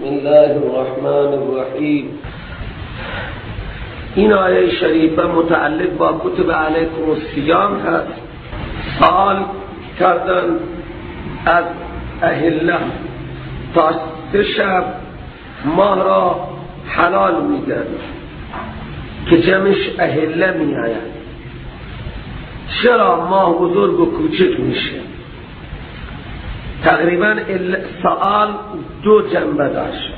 بسم الله الرحمن الرحیم. این آیه شریفه متعلق با کتب علیکم الصیام هست. سوال کردن از اهله تا سه شب ماه را حلال میگن که جمعش اهله می آید. چرا ماه بزرگ و کوچک میشه؟ تقریبا سوال دو جنبه داشت.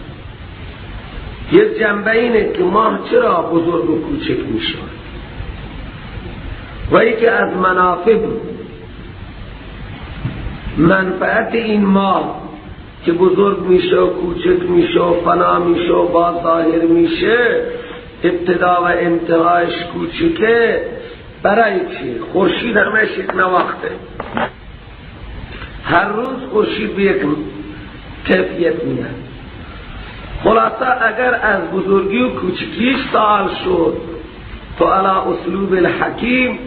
یک جنبه اینه که ماه چرا بزرگ و کوچک میشه و یکی از منافع بود، منفعت این ماه که بزرگ میشه و کوچک میشه و فنا میشه و باز ظاهر میشه، ابتدا و انتهایش کوچکه. برای چی؟ خورشید همش یک نواخته، هر روز خورشید به یک کیفیت میاد. خلاصه اگر از بزرگی و کوچکیش سوال شد تو علی اسلوب الحکیم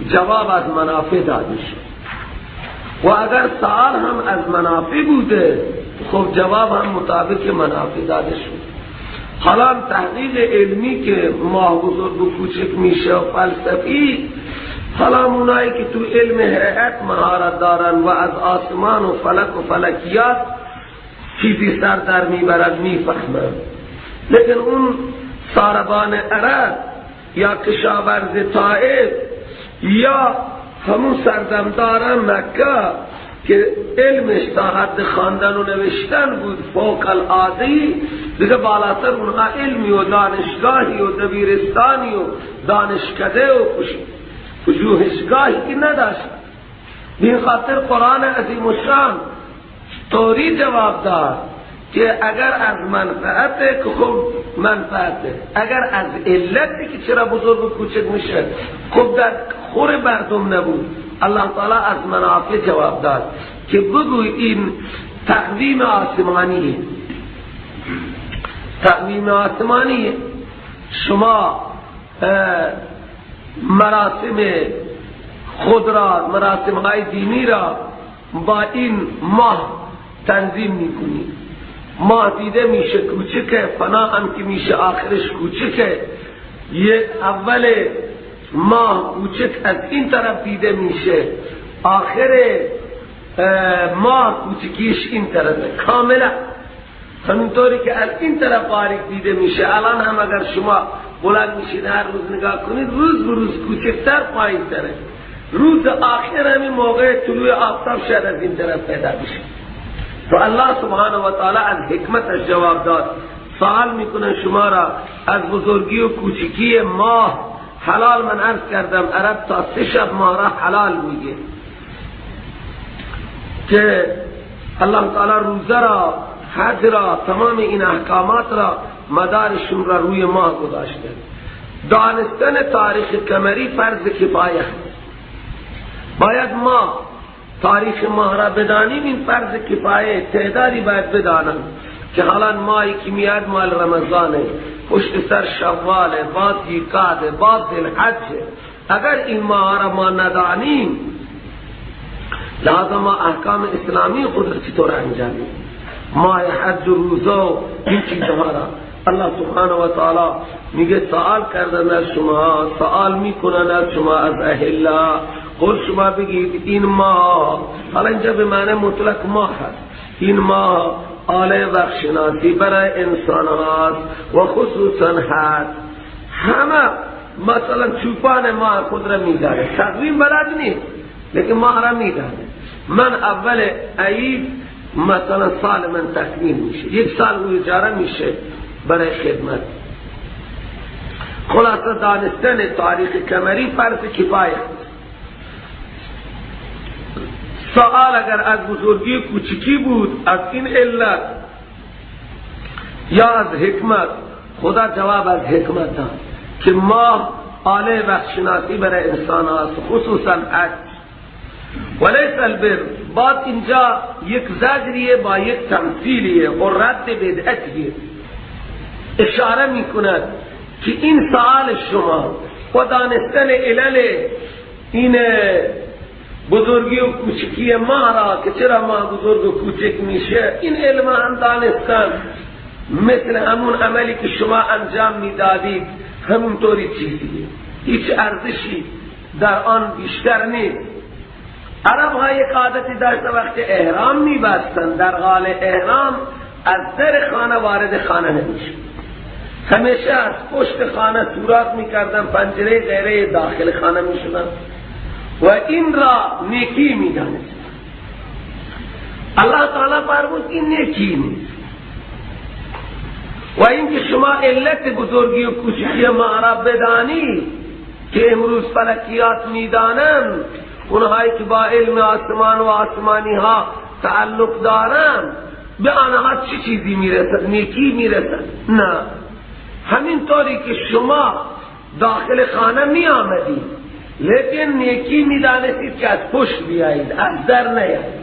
جواب از منافع داده شد، و اگر سوال هم از منافع بوده خب جواب هم مطابق منافع داده شد. حالا تحقیق علمی که ماه بزرگ و کوچک میشه و فلسفی، حالا اونایی که تو علم هیئت مهارت دارن و از آسمان و فلک و فلکیات چیزی سر در میبرد میفهمن، لیکن اون ساربان عرب یا کشاورز طائف یا همون سردمدار مکه که علمش تا حد خواندن و نوشتن بود فوق العاده، دیگه بالاتر اونها علمی و دانشگاهی و دبیرستانی و دانشکده و پژوهشگاهی که نداشت. به خاطر قرآن عظیم الشان طوری جواب داد که اگر از منفعته که خب منفعته، اگر از علتی که چرا بزرگ و کوچک میشه خب در خور مردم نبود. الله تعالی از منافع جواب داد که بگوی این تقویم آسمانیه، تقویم آسمانیه. شما مراسم خود را، مراسم های دینی را با این ماه تنظیم میکنی. ماه دیده میشه کوچکه، فنا هم که میشه آخرش کوچکه. یه اول ماه کوچک از این طرف دیده میشه، آخر ماه کوچکیش این طرفه کاملا. همینطوری که از این طرف باریک دیده میشه. الان هم اگر شما بلند میشید هر روز نگاه کنید، روز به روز کوچکتر پایین تره. روز آخر همین موقع طلوع آفتاب شاید از این طرف پیدا بشه. تو الله سبحانه و تعالی از حکمتش جواب داد. سوال میکنن شما را از بزرگی و کوچکی ماه. حلال من عرض کردم عرب تا سه شب ماه را حلال میگه که الله تعالی روزه را، حج را، تمام این احکامات را مدارشون را روی ماه گذاشته. دانستن تاریخ قمری فرض کفایه. باید ما تاریخ ماه را بدانیم، این فرض کفایه. تعدادی باید بدانم که حالا ماهی که میاد مال رمضانه، پشت سر شواله، بعد ذیقعده، بعد ذوالحجه. اگر این ماه را ما ندانیم لازم ما احکام اسلامی خود را چطور انجام میدیم؟ ماه حج و روزه و این چیزها را الله سبحانه و تعالی میگه سوال کردن از شما، سوال میکنن از شما از اهله، قل شما بگید این ماه، حالا اینجا به معنی مطلق ماه هست، این ماه آله وقت شناسی برای انسان هاست و خصوصا حج. همه مثلا چوپان ماه خود را میدانه، تقویم بلد نیست لیکن ماه را میدانه. من اول عید مثلا سال من تکمیل میشه، یک سال او اجاره میشه برای خدمت. خلاصه دانستن تاریخ قمری فرض کفایه. سوال اگر از بزرگی کوچکی بود از این علت یا از حکمت، خدا جواب از حکمت داد که ماه آله وقت شناسی برای انسان هاست، خصوصا حج. ولیس البر، بعد اینجا یک زجریه با یک تمثیلیه و رد بدعتیه. اشاره میکند که این سوال شما و دانستن علل این بزرگی و کوچکی ماه را که چرا ماه بزرگ و کوچک میشه، این علم هم دانستن مثل همون عملی که شما انجام میدادید همونطوری چیزیه، هیچ ارزشی در آن بیشتر نیست. عرب ها یک عادتی داشت وقت احرام میبستن، در حال احرام از در خانه وارد خانه نمیشد، همیشه از پشت خانه سوراخ میکردن، پنجره غیره داخل خانه میشدن و این را نیکی میدانست. الله تعالی فرمود این نیکی نیست و اینکه شما علت بزرگی و کوچکی ما را بدانی که امروز فلکیات میدانند، اونهایی که با علم آسمان و آسمانی ها تعلق دارند، به آنها چه چیزی میرسد؟ نیکی میرسد؟ نه. همینطوری که شما داخل خانه می آمدید لیکن نیکی میدانستید که از پشت بیایید، از در نیایید.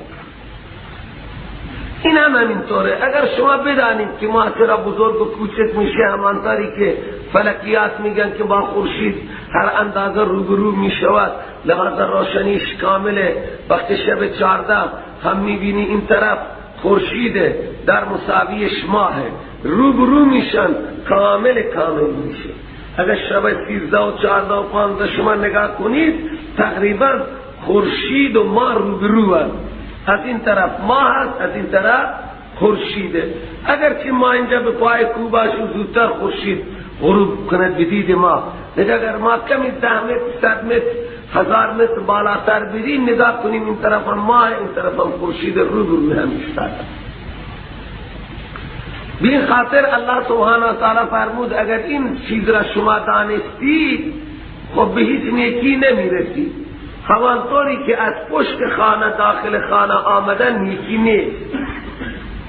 این هم همینطوره. اگر شما بدانید که ما چرا بزرگ و کوچک میشه، همانطوری که فلکیات میگن که با خورشید هر اندازه روبرو میشود، لحاظ روشنیش کامله، وقتی شب 14 هم میبینی این طرف خورشیده در مساویش ماهه، روبرو میشن، کامل کامل میشه. اگر شب 13 و 14 و 15 شما نگاه کنید تقریبا خورشید و ماه روبرو هست، از این طرف ماه هست، از این طرف خورشیده. اگر که ما اینجا به پای کوه باشیم زودتر خورشید غروب کند به دید ما، لیکن اگر ما کمی 10 متر 100 متر 1000 متر بالاتر بریم نگاه کنیم این طرف هم ماه این طرف هم خورشید، روبرو هم ایستاده. به این خاطر الله سبحانه و تعالی فرمود اگر این چیز را شما دانستید خب به هیچ نیکی نمیرسید. همانطوری که از پشت خانه داخل خانه آمدن نیکی نیست،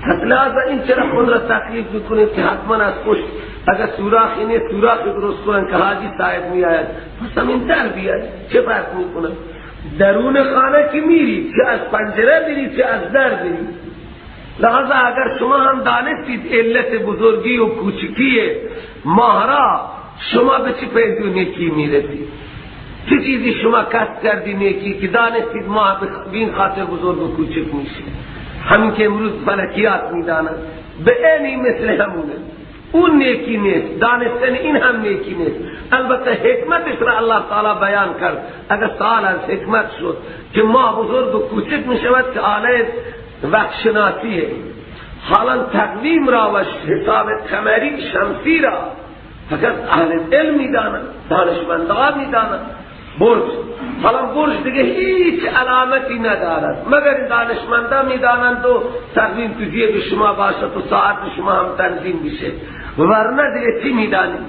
پس لحاظا این چرا خود را تکلیف میکنید که حتما از پشت، اگر سوراخی نیست سوراخی درست کنن که حاجی صاحب میآید، پس همین در بیاید، چه فرق میکنه؟ درون خانه که میرید، چه از پنجره برید چه از در برید. لحاظا اگر شما هم دانستید علت بزرگی و کوچکی ماه را، شما به چه پیدو نیکی میرسید؟ چه چیزی شما کسب کردی نیکی که دانستید ماه به این خاطر بزرگ و کوچک میشه؟ همین که امروز فلکیات میدانند به عینی مثل همونه، اون نیکی نیست، دانستن این هم نیکی نیست. البته حکمتش را الله تعالی بیان کرد. اگر سوال از حکمت شد که ماه بزرگ و کوچک میشود که آله وقت شناسیه، حالا تقویم را و حساب قمری شمسی را فقط اهل علم میدانند، دانشمندان میدانند. برج، حالا برج دیگه هیچ علامتی ندارد مگر دانشمندان میدانند و تقویم تو جیب شما باشد و ساعت شما هم تنظیم بشه، ورنه دیگه چی میدانید؟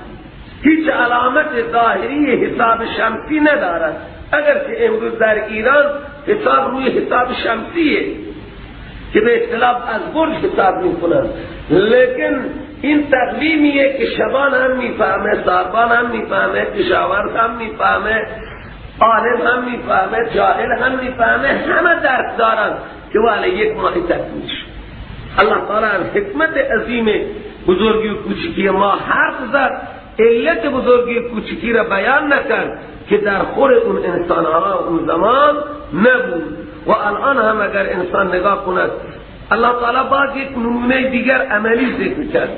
هیچ علامت ظاهری حساب شمسی ندارد. اگر که امروز در ایران حساب روی حساب شمسیه که به اصطلاح از برج حساب میکنند، لیکن این تقویمیه که شبان هم میفهمه، ساربان هم میفهمه، کشاورز هم میفهمه، عالم هم میفهمه، جاهل هم میفهمه، همه درک دارن که والا یک ماهی تکمیل شد. الله تعالی از حکمت عظیم بزرگی و کوچکی ما حرف زد، علت بزرگی و کوچکی را بیان نکرد که در خور اون انسان ها اون زمان نبود. و الان هم اگر انسان نگاه کند، الله تعالی باز یک نمونه دیگر عملی ذکر کرد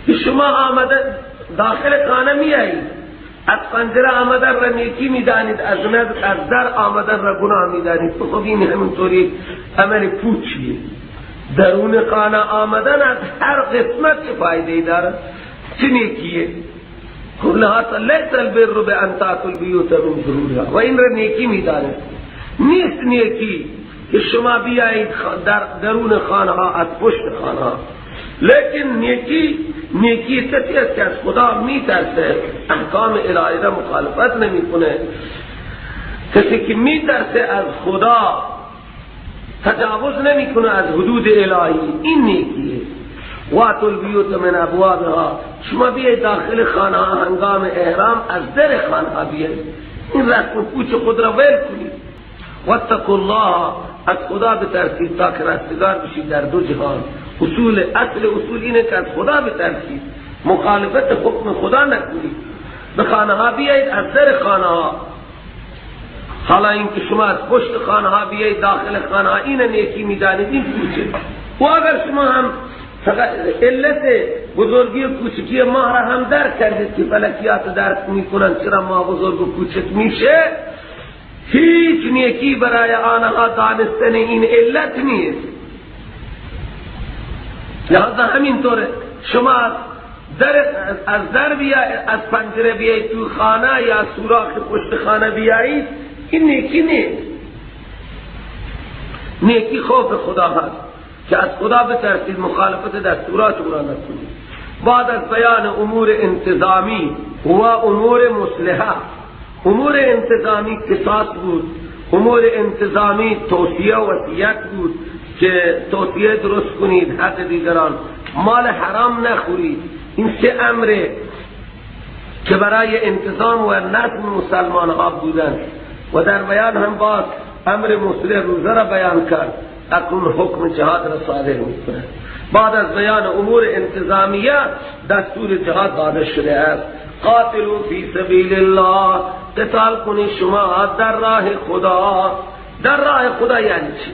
که شما آمده داخل خانه میایید، از پنجره آمدن را نیکی میدانید، از در آمدن را گناه میدانید. خب این همونطوری عمل پوچیه. درون خانه آمدن از هر قسمت چه فایده ای دارد؟ چه نیکیه؟ خب لحاظا لیس البر بان تأتوا البیوت من ظهورها، و این را نیکی میدانید. نیست نیکی که شما بیایید در درون خانه ها از پشت خانه ها، لیکن نیکی کسی است که از خدا میترسه، احکام الهی را مخالفت نمیکنه. کسی که میترسه از خدا تجاوز نمیکنه از حدود الهی، این نیکیه. واتوا البیوت من ابوابها، شما بیایید داخل خانه ها هنگام احرام از در خانه ها بیایید، این رسم و کوچ خود را ول کنید. واتقوا الله، از خدا بترسید تا که رستگار بشید در دو جهان. اصول اصل اصول اینه که از خدا بترسید، مخالفت حکم خدا نکنید. به خانه ها بیایید از در خانه ها، حالا اینکه شما از پشت خانه ها بیایید داخل خانه ها، این نیکی میدانید، این پوچه. و اگر شما هم فقط علت بزرگی و کوچکی ماه را هم درک کردید که فلکیات درک میکنن چرا ماه بزرگ و کوچک میشه، هیچ نیکی برای آنها دانستن این علت نیست. لحاظا همینطوره شما از در بیایید، از پنجره بیایید تو خانه یا سوراخ پشت خانه بیایید، این نیکی نیست. نیکی خوف خدا هست که از خدا بترسید، مخالفت دستورات او را نکنید. بعد از بیان امور انتظامی و امور مصلحه، امور انتظامی قصاص بود، امور انتظامی توصیه و وصیت بود که توصیه درست کنید، حق دیگران، مال حرام نخورید. این سه امره که برای انتظام و نظم مسلمان ها بودند. و در بیان هم باز امر مصلح روزه را بیان کرد، اکنون حکم جهاد را صادر میکند. بعد از بیان امور انتظامیه دستور جهاد داده شده است. قاتلوا فی سبیل الله، قتال کنید شما در راه خدا. در راه خدا یعنی چی؟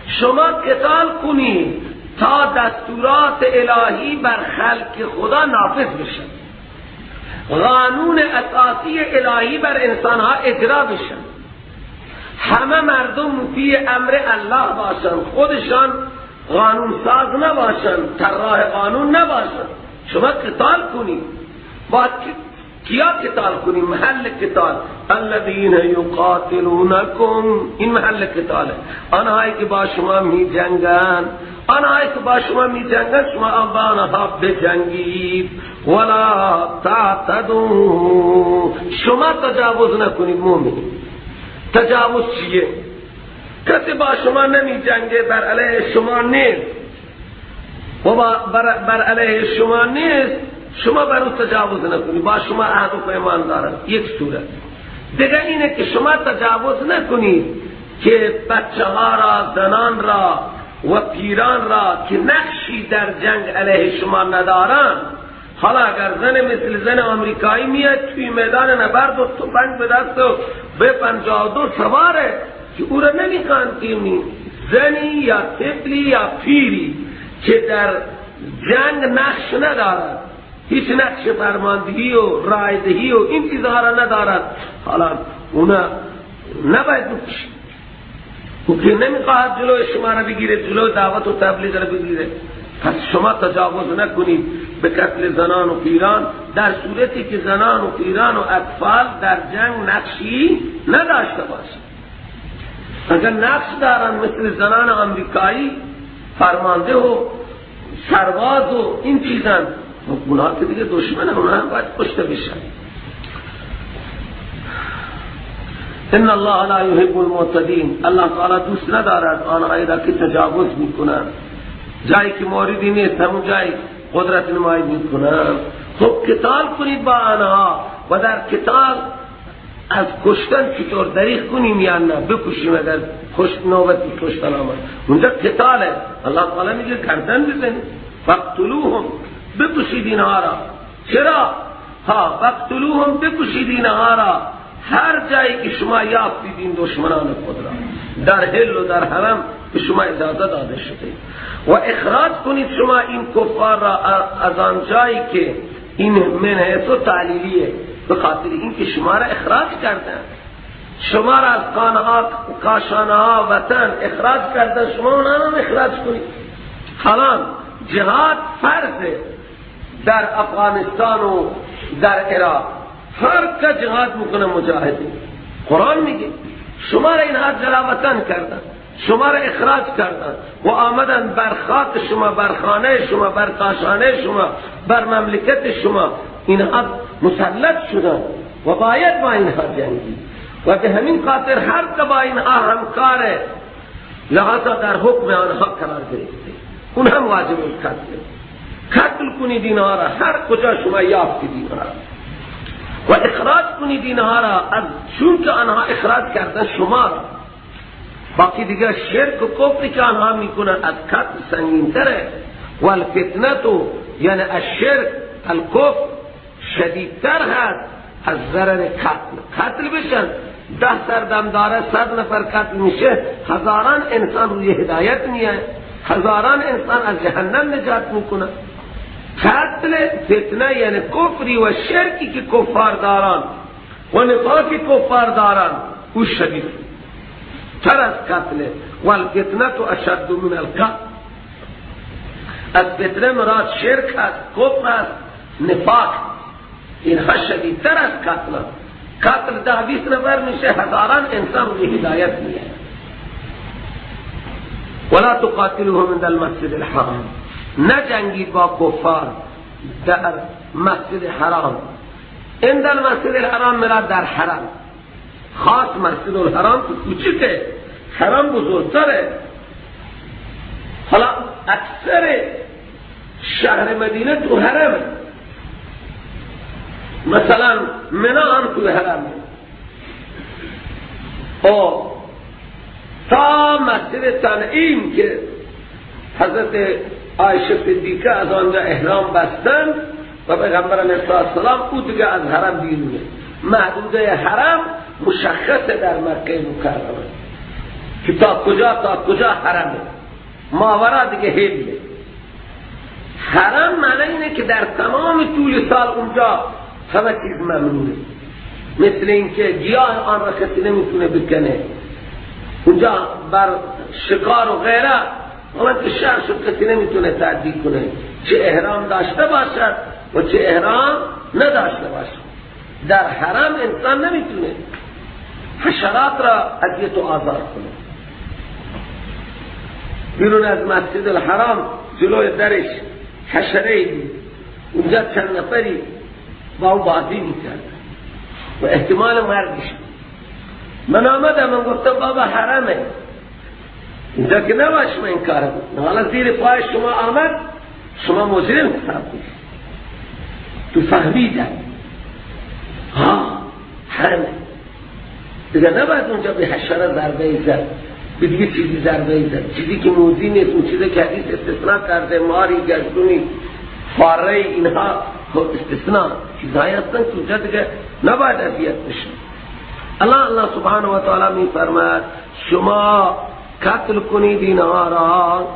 شما قتال کنید تا دستورات الهی بر خلق خدا نافذ بشن، قانون اساسی الهی بر انسانها اجرا بشن، همه مردم مطیع امر الله باشن، خودشان قانون ساز نباشن، طراح قانون نباشن. شما قتال کنید. با کیا قتال کنید؟ محل قتال الذین یقاتلونکم، این محل قتاله، آنهایی که با شما می جنگن، آنهایی که با شما می جنگن شما با آنها بجنگید. ولا تعتدوا، شما تجاوز نکنید. مومن تجاوز چیه؟ کسی با شما نمی جنگه، بر علیه شما نیست و بر علیه شما نیست، شما بر او تجاوز نکنید، با شما عهد و پیمان دارن. یک صورت دیگه اینه که شما تجاوز نکنید که بچه ها را، زنان را و پیران را که نقشی در جنگ علیه شما ندارن. حالا اگر زن مثل زن آمریکایی میاد توی میدان نبرد و تفنگ به دست و به 52 سواره که او را نمیخوان که زنی یا طفلی یا پیری که در جنگ نقش ندارد، هیچ نقش فرماندهی و رایدهی و این چیزها را ندارد، حالا اونا نباید بکشید. او که نمیخواهد جلو شما را بگیره، جلو دعوت و تبلیغ را بگیره. پس شما تجاوز نکنید به قتل زنان و پیران، در صورتی که زنان و پیران و اطفال در جنگ نقشی نداشته باشند. اگر نقش دارن مثل زنان آمریکایی فرمانده و سرباز و این چیزن، اونها که دیگه دشمن، اونها هم باید کشته بشن. ان الله لا يحب المعتدین، الله تعالی دوست ندارد آنهایی را که تجاوز میکنند، جایی که موردی نیست همون جایی قدرت نمایی میکنند. خب قتال کنید با آنها و در قتال از کشتن چطور دریغ کنیم یا نه بکشیم اگر نوبتی کشتن آمد. اونجا قتاله، الله تعالی میگه گردن بزنید، فاقتلوهم، بکشید اینها را. چرا؟ ها فاقتلوهم، بکشید اینها را هر جایی که شما یافتید این دشمنان خود را، در حل و در حرم به شما اجازه داده شده. و اخراج کنید شما این کفار را از آن جایی که این منحیث و تعلیلیه، به خاطر اینکه شما را اخراج کردن، شما را از کاشانها وطن اخراج کردن، شما اونها را اخراج کنید. حالا جهاد فرض در افغانستان و در عراق، هر که جهاد میکنه مجاهدین. قرآن میگه شما را اینها جلاوطن کردن، شما را اخراج کردن و آمدن بر خاک شما، بر خانه شما، بر کاشانه شما، بر مملکت شما، اینها مسلط شدن و باید با اینها جنگی. و به همین خاطر هر که با اینها همکاره لحاظا در حکم آنها قرار گرفته، اون هم واجب القتل. قتل کنید اینها را هر کجا شما یافتید اینها را، و اخراج کنید اینها را از چون که آنها اخراج کردن شما را. باقی دیگه شرک و کفری که آنها میکنن از قتل سنگین تره. و الفتنة یعنی الشرک الکفر شدیدتر هست از ضرر قتل. قتل بشن 10 سر دم داره، 100 نفر قتل میشه، هزاران انسان روی هدایت میاد، هزاران انسان از جهنم نجات میکنن. قتل فتنه یعنی کفری و شرکی که کفار داران و نفاقی کفار داران او شدید تر از قتل. والفتنه اشد من القتل. از فتنه مراد شرک است، کفر است، نفاق، اینها شدیدتر از قتل. قتل 10-20 نفر میشه، هزاران انسان روی هدایت میه. ولا تقاتلوهم عند المسجد الحرام، نجنگید با کفار در مسجد حرام. عند المسجد الحرام مراد در حرم، خاص مسجد الحرام که کوچکه، حرم بزرگتره. حالا اکثر شهر مدینه تو حرمه، مثلا منا هم تو حرمه، تا مسجد تنعیم که حضرت عایشه صدیقه از آنجا احرام بستن و پیغمبر علیه السلام، او دیگه از حرم بیرونه. محدوده حرم مشخصه در مکه مکرمه که تا کجا تا کجا حرمه، ماورا دیگه حله. حرم معنی اینه که در تمام طول سال اونجا همه چیز ممنوعه، مثل اینکه گیاه آن را کسی نمیتونه بکنه اونجا، بر شکار و غیره اون که شهر شد کسی نمیتونه تعدی کنه، چه احرام داشته باشد و چه احرام نداشته باشد. در حرم انسان نمیتونه حشرات را اذیت و آزار کنه. بیرون از مسجد الحرام جلوی درش حشره بود، اونجا چند نفری با او بازی میکرد و احتمال مرگش. من آمدم، من گفتم بابا حرمه اینجا که نباش من این کار بکنم، حالا زیر پای شما آمد شما مجرم حساب میشید. تو فهمیدن ها حرمه دیگه، نباید اونجا به حشره ضربه زد، به دیگه چیزی ضربه زد، چیزی که موذی نیست، اون چیزی که حدیث استثناء کرده، ماری، گشتونی، فاره، اینها استثناء چیزهایی هستن که اونجا دیگه نباید اذیت بشه. الله سبحانه و تعالی می فرماید شما قتل کنید اینها را،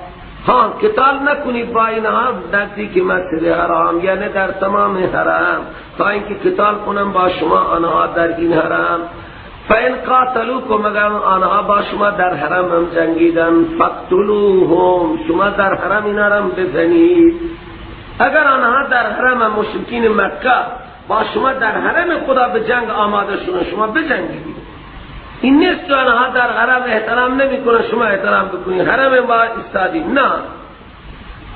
ها قتال نکنید با اینها نزدیک مسجد حرام، یعنی در تمام حرم، تا اینکه قتال کنم با شما آنها در این حرم. فإن قاتلوکم، اگر آنها با شما در حرم هم جنگیدن، فاقتلوهم، شما در حرم اینا را بزنید. اگر آنها در حرم مشرکین مکه با شما در حرم خدا به جنگ آماده شدن، شما بجنگید. این نیست که آنها در حرم احترام نمی کنه شما احترام بکنید، حرم با ایستادی نه.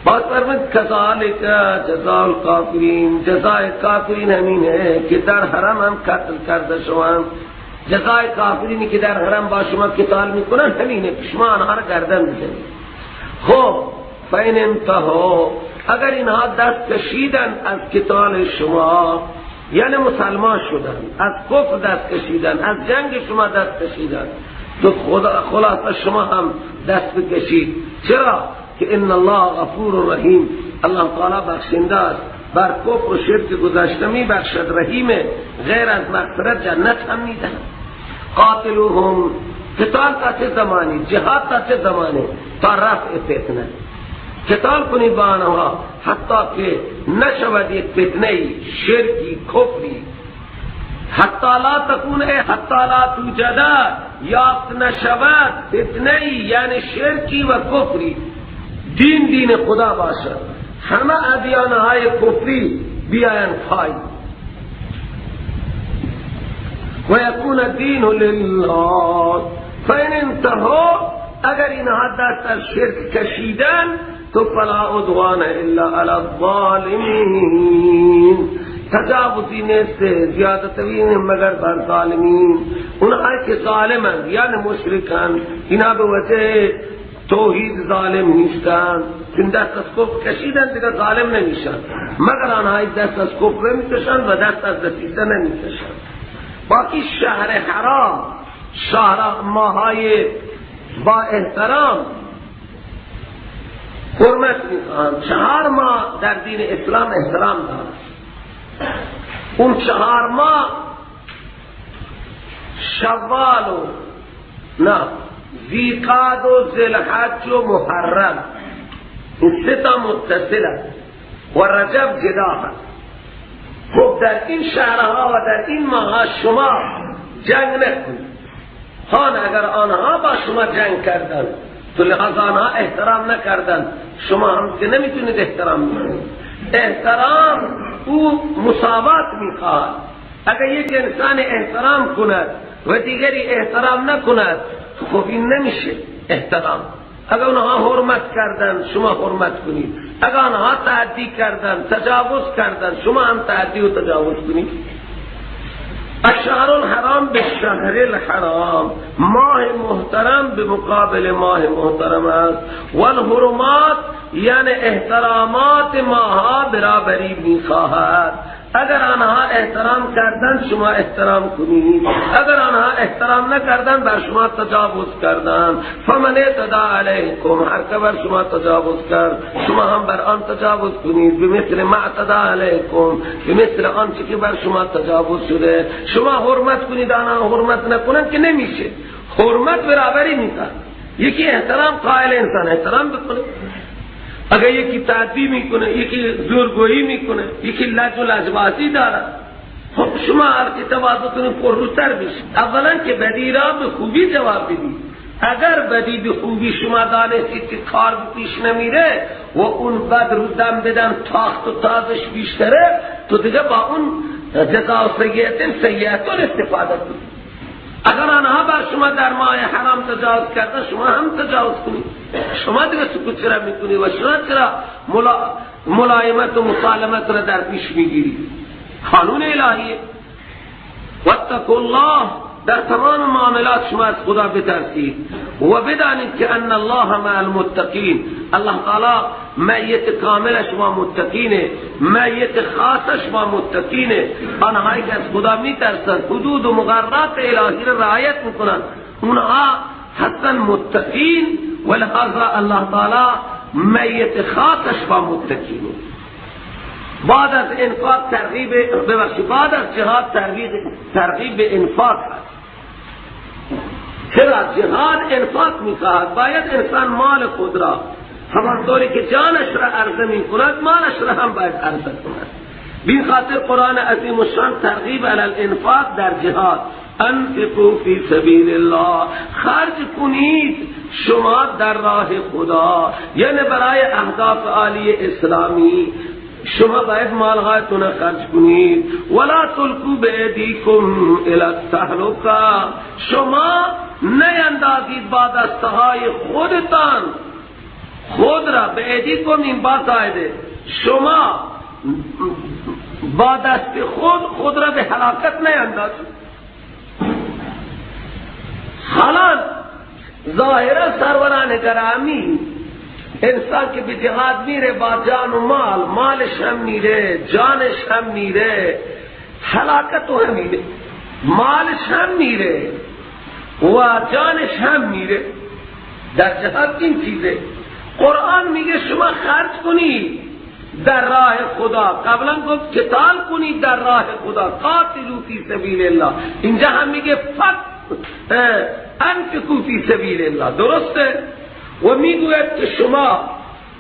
باز فرمود کذالک جزاء الکافرین، جزای کافرین همین ہے که در حرم هم قتل کرده شما. جزای کافرینی که در حرم با شما قتال میکنن همینه که شما آنها را گردن بزنید. خب فإن انتهوا، اگر اینها دست کشیدن از قتال شما، یعنی مسلمان شدن، از کفر دست کشیدن، از جنگ شما دست کشیدن، تو خلاصه شما هم دست بکشید. چرا که ان الله غفور رحیم، الله تعالی بخشنده است، بر کفر و شرک گذشته می بخشد، رحیم، غیر از مغفرت جنت هم میدهد. قاتلوهم، قتال تا چه زمانی، جهاد تا چه زمانی؟ تا رفع فتنه. قتال کنید با آنها حتی که نشود یک فتنه شرکی کفری، حتی لا تکون، حتی لا توجد، یافت نشود فتنه یعنی شرکی و کفری. دین دین خدا باشد، همه ادیانهای کفری بیاین پای. و یکون الدین لله فإن انتهوا، اگر اینها دست از شرک کشیدن تو فلا عدوان الا علی الظالمین، تجاوزی نیست، زیادتوی مگر بر ظالمین. اونها که ظالمند یعنی مشرکان، اینا به وجه توحید ظالم نیستند، چون دست از کفر کشیدن دیگه ظالم نمیشن، مگر آنها دست از کفر نمیکشن و دست از دسیسه نمیکشن. باقی شهر حرام، شهر ماهای با احترام حرمت میخواهند. 4 ماه در دین اسلام احترام دارد. اون 4 ماه شوال و نه ذیقعد و ذوالحج و محرم، این 3 تا متصل است. و رجب جدا هست. خب در این شهرها و در این ماهها شما جنگ نکنید. هان اگر آنها با شما جنگ کردن تو لحاظ آنها احترام نکردن، شما هم که نمیتونید احترام کنید. احترام او مساوات میخواهد. اگر یک انسان احترام کند و دیگری احترام نکند، خب این نمیشه احترام. اگر اونها حرمت کردن شما حرمت کنید، اگر آنها تعدی کردن تجاوز کردن شما هم تعدی و تجاوز کنید. الشهر الحرام بالشهر الحرام، ماه محترم به مقابل ماه محترم است. والحرمات یعنی احترامات ماها برابری میخواهد. اگر آنها احترام کردن شما احترام کنید، اگر آنها احترام نکردن بر شما تجاوز کردن. فمن اعتدى علیکم، هر که بر شما تجاوز کرد شما هم بر آن تجاوز کنید. بمثل ما اعتدى علیکم، بمثل آنچه که بر شما تجاوز شده شما حرمت کنید. آنها حرمت نکنن که نمیشه. حرمت برابری میکنه. یکی احترام قائل انسان احترام بکنه، اگر یکی تعدی میکنه، یکی زورگویی میکنه، یکی لج و لجبازی داره، خب شما هر کی تواضع کنید پرروتر میشه. اولا که بدی را به خوبی جواب بدید. اگر بدی به خوبی شما دانستید که کار پیش نمیره و اون بد رو دم بدن تاخت و تازش بیشتره، تو دیگه با اون جزا و سیئتن سیئتون استفاده کنید. اگر آنها بر شما در ماه حرام تجاوز کرده شما هم تجاوز کنید. شما دیگه سکوت چرا میکنید و شما چرا ملایمت و مسالمت را در پیش میگیرید؟ قانون الهیه. واتقوا الله، در تمام معاملات شما از خدا بترسید و بدانید که ان الله مع المتقین. الله تعالی معیت کامل شما متقینه، معیت خاص شما متقینه. آنهایی که از خدا میترسند، حدود و مقررات الهی را رعایت میکنند، اونها هستن متقین. و لهذا الله تعالی معیت خاص شما متقینه. بعد از انفاق ترغیب، ببخشید، بعد از جهاد ترغیب به انفاق هست. چرا جهاد انفاق میخواهد؟ باید انسان مال خود را همانطوری که جانش را عرضه میکند مالش را هم باید عرضه کند. بین خاطر قرآن عظیم الشان ترغیب علی الانفاق در جهاد، انفقوا فی سبیل الله، خرج کنید شما در راه خدا، یعنی برای اهداف عالی اسلامی شما باید مالهایتون خرج کنید. ولا تلقوا بایدیکم الی التهلکه، شما نیندازید با دستهای خودتان خود را، بایدیکم این با قاعده، شما با دست خود خود را به هلاکت نیندازید. حالا ظاهرا سروران گرامی انسان که به جهاد میره با جان و مال، مالش هم میره، جانش هم میره، هلاکت هم میره، مالش هم میره و جانش هم میره. در جهاد این چیزه. قرآن میگه شما خرج کنید در راه خدا. قبلا گفت قتال کنید در راه خدا، قاتلوا فی سبیل الله. اینجا هم میگه انفقوا فی سبیل الله. درسته؟ و میگوید که شما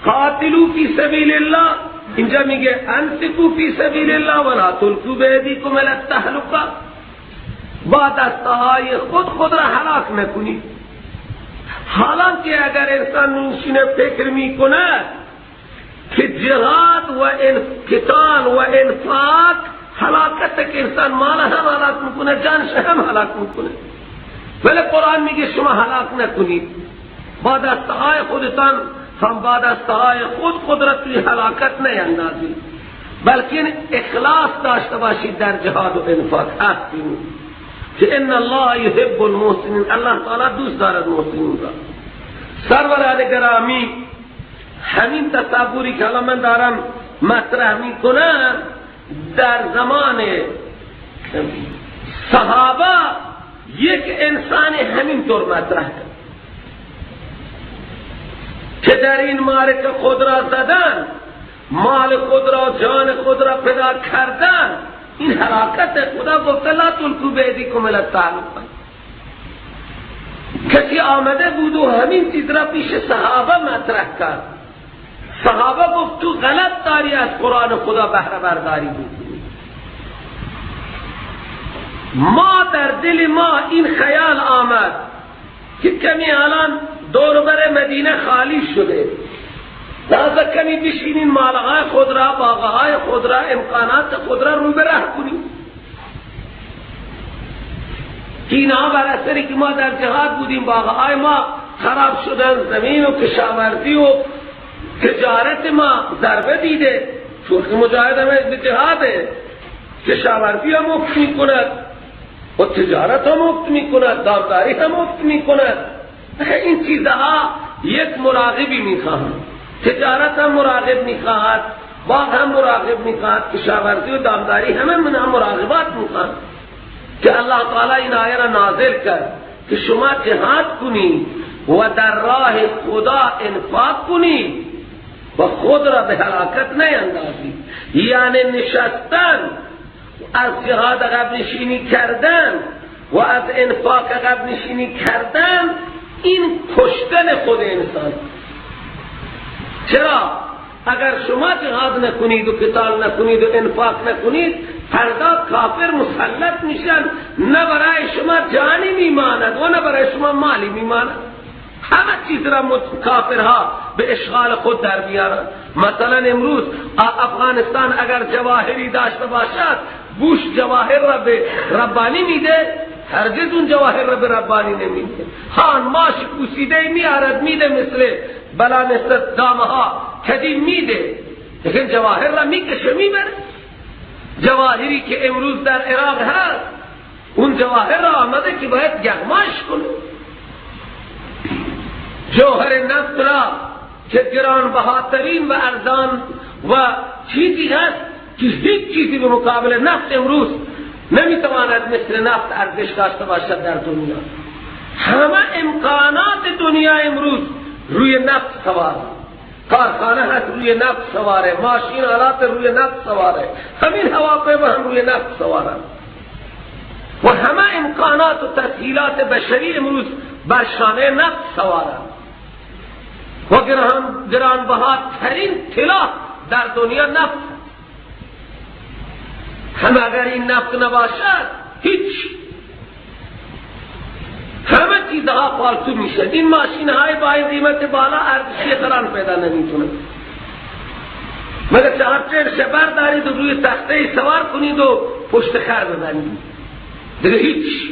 قاتلوا فی سبیل الله، اینجا میگه انفقوا فی سبیل الله ولا تلقوا بایدیکم الی التهلکه، با دستهای خود خود را هلاک نکنید. حالانکه اگر انسان میشینه فکر میکنه که جهاد و قتال و انفاق هلاکت، که انسان مال هم هلاک میکنه، جانش هم هلاک میکنه، ولی قرآن میگه شما هلاک نکنید با دستهای خودتان، هم با دستهای خود خود را توی هلاکت نیندازید، بلکه اخلاص داشته باشید در جهاد و انفاق. احسنوا که ان الله یحب المحسنین، الله تعالی دوست دارد محسنین را. سروران گرامی، همین تصوری که الان من دارم مطرح میکنم در زمان صحابه یک انسان همینطور مطرح کرد که در این معرکه خود را زدن، مال خود را، جان خود را فدا کردن، این هلاکت. خدا گفته لا تلقوا بایدیکم الی التهلکه. کسی آمده بود و همین چیز را پیش صحابه مطرح کرد. صحابه گفت تو غلط داری از قرآن خدا بهره برداری میکنی. ما در دل ما این خیال آمد که کمی الان دور بر مدینه خالی شده، لذا کمی بشینین مالهای خود را، باغهای خود را، امکانات خود را رو به راه کنیم. اینها بر اثری که ما در جهاد بودیم باغهای ما خراب شدن، زمین و کشاورزی و تجارت ما ضربه دیده، چون که مجاهد هم به جهاده، کشاورزی هم افت میکند و تجارت هم افت میکند، دامداری هم افت میکند. این چیزها یک مراقبی میخواهند، تجارت هم مراقب میخواهد، باغ هم مراقب میخواهد، کشاورزی و دامداری همه من هم مراقبات میخواهند. که الله تعالی این آیه را نازل کرد که شما جهاد کنید و در راه خدا انفاق کنید و خود را به هلاکت نیندازید. یعنی نشستن از جهاد عقب نشینی کردن و از انفاق عقب نشینی کردن، این کشتن خود انسان. چرا؟ اگر شما جهاد نکنید و قتال نکنید و انفاق نکنید، فردا کافر مسلط میشن، نه برای شما جانی میماند و نه برای شما مالی میماند. همه چیز را کافرها به اشغال خود در میارند. مثلا امروز افغانستان اگر جواهری داشته باشد، بوش جواهر را به ربانی میده، هرگز اون جواهر را به ربانی نمیده. خان ماش پوسیده میارد میده، مثل بلا مثل دامه ها کدی میده، لیکن جواهر را میکشه میبره. جواهری که امروز در عراق هست، اون جواهر را آمده که باید یغماش کنه. جوهر نفت را که گرانبهاترین و ارزان و چیزی هست که هیچ چیزی به مقابل نفت امروز نمیتواند مثل نفت ارزش داشته باشد در دنیا. همه امکانات دنیا امروز روی نفت سوار، کارخانه هست روی نفت سواره، ماشین آلات روی نفت سواره، همین هواپیما هم روی نفت سواره و همه امکانات و تسهیلات بشری امروز بر شانه نفت سواره و گرانبهاترین طلا در دنیا نفت. هم اگر این نفت نباشد هیچ، همه چیزها فالتو میشه. این ماشین های با این قیمت بالا ارزشی قران پیدا نمیتونه. مگر چهار شبر دارید و روی تخته سوار کنید و پشت خر ببندید، دیگه هیچ.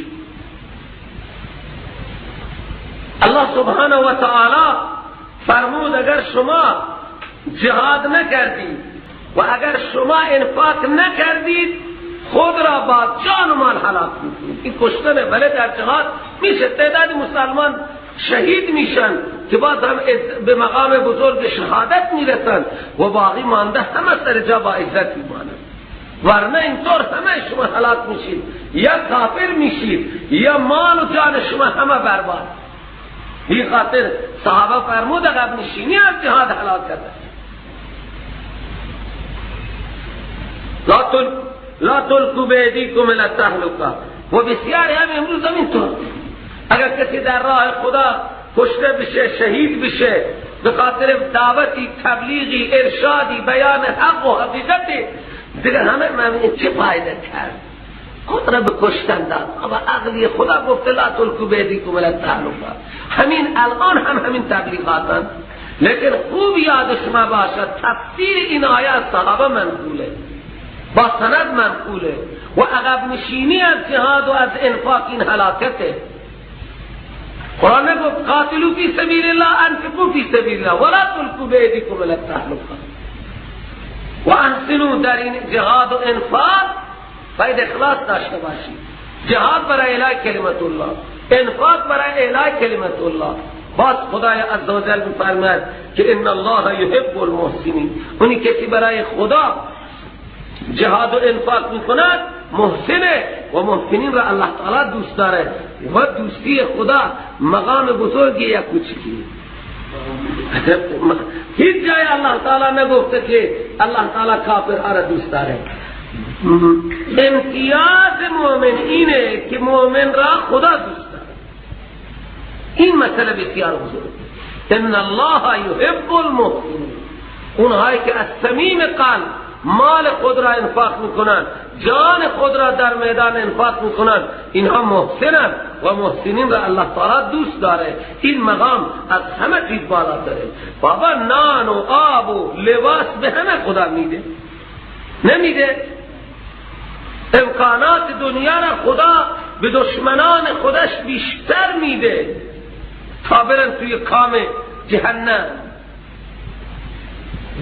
الله سبحانه و تعالی فرمود اگر شما جهاد نکردید و اگر شما انفاق نکردید، خود را با جان و مال هلاک میکنید. این کشتنه. بله در جهاد میشه تعداد مسلمان شهید میشن که باز هم به مقام بزرگ شهادت میرسن و باقی مانده همه سر جا با عزت میمانند. ورنه اینطور همه شما هلاک میشید، یا کافر میشید یا مال و جان شما همه برباد. این خاطر صحابه فرمود عقب نشینی از جهاد هلاکت است. لا تلقوا بایدیکم الی التهلکه. و بسیاری هم امروز هم اینطور، اگر کسی در راه خدا کشته بشه، شهید بشه، به خاطر دعوتی، تبلیغی، ارشادی، بیان حق و حقیقت، دیگه همه من چه فایده کرد؟ خود را به کشتن داد. اما عقلی خدا گفته لا تلقوا بایدیکم الی التهلکه. همین الان هم همین تبلیغاتن. لیکن خوب یاد شما باشد تفسیر این آیه از صحابه منقوله، با سند منقوله و عقب نشینی از جهاد و از انفاق این هلاکته. قرآن گفت قاتلوا فی سبیل الله انفقوا فی سبیل الله ولا تلقوا بایدیکم الی التهلکه. و احسنوا، در این جهاد و انفاق باید اخلاص داشته باشید. جهاد برای اعلای کلمت الله، انفاق برای اعلای کلمت الله. باز خدای عزوجل می‌فرماید که ان الله یحب المحسنین. اونی کسی برای خدا جهاد و انفاق میکند محسنه و محسنین را الله تعالی دوست داره و دوستی خدا مقام بزرگی یا کوچکی. هیچ جای الله تعالی نگفته که الله تعالی کافرها را دوست داره. امتیاز مؤمن اینه که مؤمن را خدا دوست داره. این مسئله بسیار بزرگ. ان الله یحب المحسنین. اونهایی که از صمیم قلب مال خود را انفاق میکنن، جان خود را در میدان انفاق میکنن، اینها محسنن و محسنین را الله تعالی دوست داره. این مقام از همه چیز بالا داره. بابا نان و آب و لباس به همه خدا میده، نمیده؟ امکانات دنیا را خدا به دشمنان خودش بیشتر میده تا برن توی کام جهنم.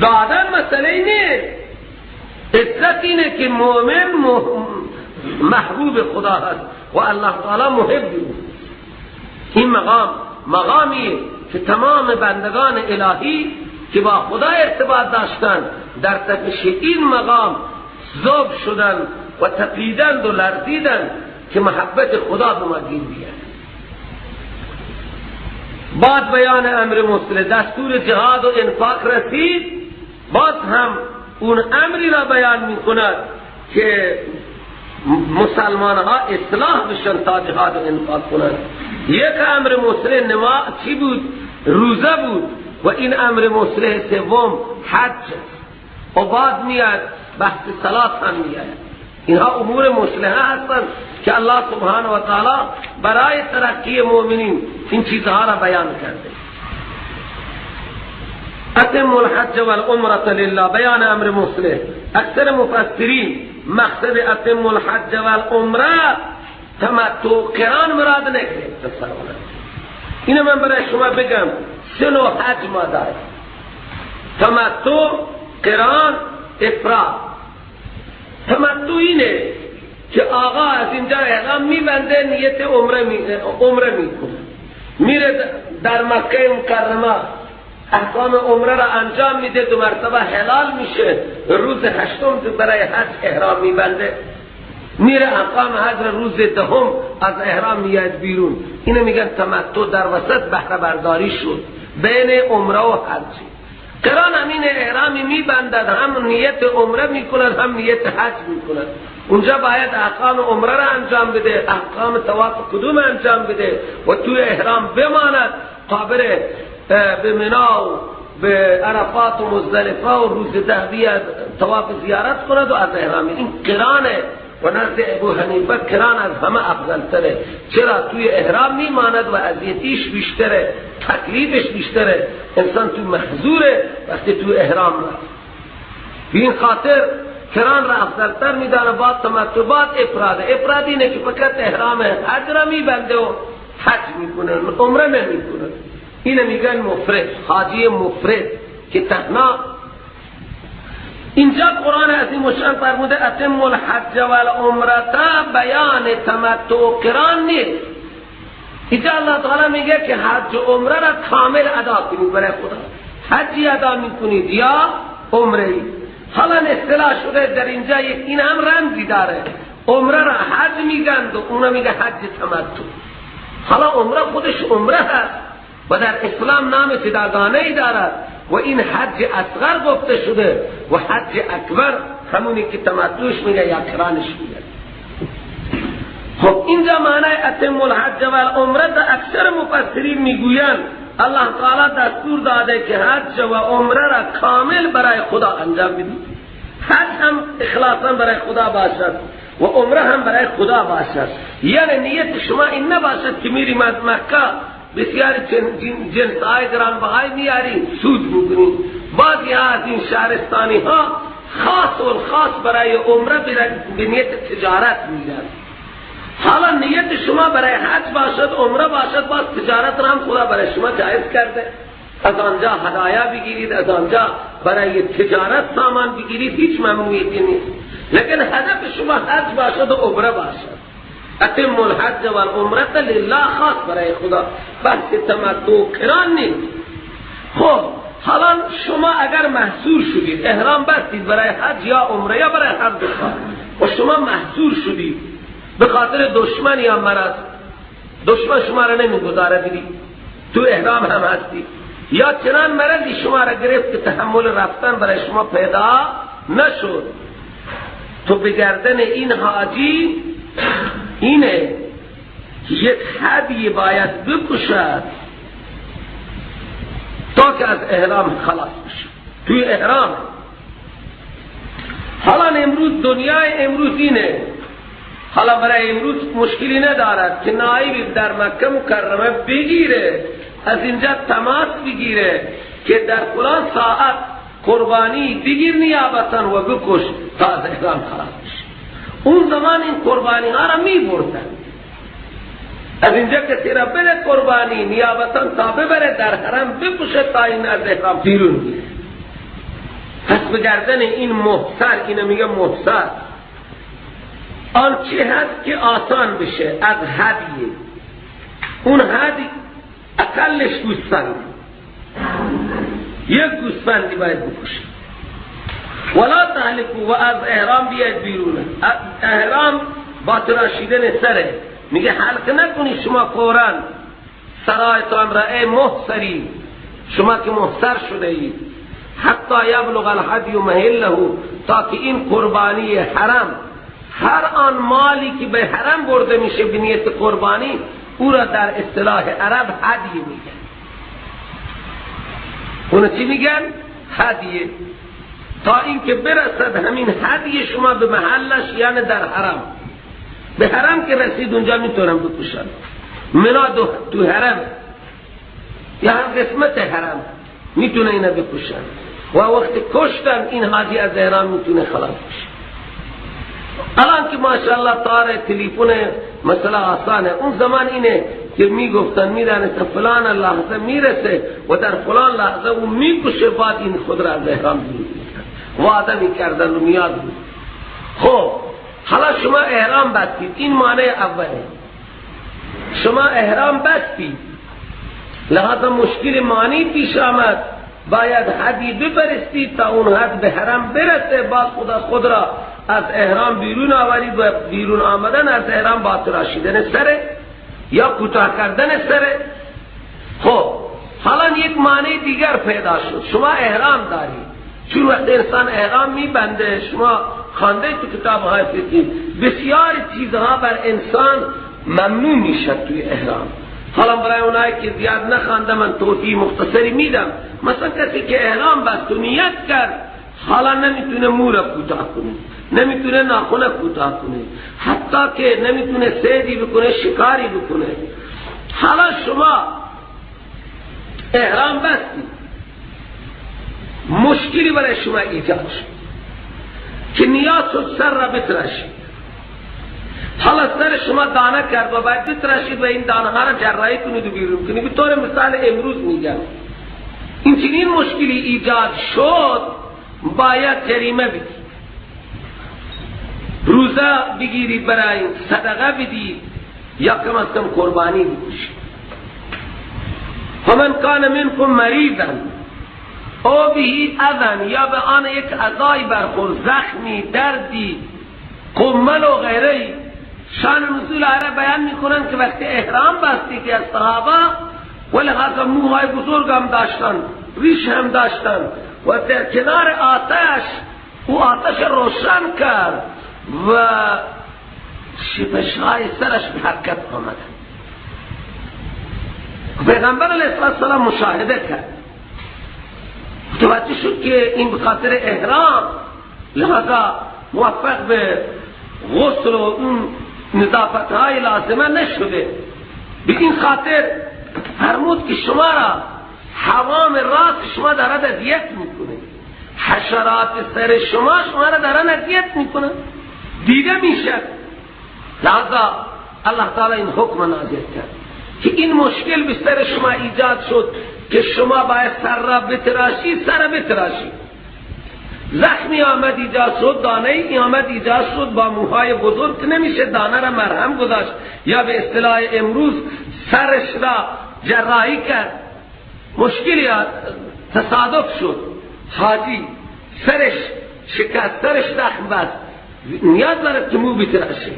دادن مسئله نیست، عزت اینه که مؤمن محبوب خدا هست و الله تعالی محب او. این مقام مقامیه که تمام بندگان الهی که با خدا ارتباط داشتن در تپش این مقام ذوب شدن و تپیدند و لرزیدند که محبت خدا به ما گیر بیاد. بعد بیان امر مسلم، دستور جهاد و انفاق رسید، باز هم اون امری را بیان می کند که مسلمان ها اصلاح بشن تا جهاد و انفاق کنند. یک امر مسلم نما چی بود؟ روزه بود. و این امر مسلم سوم حج و بعد میاد بحث صلات هم میاد. اینها امور مصلحه هستند که الله سبحانه و تعالی برای ترقی مؤمنین این چیزها را بیان کرده. اتم الحج والعمرة لله، بیان امر مصلح. اکثر مفسرین مقصد اتم الحج والعمره تمتع قران مراد نگرفت. اینو من برای شما بگم سه نوع حج ما داریم: تمتع، قران، افراد. تمتع اینه که آقا از اینجا احرام میبنده، نیت عمره میکنه، میره در مکه مکرمه احکام عمره را انجام میده، دو مرتبه حلال میشه، روز هشتم برای حج احرام میبنده، میره احکام حج را روز دهم از احرام میاد بیرون. اینو میگن تمتع. در وسط بهره برداری شد بین عمره و حج. قران همین احرامی میبندد، هم نیت عمره میکند هم نیت حج میکند. اونجا باید احکام عمره را انجام بده، احکام طواف قدوم انجام بده و توی احرام بماند تا بره به منا و به عرفات و مزدلفه و روز ده بیاد طواف زیارت کند و از احرام. این قرانه و نزد ابو حنیفه قران از همه افضل تره. چرا؟ توی احرام میماند و اذیتیش بیشتره، تکلیفش بیشتره، انسان تو محظوره وقتی تو احرام رفت. به این خاطر قران را افضل تر میدانه. بعد تمتع، بعد افراد. افراد اینه که فقط احرام حج را میبنده و حج میکنه، عمره نمیکنه. اینه میگن مفرد، حاجی مفرد که تنها. اینجا قرآن عظیم الشان فرموده اتم الحج والعمره، بیان تمتع و قران نیست. اینجا الله تعالی میگه که حج و عمره را کامل ادا کنید برای خدا. حجی ادا میکنید یا عمره ای. حالا اصطلاح شده در اینجا یک این هم رمزی داره، عمره را حج میگن و اونا میگه حج تمتع. حالا عمره خودش عمره هست و در اسلام نام جداگانه ای دارد و این حج اصغر گفته شده و حج اکبر همونی که تمتعش میگه یا قرانش میگه. خب اینجا معنی اتم الحج والعمره در اکثر مفسرین میگویند الله تعالی دستور داده که حج و عمره را کامل برای خدا انجام بدید. حج هم اخلاصا برای خدا باشد و عمره هم برای خدا باشد. یعنی نیت شما این نباشد که میریم از مکه بسیار جنس های گرانبهای میاری سود میکنی. بعضی از این شهرستانی ها خاص و خاص برای عمره به نیت تجارت میرن. حالا نیت شما برای حج باشد، عمره باشد، باز تجارت را هم خدا برای شما جایز کرده. از آنجا هدایا بگیرید، از آنجا برای تجارت سامان بگیرید، هیچ ممنوعیتی نیست. لیکن هدف شما حج باشد و عمره باشد. اتم الحج والعمره لله، خاص برای خدا، بحث تمتع قران نیست. خب حالا شما اگر محصور شدید، احرام بستید برای حج یا عمره یا برای هر دو کار و شما محصور شدید به خاطر دشمن یا مرض، دشمن شما را نمیگذاره بدید، تو احرام هم هستی، یا چنان مرضی شما را گرفت که تحمل رفتن برای شما پیدا نشد، تو به گردن این حاجی اینه که یک هدیه باید بکشد تا که از احرام خلاص بشه. توی احرام. حالا امروز دنیای امروز اینه، حالا برای امروز مشکلی ندارد که نایب در مکه مکرمه بگیره، از اینجا تماس بگیره که در فلان ساعت قربانی بگیر نیابتا و بکش تا از احرام خلاص بشه. اون زمان این قربانی ها را می بردن از اینجا کسی را بده قربانی نیابتا تا ببره در حرم بکشه تا این از احرام بیرون بیره. پس به گردن این محصر، اینو میگه محصر، آن چی هست که آسان بشه از هدیه، اون هدی اقلش گوسفند، یک گوسفندی باید بکشه. ولا تهلکو، و از احرام بیاید بیرون. احرام با تراشیدن سره، میگه حلق نکنی شما فوراً سرایتان را ای محصری، شما که محصر شده اید، حتی یبلغ الهدی محله، تا که این قربانی حرم، هر آن مالی که به حرم برده میشه به نیت قربانی، او را در اصطلاح عرب هدیه میگن. اونو چی میگن؟ هدیه. تا اینکه برسد همین هدیه شما به محلش، یعنی در حرم. به حرم که رسید اونجا میتونم بکشن، منا تو حرم یا هر قسمت حرم میتونه اینو بکشن، و وقتی کشتن این حاجی از احرام میتونه خلاص بشه. الان که ماشاءالله تار تلفن مثلا آسانه، اون زمان اینه که میگفتن میدانست فلان لحظه میرسه و در فلان لحظه او میکشه، بعد این خود را از احرام بیرون میکرد، وعده میکردن و میاد بود. خب حالا شما احرام بستید، این معنی اوله، شما احرام بستید، لحاظا مشکل معنی پیش آمد، باید هدی بفرستید تا اون حد به حرم برسه، بعد خدا خود را از احرام بیرون آورید و بیرون آمدن از احرام با تراشیدن سره یا کوتاه کردن سره. خب حالا یک معنی دیگر پیدا شد، شما احرام دارید، چون وقت انسان احرام میبنده، شما خوانده تو کتاب های فقهی بسیار چیزها بر انسان ممنوع میشد توی احرام. حالا برای اونایی که زیاد نخوانده من توضیح مختصری میدم. مثلا کسی که احرام بست و نیت کرد، حالا نمیتونه مو را کوتاه کنه، نمیتونه ناخن کوتاه کنه، حتی که نمیتونه صیدی بکنه، شکاری بکنه. حالا شما احرام بستی، مشکلی برای شما ایجاد شد که نیاز شد سر را بتراشید. حالا سر شما دانه کرد و باید بتراشید و این دانه ها را جراحی کنید و بیرون کنید. به طور مثال امروز میگم این چنین مشکلی ایجاد شد، باید جریمه بدید، روزه بگیرید، برای صدقه بدید، یا کم از کم قربانی بکشید. فمن کان منکم مریضا او بهی اذن، یا به آن یک اذای برخورد، زخمی، دردی، قمل و غیره. شان نزول آره بیان میکنن که وقتی احرام بستی که از صحابه ولهذا موهای بزرگ هم داشتن، ریش هم داشتن، و در کنار آتش او آتش روشن کرد و شپشهای سرش به حرکت آمد. پیغمبر علیه السلام مشاهده کرد، متوجه شد که این به خاطر احرام لذا موفق به غسل و اون نظافت های لازمه نشده. به این خاطر فرمود که شما را حوام راس شما دارد اذیت میکنه، حشرات سر شما شما را دارن اذیت میکنه، دیده میشه. لذا الله تعالی این حکم نازل کرد که این مشکل به سر شما ایجاد شد که شما باید سر را بتراشی، سر بتراشی. زخمی آمد ایجاد شد، دانه ای آمد ایجاد شد، با موهای بزرگ نمیشه دانه را مرهم گذاشت، یا به اصطلاح امروز سرش را جراحی کرد. مشکلی تصادف شد، حاجی سرش شکست، سرش زخم بست، نیاز دارد که مو بتراشه.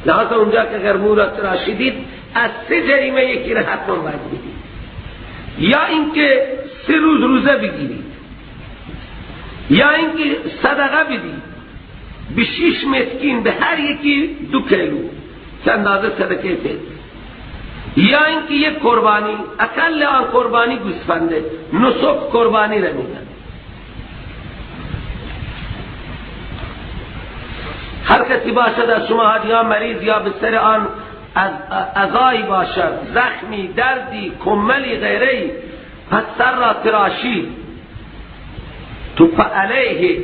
لحاظا اونجا که اگر مو را تراشیدید از 3 جریمه یکی را حتما باید بدید، یا اینکه 3 روز روزه بگیرید، یا اینکه صدقه بدید به 6 مسکین، به هر یکی 2 کیلو که اندازه صدقه فطر، یا اینکه یک قربانی، اقل آن قربانی گوسفنده، نسک قربانی را میدن. هر کسی باشد از شما حاجیان مریض یا به سر آن عزایی باشد، زخمی، دردی، کملی، غیره، پس سر را تراشید، تو فعلیه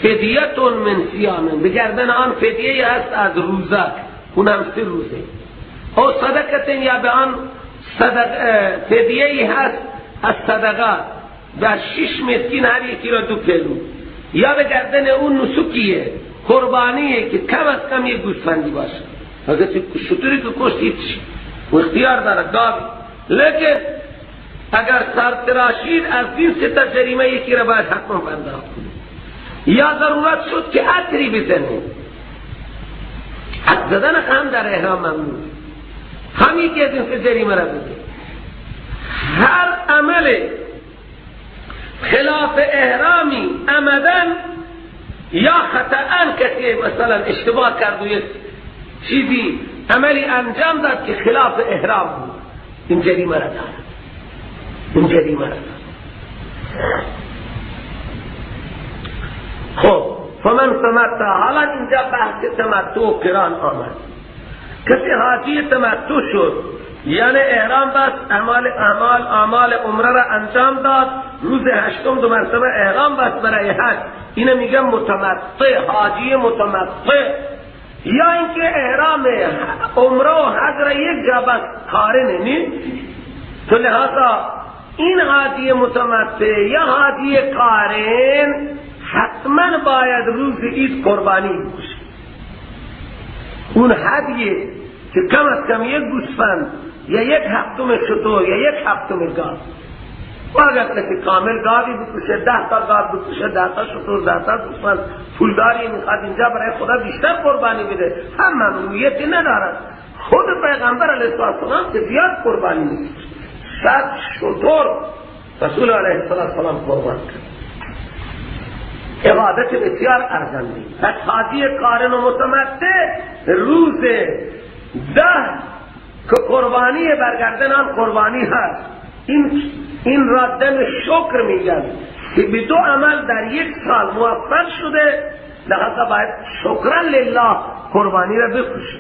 فدیه من صیام، به گردن آن فدیه است از روزه، اونم 3 روزه، او صدقه یا به آن فدیه هست از صدقه، در 6 مسکین هر یکی را 2 کیلو، یا به گردن اون نسکیه، قربانیه که کم از کم یک گوسفندی باشه. اگر شتری که کشت هیچ و اختیار داره گاوی، لیکن اگر سر تراشید از این 3 تا جریمه یکی را باید حتما پرداخت کنه. یا ضرورت شد که عطری بزنه، عطر زدن هم در احرام ممنوع، هم یکی از این 3 جریمه را بده. هر عمل خلاف احرامی عمدن یا خطأ، کسی مثلا اشتباه کرد و یک چیزی عملی انجام داد که خلاف احرام بود، این جریمه را دارد، این جریمه را دارد. خب فمن تمتع، حالا اینجا بحث تمتع و قران آمد. کسی حاجی تمتع شد، یعنی احرام بست، اعمال عمره را انجام داد، روز 8 2 مرتبه احرام بست برای حج، اینو میگن متمتع، حاجی متمتع. یا اینکه احرام عمره و حج را یک جا بست، قارنه نی، تو لہذا این حاجی متمتع یا حاجی قارن حتما باید روز عید قربانی بکشه. اون هدیه که کم از کم یک گوسفند یا 1/7 شتر یا 1/7 گاو، و اگر کسی کامل گاوی بکشه، 10 تا گاو بکشه، 10 تا شتر، 10 تا گوسفند، پولداری میخواد اینجا برای خدا بیشتر قربانی بده، هم ممنوعیتی ندارد. خود پیغمبر علیه السلام که زیاد قربانی میکشه، 100 شتر رسول علیه السلام قربان کرد. عبادت بسیار ارزنده. پس حاجی قارن و متمتع روز 10 که قربانی برگردن آن قربانی هست، این را دم شکر میگن که به 2 عمل در یک سال موفق شده، لحظه باید شکرا لله قربانی را بکشه.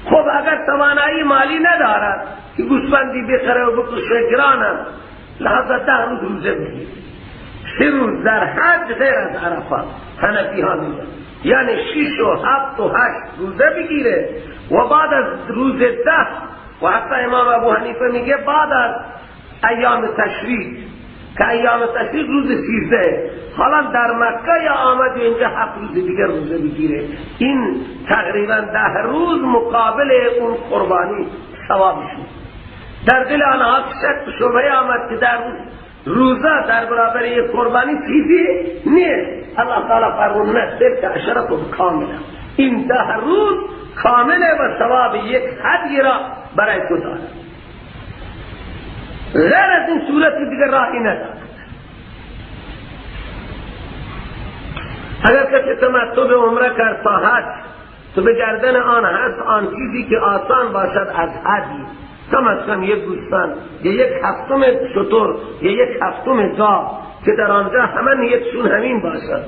خب اگر توانایی مالی ندارد که گوسفندی بخره و بکشه، گرانم، لحظه 10 روز روزه بگیره، 3 روز در حج غیر از عرفات، حنفی ها میگن، یعنی 6 و 7 و 8 روزه بگیره و بعد از روز 10، و حتی امام ابو حنیفه میگه بعد از ایام تشریق، که ایام تشریق روز 13، حالا در مکه یا آمد اینجا 7 روز دیگر روزه بگیره، این تقریبا 10 روز مقابل اون قربانی ثواب شد. در دل آنها شک و شبهه آمد که در روزه در برابر یک قربانی چیزی نیست. الله تعالی فرمود نه، تلک عشرة کامله، این 10 روز کامله و ثواب یک هدیه را برای تو دارد. غیر از این صورت دیگر راهی ندارد. اگر کسی تمتع به عمره کرد تا حج، تو به گردن آن هست آن چیزی که آسان باشد از هدی، کم از کم یک گوسفند یا 1/7 شتر یا 1/7 گاو، که در آنجا همه نیتشون همین باشد،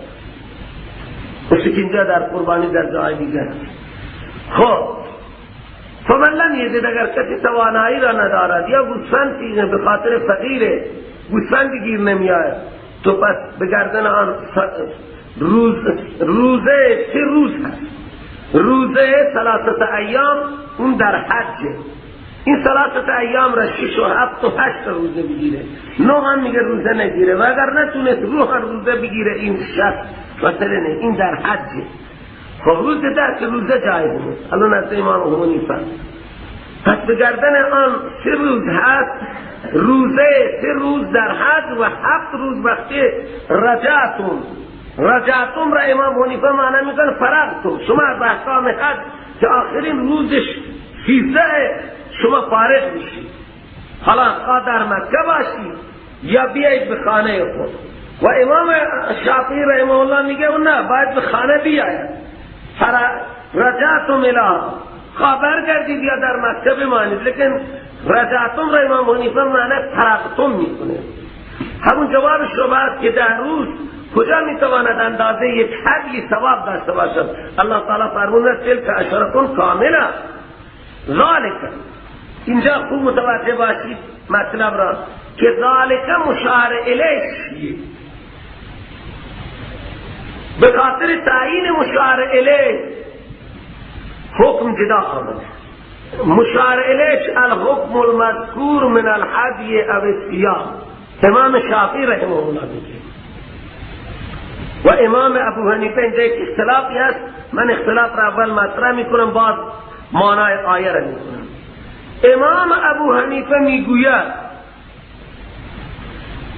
مثل که اینجا در قربانی در جای دیگر. خب فمن لم یجد، اگر کسی توانایی را ندارد یا گوسفند به خاطر فقیره گوسفندی گیر نمیآید، تو پس به گردن آن روزه 3 روز هست، روزه 3 ایام، اون در حجه، این 3 ایام را 6 و 7 و 8 روزه بگیره، 9 هم میگه روزه نگیره، و اگر نتونست روح روزه بگیره این 6 مثلا نه، این در حجه. خب روز 10 که روزه جایز نیست، الان از امام حنیفه. پس به گردن آن 3 روز هست، روزه 3 روز در حج و 7 روز وقتی رجعتم. رجعتم را امام حنیفه معنی میکنه فرغتم، شما از احکام حج که آخرین روزش 13 شما فارغ میشید، حالا خواه در مکه باشید یا بیایید به خانه خود. و امام شافعی رحمه الله میگه اون نه، باید به خانه بیاید، رجعتم الی، خواه برگردید یا در مکه بمانید، لیکن رجعتم را امام حنیفه معنی فرغتم میکنه. همون جواب شبهه است که 10 روز کجا میتواند اندازه یک هدی ثواب داشته باشد؟ الله تعالی فرموده تلک عشرة کامله. ذالک، اینجا خوب متوجه باشید مطلب را که ذالک مشار الیه، به خاطر تعیین مشار الیه حکم جدا آمده. مشار الیه الحکم المذکور من الهدی او الصیام، امام شافعی رحمه الله میگه و امام ابو حنیفه. اینجا یک اختلافی هست، من اختلاف را اول مطرح میکنم بعد معنای آیه را میکنم. امام ابو حنیفه میگوید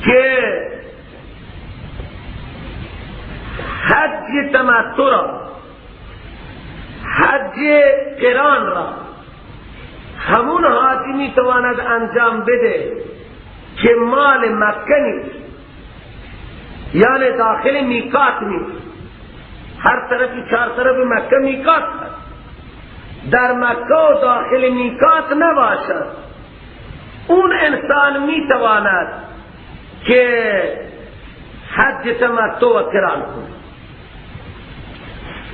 که حج تمتع را، حج قران را همون حاجی میتواند انجام بده که مال مکه نیست، یعنی داخل میقات نیست. هر طرفی چهار طرف مکه میقات هست، در مکه و داخل میقات نباشد، اون انسان میتواند که حج تمتع و قران کنه.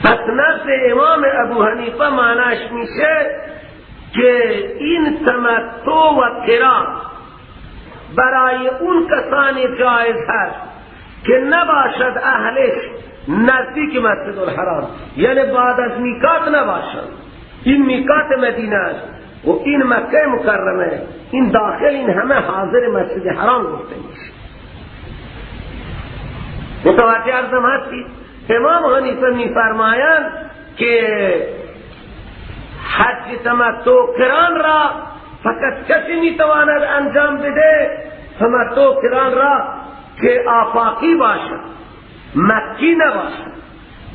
پس نزد امام ابو حنیفه معناش میشه که این تمتع و قران برای اون کسانی جایز هست که نباشد اهلش نزدیک مسجد الحرام، یعنی بعد از میقات نباشد. این میقات مدینه است و این مکه مکرمه، این داخل این همه حاضر مسجد حرام گفته میشه. متوجه عرضم هستی؟ امام حنیفه میفرمایند که حج تمتع قران را فقط کسی میتواند انجام بده، تمتع قران را، که آفاقی باشد، مکی نباشد.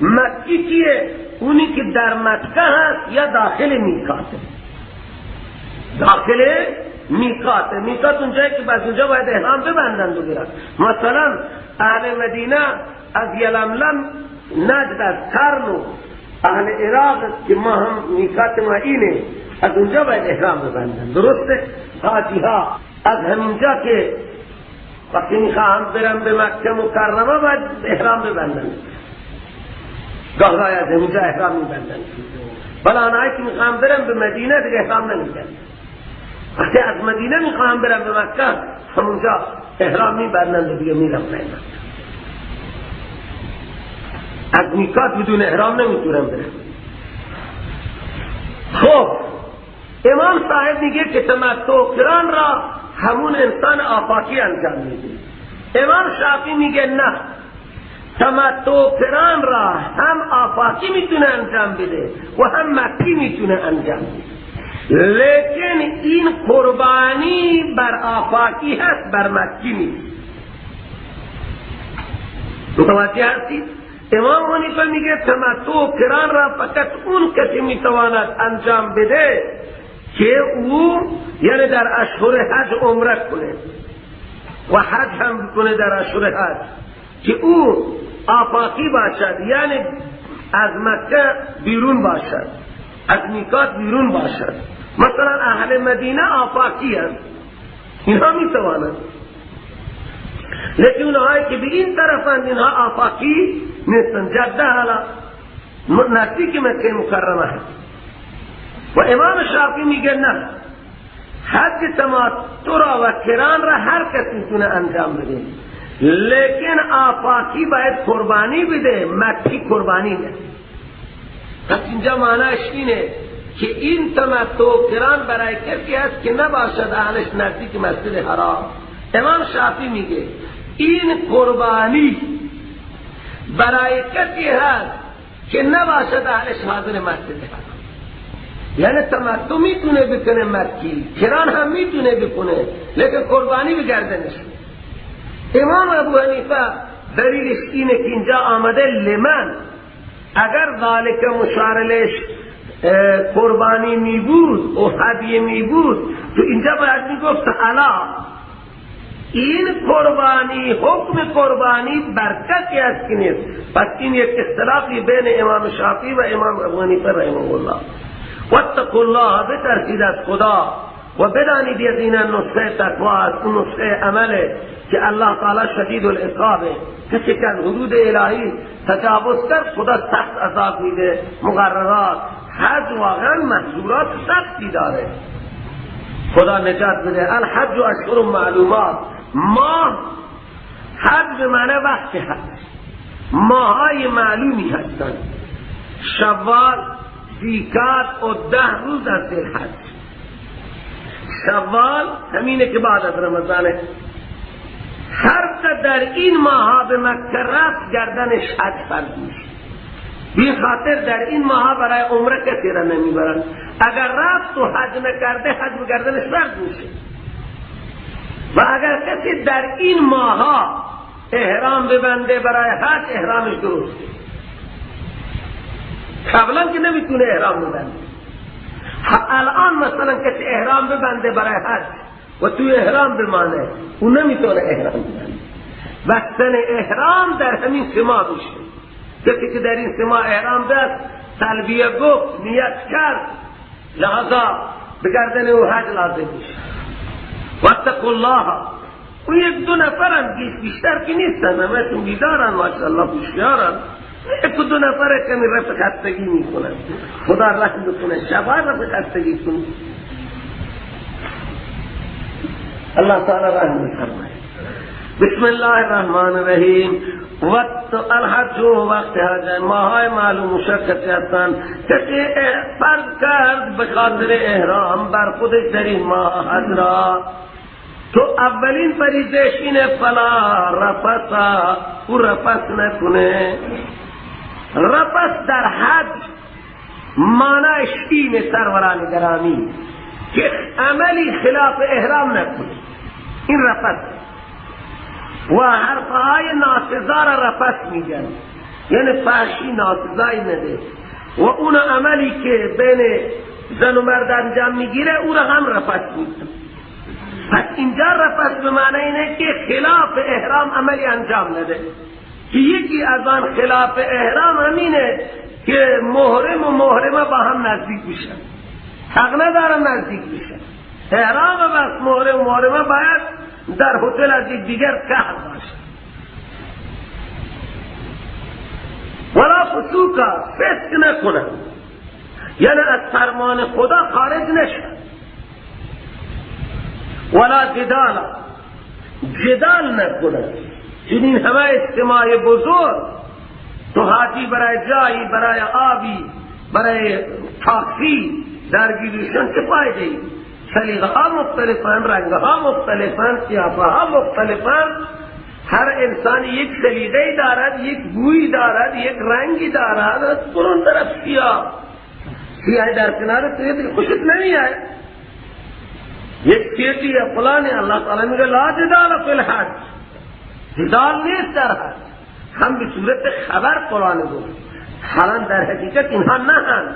مکی کیه؟ اونی که در مکه هست یا داخل میقاته. داخل میقاته، میقات اونجایی که بعد اونجا باید احرام ببندند و برن. مثلا اهل مدینه از یلملم نجد از قرن و اهل عراق که ما هم میقات ما اینه، از اونجا باید احرام ببندن. درسته؟ حاجی ها از همینجا که وقتی میخواهم برم به مکه مکرمه باید احرام ببندن، گاه از همینجا احرام میبندن. ولی آنهایی که میخواهم برم به مدینه دیگه احرام نمیبندن. وقتی از مدینه میخواهم برم به مکه همونجا احرام میبندن و دیگه میرم به مکه. از میقات بدون احرام نمیتونم برم. خب امام صاحب میگه که تمتع قران را همون انسان آفاقی انجام میده. امام شافعی میگه نه، تمتع قران را هم آفاقی میتونه انجام بده و هم مکی میتونه انجام بده، لیکن این قربانی بر آفاقی هست، بر مکی نیست. متوجه هستید؟ امام حنیفه میگه تمتع قران را فقط اون کسی میتواند انجام بده که او یعنی در اشهر حج عمره کنه و حج هم بکنه در اشهر حج، که او آفاقی باشد، یعنی از مکه بیرون باشد، از میقات بیرون باشد. مثلا اهل مدینه آفاقی هست، اینها میتوانند، لیکن اونهایی که به این طرفند اینها آفاقی نیستند. جده حالا نزدیک مکه مکرمه هست. و امام شافعی میگه نه، حج تمتع را و قران را هر کس میتونه انجام بده، لیکن آفاقی باید قربانی بده، مکی قربانی نده. پس اینجا معنیش اینه که این تمتع قران برای کسی هست که نباشد اهلش نزدیک مسجد حرام. امام شافعی میگه این قربانی برای کسی هست که نباشد اهلش حاضر مسجد حرام. یعنی تمتع میتونه بکنه مکی، قران هم میتونه بکنه، لیکن قربانی بگردنش. امام ابو حنیفه دلیلش اینه که اینجا آمده لمن، اگر ذالک مشار الیه قربانی می بود و هدیه می بود تو اینجا باید میگفت علا. این قربانی، حکم قربانی بر کسی است که نیست. پس این یک اختلافی بین امام شافعی و امام ابو حنیفه رحمه الله. واتقوا الله، بترسید از خدا و بدانید یقینا نسخه تقوا است، اون نسخه عمله که الله تعالی شدید العقابه. کسی که از حدود الهی تجاوز کرد خدا سخت عذاب میده. مقررات حج واقعا محظورات سختی داره، خدا نجات بده. الحج اشهر معلومات، ماه حج به معنی وقت حج، ماهای معلومی هستند. شوال، ذیقعد و 10 روز از ذوالحج. شوال همینه که بعد از رمضانه. هر که در این ماها به مکه رفت گردنش حج فرض میشه. بی خاطر در این ماها برای عمره کسی را نمیبرن. اگر رفت و حج نکرده حج به گردنش فرض میشه. و اگر کسی در این ماها احرام ببنده برای حج، احرامش درسته. قبلا که نمیتونه احرام ببنده. الان مثلا کسی احرام ببنده برای حج و توی احرام بمانه، اون نمیتونه احرام ببنده. بستن احرام در همین سما میشه. کسی که در این سما احرام دست، تلبیه گفت، نیت کرد، لحظا به گردن او حج لازم میشه. واتقوا الله. اون یک دو نفرن، بیشتر که نیستن، همه‌شون بیدارن، ماشاءالله هوشیارن. یک دو نفره کمی رفع خستگی میکنن، خدا رحم بکنه، شبا رفع خستگی کنه، الله تعالی رحم بفرمایه. بسم الله الرحمن الرحیم. وقت الحج وقت حج، ماهای معلوم مشخص هستند. کسی فرض کرد به خاطر احرام بر خودش در این ماه حج را، تو اولین فریضه‌اش اینه فلا رفث، او رفث نکنه. رفث در حج معنیش اینه سروران گرامی که عملی خلاف احرام نکنه، این رفث. و حرفهای ناسزا را رفث میگن، یعنی فحشی ناسزایی نده. و اون عملی که بین زن و مرد انجام میگیره او را هم رفث میگن. پس اینجا رفث به معنی اینه که خلاف احرام عملی انجام نده، که یکی از آن خلاف احرام همینه که محرم و محرمه با هم نزدیک بشن. حق ندارن نزدیک بشن. احرام بس محرم و محرمه باید در هتل از یک دیگر قهر باشه. ولا فسوقا، فسق نکنن، یعنی از فرمان خدا خارج نشن. ولا جدال، جدال نکنن. چون این همه اجتماع بزرگ، تو حاجی برای جایی، برای آبی، برای تاکسی درگیریشن چه فایده ای؟ سلیقه ها مختلفن، رنگ ها مختلفن، قیافه ها مختلفن. هر انسان یک سلیقه دارد، یک بوی دارد، یک رنگی دارد. از اون طرف سیاه سیاه در کنار تو خوشت نمیاد، یک چیزی یا فلانی. الله تعالی میگه لا جدال فی الحج، جدال نیست در حج. هم به صورت خبر قرآن گفت، حالا در حقیقت اینها نه.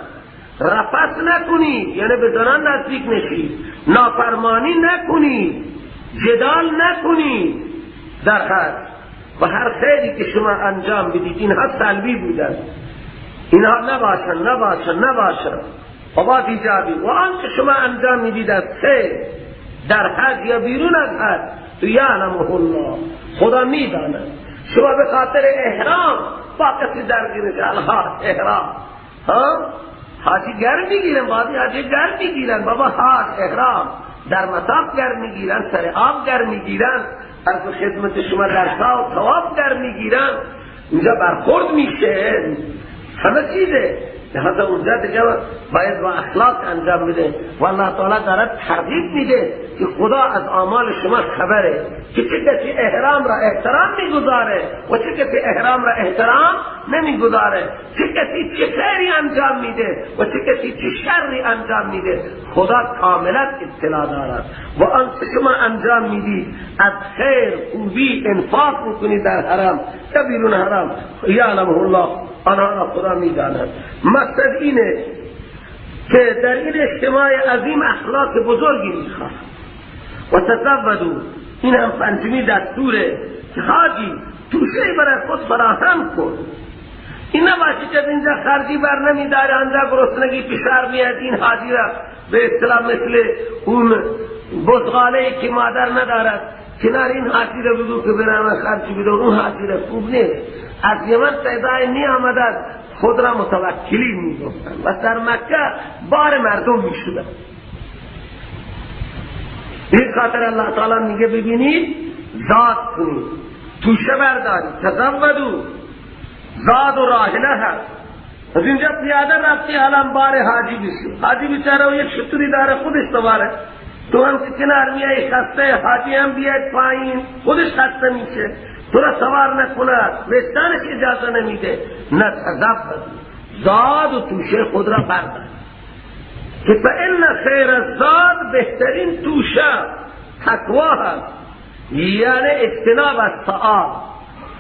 رفث نکنی یعنی به زنان نزدیک نشی، نافرمانی نکنی، جدال نکنی در حج. و هر خیری که شما انجام بدید، اینها سلبی بودن، اینها نباشن نباشن نباشن، و با ایجابی. و آن که شما انجام میدید از خیر در حج یا بیرون از حج، تو یعلمه الله، خدا میداند. شما به خاطر احرام با کسی درگیر نشید. الحاج احرام، ها حاجی گرم میگیرن، بعضی حاجی گرم میگیرن، بابا حاج احرام در مطاف گرم میگیرن، سر آب گرم میگیرن، از خدمت شما در سا و طواف گرم میگیرن، اینجا برخورد میشه، همه چیزه. لحاظا اونجا دیگه باید با اخلاق انجام بده. و الله تعالی دارد ترغیب میده که خدا از اعمال شما خبره، که چه کسی احرام را احترام میگذاره و چه کسی احرام را احترام نمیگذاره، چه کسی چه خیری انجام میده و چه کسی چه شری انجام میده. خدا کاملا اطلاع دارد. و آنچه شما انجام میدید از خیر، خوبی، انفاق میکنید در حرم یا بیرون حرم، یعلمه الله، آنها را خدا میداند. مقصد اینه که در این اجتماع عظیم اخلاق بزرگی میخواد. و تزودوا، این هم پنجمی دستوره که حاجی توشه برای خود فراهم کن. این نباشه که اینجا خرجی بر نمیداره، آنجا گرسنگی فشار میاد، این حاجی را به اصطلاح مثل اون بزغاله که مادر ندارد کنار این حاجی را بگو که برای من خرچی بده، اون حاجی را خوب نیست. از یمن تعداد می آمدن خود را متوکلی می گفتن و در مکه بار مردم می شدن. این خاطر الله تعالی میگه ببینید زاد کنید، توشه بردارید، تزودو، زاد و راحله هست. از اینجا پیاده رفتی الان بار حاجی بشی، حاجی بیچاره و یک شتری داره خودش دوباره، تو هم که کنار میایی خسته، حاجی هم بیاید پایین خودش خسته میشه، تو را سوار نکند، وجدانش اجازه نمیده. نه، تزود، زاد و توشه خود را بردار که فإن خیر الزاد، بهترین توشه تقوا هست، یعنی اجتناب از سؤال،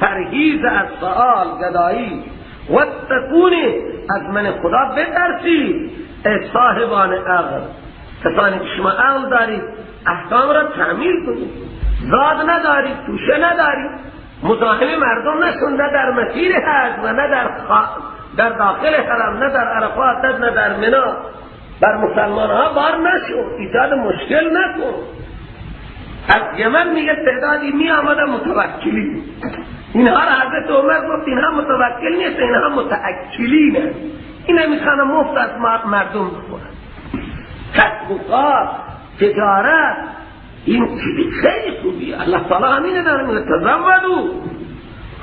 پرهیز از سؤال، گدایی. واتقونی، از من خدا بترسید ای صاحبان عقل، کسانی که شما عقل دارید احکام را تعمیل کنید. زاد ندارید، توشه ندارید، مزاحم مردم نشون، نه در مسیر حج و نه در داخل حرم، نه در عرفات، نه در منا، بر مسلمان ها بار نشو، ایجاد مشکل نکن. از یمن میگه تعدادی می آمده متوکلی، اینها را حضرت عمر گفت اینها متوکل نیست، اینها متأکلین، اینا میخوان مفت از مردم بخورن. کسب و کار، تجارت، این چیزی خیلی خوبیه. الله تعالی همینه داره میگه تزودو.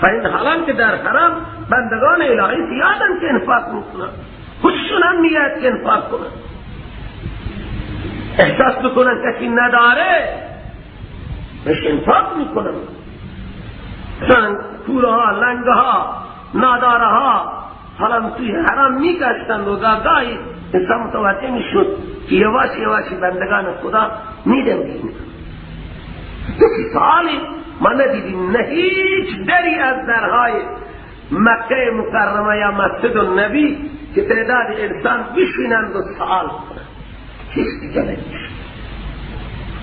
فإن حالان که در حرم بندگان الهی زیادن که انفاق میکنن، خوششون هم میاد که انفاق کنن، احساس بکنن کسی نداره بهش انفاق میکنن. مثلا کوره ها، لنگه ها، ناداره ها حالا توی حرم میگشتند و گاهی انسان متوجه میشد که یواش یواش بندگان خدا میدن. تو سالی ما ندیدیم نه هیچ دری از درهای مکه مکرمه یا مسجد النبی که تعداد انسان بشینند و سوال کنند، هیچ دیگه نمیشه.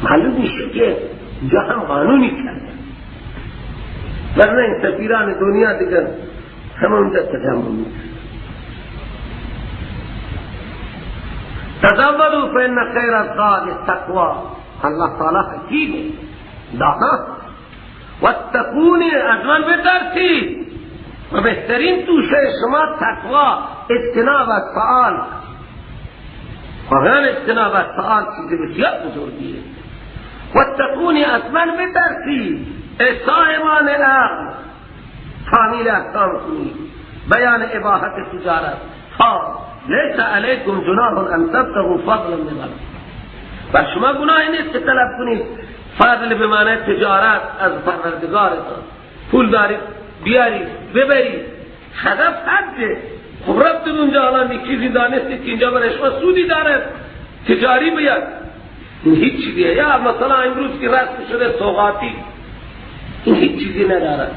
معلوم میشه که اینجا هم قانونی کرده، ورنه این سفیران دنیا دیگر همه اونجا تجمع میکنند. تزودوا فإن خیر الزاد التقوی. الله تعالی حکیمه، دانا. واتقونی، از من بترسید و بهترین توشه شما تقوا، اجتناب از سؤال. واقعا اجتناب از سؤال چیز بسیار بزرگیه. واتقونی، از من بترسید ای صاحبان عقل، تعمیل احکام کنید، بیان اباحت تجارت. ها لیس علیکم جناح ان تبتغوا فضلا من ربکم، بر شما گناهی نیست که طلب کنید فضل به معنی تجارت از پروردگارتان. پول دارید بیارید ببرید، هدف حجه. خب رفتید اونجا الان یک چیزی دانستید که اینجا برای شما سودی داره، تجاری بیاد، این هیچ چیزیه. یا مثلا امروز که رسم شده سوغاتی، این هیچ چیزی نداره.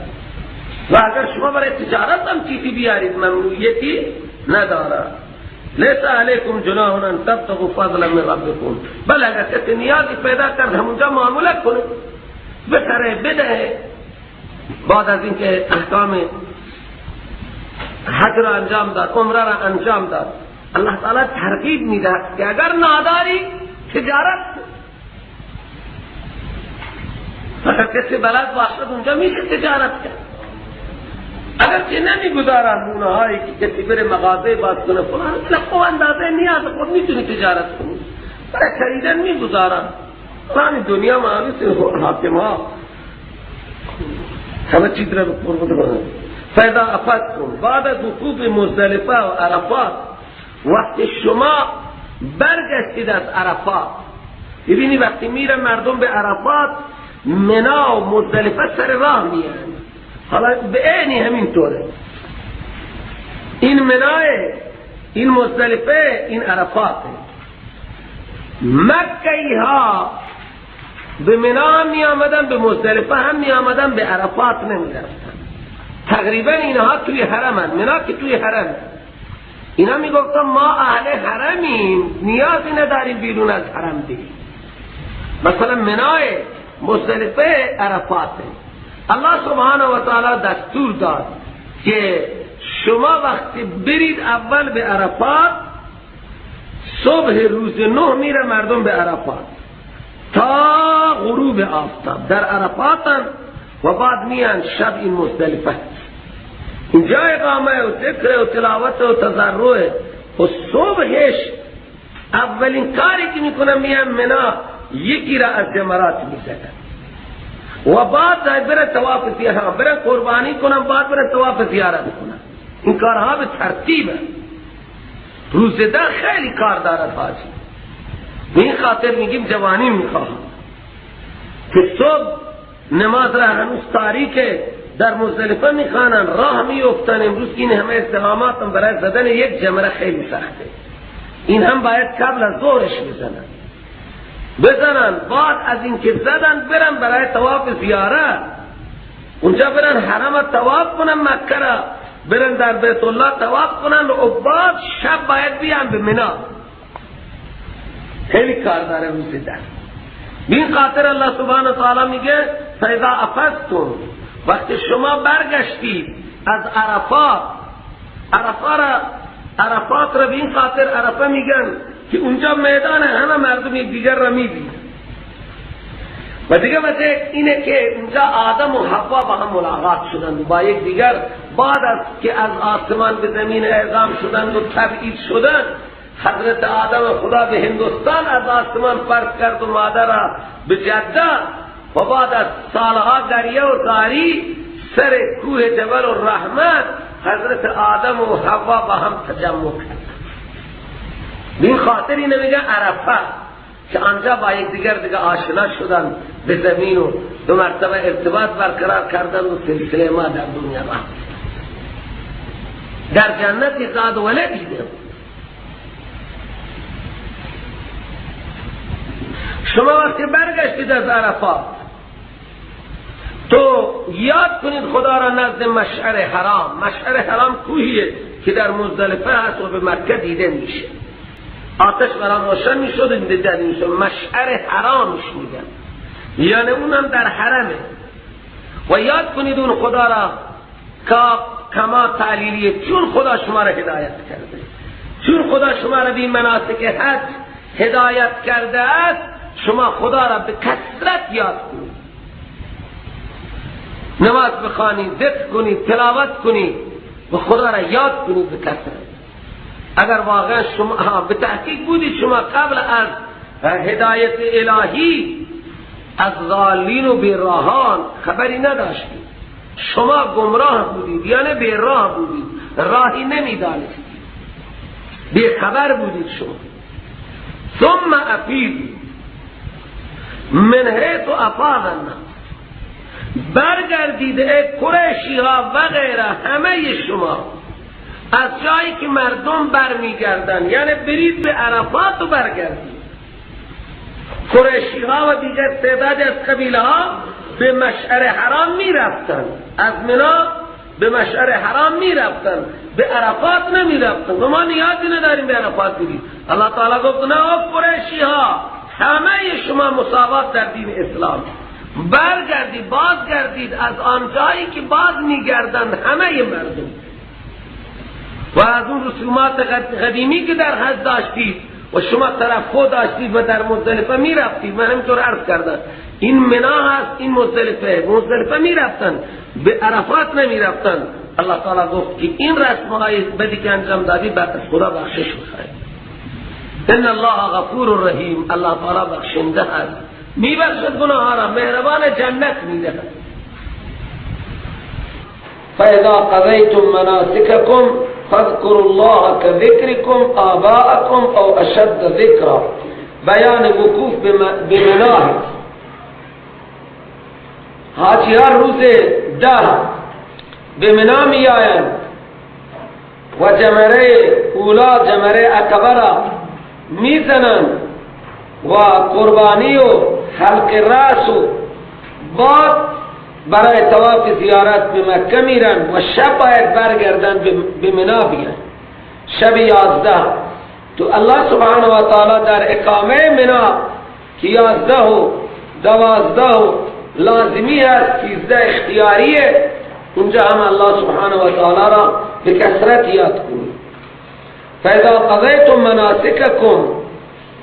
و اگر شما برای تجارت هم چیزی بیارید ممنوعیتی نداره. لیس علیکم جناح ان تبتغوا فضلا من ربکم، بل اگر کسی نیازی پیدا کرد همونجا معامله کنه، بخره بده. بعد از اینکه احکام حج را انجام داد، عمره را انجام داد، الله تعالی ترغیب میده که اگر ناداری تجارت کن. فقط کسی بلد باشد اونجا میشه تجارت کرد. اگر چه نمیگذارن اونهایی که کسی بره مغازه باز کنه فلان، خب اندازه نیاز خود میتونی تجارت کنی، برای خریدن میگذارن. همین دنیا معلومه حاکم ها همه چیز را به قربت کنن. فاذا افضتم، بعد از وقوف مزدلفه و عرفات، وقتی شما برگشتید از عرفات، ببینی وقتی میره مردم به عرفات، منا و مزدلفه سر راه میان. حالا به عینی همینطوره، این مناه، این مزدلفه، این عرفاته. مکه‌ای ها به منا هم می آمدن، به مزدلفه هم می آمدن، به عرفات نمی رفتن. تقریبا اینها توی حرمن، منا که توی حرم. اینا می گفتن ما اهل حرمیم، نیازی نداریم بیرون از حرم بریم. مثلا منای، مزدلفه، عرفاته. الله سبحانه و تعالی دستور داد که شما وقتی برید اول به عرفات، صبح روز 9 میره مردم به عرفات. تا غروب آفتاب در عرفاتن و بعد میان شب این مزدلفه، اینجا اقامه و ذکر و تلاوت و تضرع و صبحش اولین کاری که میکنن میان منا یکی را از جمرات میزنن و بعد بره طواف زیارت، بره قربانی کنن، بعد بره طواف زیارت کنن. این کارها به ترتیبه. روز ده خیلی کار دارد حاجی. به این خاطر میگیم جوانی میخواهم که صبح نماز را هنوز تاریکه در مزدلفه میخوانن، راه میافتن. امروز این همه ازدحامات هم برای زدن یک جمره خیلی سخته، این هم باید قبل از ظهرش بزنن. بعد از اینکه زدن برن برای طواف زیارت، اونجا برن حرم طواف کنن، مکه را برن در بیت الله طواف کنن و بعد شب باید بیان به منا. خیلی کار داره روز ده. به این خاطر الله سبحانه و تعالی میگه فاذا افضتم، وقتی شما برگشتید از عرفات، عرفات را به این خاطر عرفه میگن که اونجا میدان همه مردم یک دیگر را میبینن و دیگه وجه اینه که اونجا آدم و حوا با هم ملاقات شدند با یک دیگر، بعد از که از آسمان به زمین اعزام شدند و تبعید شدند، حضرت آدم خدا به هندوستان از آسمان فرض کرد و مادر را به جده و بعد از سالها گریه و زاری سر کوه جبل الرحمت حضرت آدم و حوا با هم تجمع کرد. به این خاطر اینه میگه عرفه که آنجا با یک دیگر دیگه آشنا شدن به زمین و دو مرتبه ارتباط برقرار کردن و سلسله ما در دنیا را در جنت زاد ولد دیده. شما وقتی برگشتید از عرفات تو یاد کنید خدا را نزد مشعر حرام. مشعر حرام کوهیه که در مزدلفه هست و به مکه دیده میشه، آتش بران روشن میشد و دیده میشد، مشعر حرامش میگن، یعنی اونم در حرمه. و یاد کنید اون خدا را کما تعلیلیه، چون خدا شما را هدایت کرده، چون خدا شما را به مناسک حج هدایت کرده است، شما خدا را به کثرت یاد کنید، نماز بخوانید، ذکر کنید، تلاوت کنید و خدا را یاد کنید به کثرت. اگر واقعا شما به تحقیق بودید، شما قبل از هدایت الهی از ضالین و بیراهان خبری نداشتید، شما گمراه بودید، یعنی بیراه بودید، راهی نمیدانستید، بیخبر بودید شما. ثم افیدوا من حیث افاض الناس، برگردید ای قریشی ها و غیره، همه شما از جایی که مردم برمیگردن، یعنی برید به عرفات و برگردید. قریشی ها و دیگر تعداد از قبیله ها به مشعر حرام میرفتن، از منا به مشعر حرام میرفتن، به عرفات نمیرفتن. و ما نیازی نداریم به عرفات بریم. الله تعالی گفت نه قریشی ها، همه شما مساوات در دین اسلام، برگردید، بازگردید از آن جایی که باز میگردند همه مردم و از اون رسومات قدیمی که در حج داشتید و شما ترفع داشتید و در مزدلفه میرفتید. من همینطور عرض کردم این منا هست، این مزدلفه، مزدلفه میرفتن، به عرفات نمیرفتن. الله تعالی گفت که این رسمهای بدی که انجام دادی بعد از خدا بخشش بخواهید. ان الله غفور رحیم، الله تعالی بخشنده هست، میبخشد گناه را، مهربان، جنت میدهد. فاذا قضیتم مناسککم فاذکروا الله كذکرکم آباءکم او اشد ذکرا. بیان وقوف به منا. حاجی هر روز ده به منا می آیند و جمره اولا، جمره عقبه را میزنند و قربانی و حلق رأس و بعد برای طواف زیارت به مکه میرن و شب باید برگردن به منا بیان، شب 11. تو الله سبحانه و تعالی در اقامه منا که 11 و 12 و لازمی است، 13 اختیاریه، اونجا هم الله سبحانه و تعالی را به کثرت یاد کنید. فاذا قضیتم مناسککم،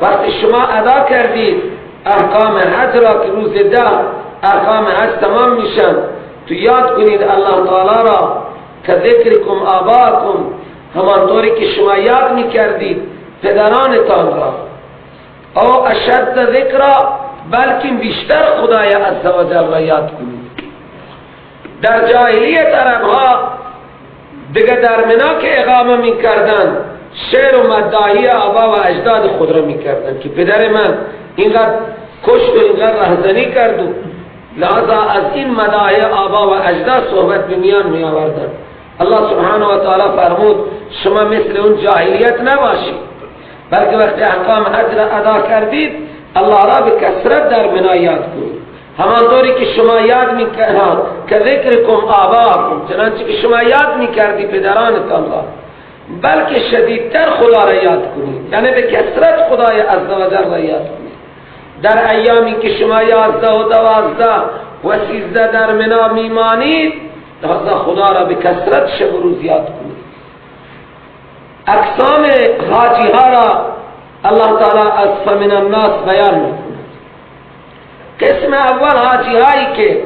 وقتی شما ادا کردید احکام حج را که روز 10 احکام حج تمام میشن، تو یاد کنید الله تعالی را که ذکرکم آباکم، همانطوری که شما یاد میکردید پدرانتان را، او اشد ذکر، بلکه بیشتر خدای عزوجل را یاد کنید. در جاهلیت عربها دیگه در منا که اقامه میکردن شعر و مداحی آبا و اجداد خود را میکردن که پدر من اینقدر کشت و اینقدر رهزنی کرد و لہذا از این مداحی آبا و اجداد صحبت به میان می آوردن. الله سبحانه و تعالی فرمود شما مثل اون جاهلیت نباشید، بلکه وقتی احکام حج را ادا کردید الله را به کثرت در منا یاد کنید، همانطوری که شما یاد میکردید که ذکرکم آباکم، چنانچه که شما یاد میکردی پدرانتان را، بلکه شدیدتر خدا را یاد کنید، یعنی به کثرت خدای عزوجل را یاد کنید. در ایامی که شما 11 و 12 و 13 در منا میمانید، لہذا خدا را به کثرت شب و روز یاد کنید. اقسام حاجی ها را الله تعالی از فمن الناس بیان میکند. قسم اول حاجی هایی که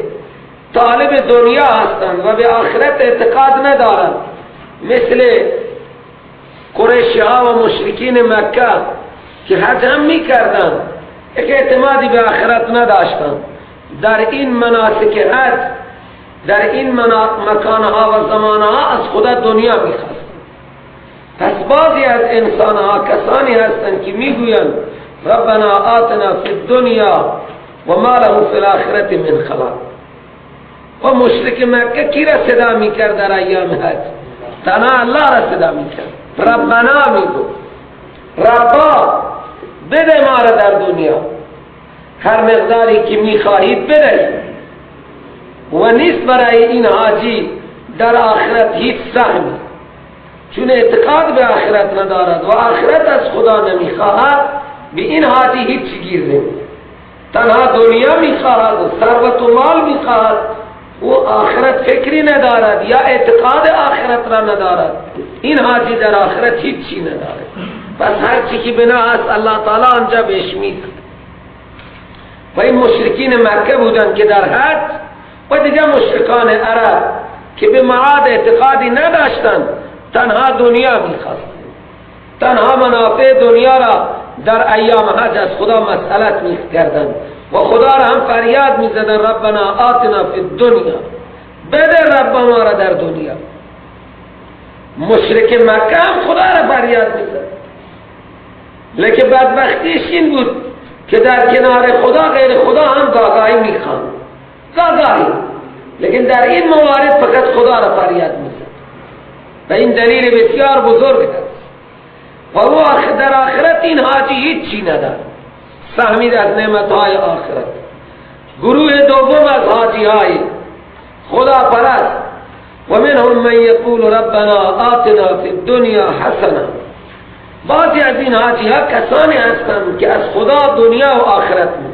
طالب دنیا هستند و به آخرت اعتقاد ندارند، مثل قریشی ها و مشرکین مکه که حج هم میکردند، یک اعتمادی به آخرت نداشتند. در این مناسک حج، در این مکانها و زمانها از خدا دنیا میخواستند. پس بعضی از انسانها کسانی هستند که میگویند ربنا آتنا فی الدنیا و ما له فی الاخرة من خلاق. و مشرک مکه کی را صدا میکرد در ایام حج؟ تنها الله را صدا میکرد، ربنا میگفت، ربا بده ما را در دنیا هر مقداری که میخواهید بده. و نیست برای این حاجی در آخرت هیچ سهمی، چون اعتقاد به آخرت ندارد و آخرت از خدا نمیخواهد، به این حاجی هیچ گیر نمیده، تنها دنیا میخواهد و ثروت و مال میخواهد و آخرت فکری ندارد یا اعتقاد آخرت را ندارد. این حاجی در آخرت هیچ چی ندارد. پس هر چی که بنا است الله تعالی آنجا بهش میده. و این مشرکین مکه بودند که در حج و دیگر مشرکان عرب که به معاد اعتقادی نداشتند، تنها دنیا میخواستند، تنها منافع دنیا را در ایام حج از خدا مسئلت میکردند و خدا را هم فریاد میزدند ربنا آتنا فی الدنیا، بده رب ما را در دنیا. مشرک مکه هم خدا را فریاد میزد، لیکن بدبختیش این بود که در کنار خدا غیر خدا هم گاگاهی میخوان، گاگاهی، لیکن در این موارد فقط خدا را فریاد میزد و این دلیل بسیار بزرگ است. و او در آخرت این حاجی هیچ چی ندارد، سهمی از نعمتهای آخرت. گروه دوم از حاجی های خدا پرست، و منهم من یقول ربنا آتنا فی الدنیا حسنه. بعضی از این حاجی ها کسانی هستند که از خدا دنیا و آخرت میخوان،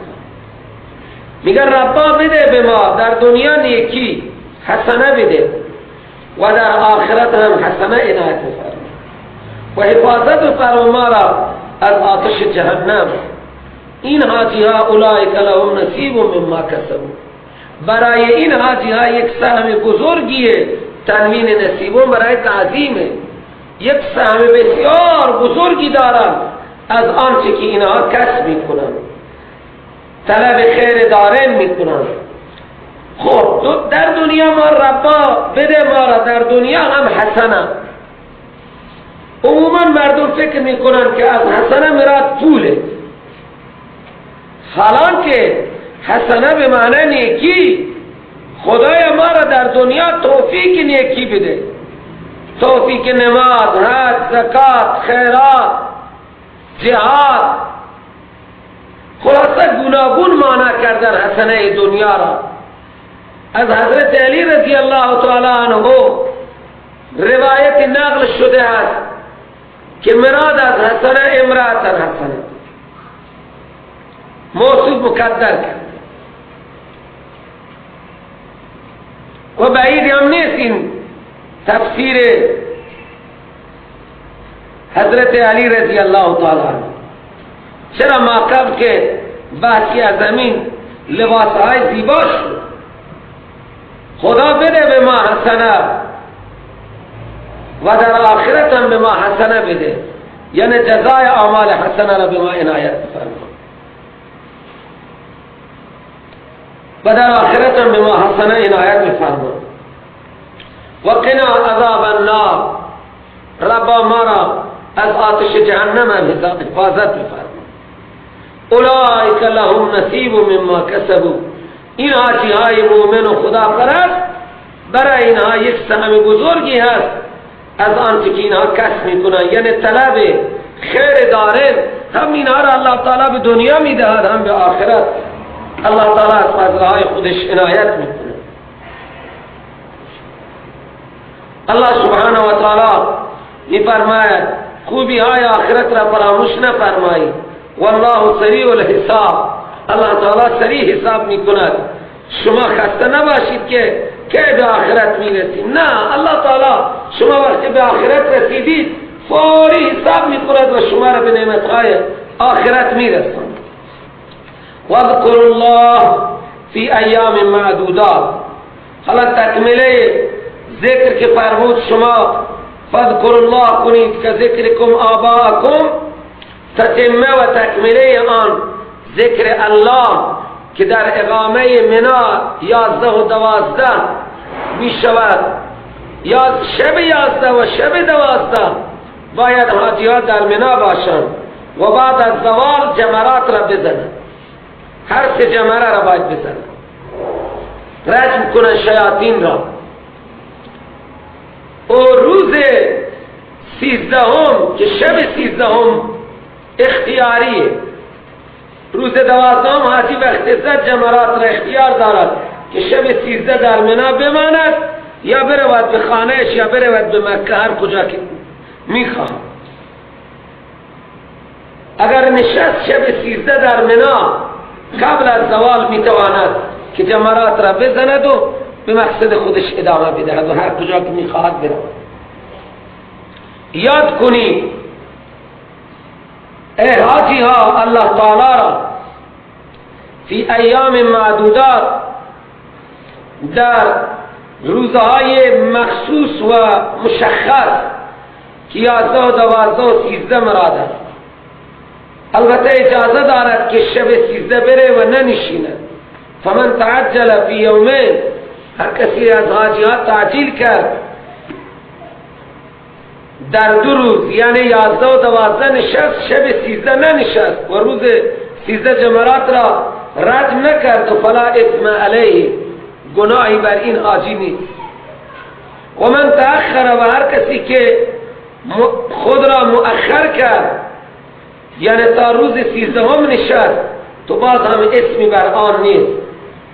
میگن ربا بده به ما در دنیا نیکی حسنه بده و در آخرت هم حسنه عنایت بفرما و حفاظت بفرما ما را از آتش جهنم. این حاجی ها اولئک لهم نصیب مما کسبوا، برای این حاجی ها یک سهم بزرگیه. تنوین نصیبون برای تعظیمه، یک سهم بسیار بزرگی دارند از آنچه که اینها کسب میکنند، طلب خیر دارن میکنند. خب در دنیا ما ربا بده ما را در دنیا هم حسنه. عموما مردم فکر میکنن که از حسنه مراد پوله، حالان که حسنه به معنی نیکی، خدای ما را در دنیا توفیق نیکی بده، توفیق نماز، حج، زکات، خیرات، جهاد، خلاصه گوناگون معنی کردن حسنه دنیا را. از حضرت علی رضی الله تعالی عنه روایت نقل شده است که مراد از حسنه امرأة حسنه، موصوف مقدر کرد و بعید هم نیست این تفسیر حضرت علی رضی الله تعالی عنه. چرا ما قبل که بحثی از زمین لباسهای زیبا شد. خدا بده به ما حسنه و در آخرت هم به ما حسنه بده، یعنی جزای اعمال حسنه را به ما عنایت بفرما و در آخرت هم به ما حسنه عنایت بفرما. و قنا عذاب النار، ربا ما را از آتش جهنم هم حفاظت بفرما. اولئک لهم نصیب مما کسبوا، این حاجی های مؤمن و خدا پرست برای اینها یک سهم بزرگی هست از آنچه که اینها کسب میکنن، یعنی طلب خیر دارن، هم اینها را الله تعالی به دنیا میدهد هم به آخرت الله تعالی از فضلهای خودش عنایت میکنه. الله سبحانه و تعالی میفرماید خوبی های آخرت را فراموش نفرمایید، والله سریع الحساب، الله تعالی سریع حساب میکند. شما خسته نباشید که به آخرت میرسیم، نه، الله تعالی شما وقتی به آخرت رسیدید فوری حساب میکند و شما را به نعمتهای آخرت میرساند. واذکروا الله فی ایام معدودات، حالا تکمله ذکر که فرمود شما فاذکروا الله کنید که ذکرکم آباءکم، تتمه و تکمله آن ذکر الله که در اقامه منا 11 و 12 می شود، یا شب 11 و شب 12 باید حاجی ها در منا باشند و بعد از زوال جمرات را بزنند، هر سه جمره را باید بزنند، رجم کنند شیاطین را. و روز 13 که شب 13 اختیاریه، روز 12 حاجی وقت زد جمرات را اختیار دارد که شب 13 در منا بماند یا برود به خانهش یا برود به مکه، هر کجا که میخواهد. اگر نشست شب 13 در منا قبل از زوال میتواند که جمرات را بزند و به مقصد خودش ادامه بدهد و هر کجا که میخواهد برود. یاد کنید ای حاجی ها الله تعالی را فی ایام معدودات، در روزهای مخصوص و مشخص که 11 و 12 و 13 مراد است. البته اجازه دارد که شب 13 بره و ننشیند. فمن تعجل فی یومین، هر کسی از حاجی ها تعجیل کرد در دو روز، یعنی 11 و 12 نشست، شب 13 ننشست و روز 13 جمرات را رجم نکرد، و فلا اثم علیه، گناهی بر این حاجی نیست. و من تأخر، و هر کسی که خود را مؤخر کرد، یعنی تا روز 13 نشست، تو باز هم اسمی بر آن نیست.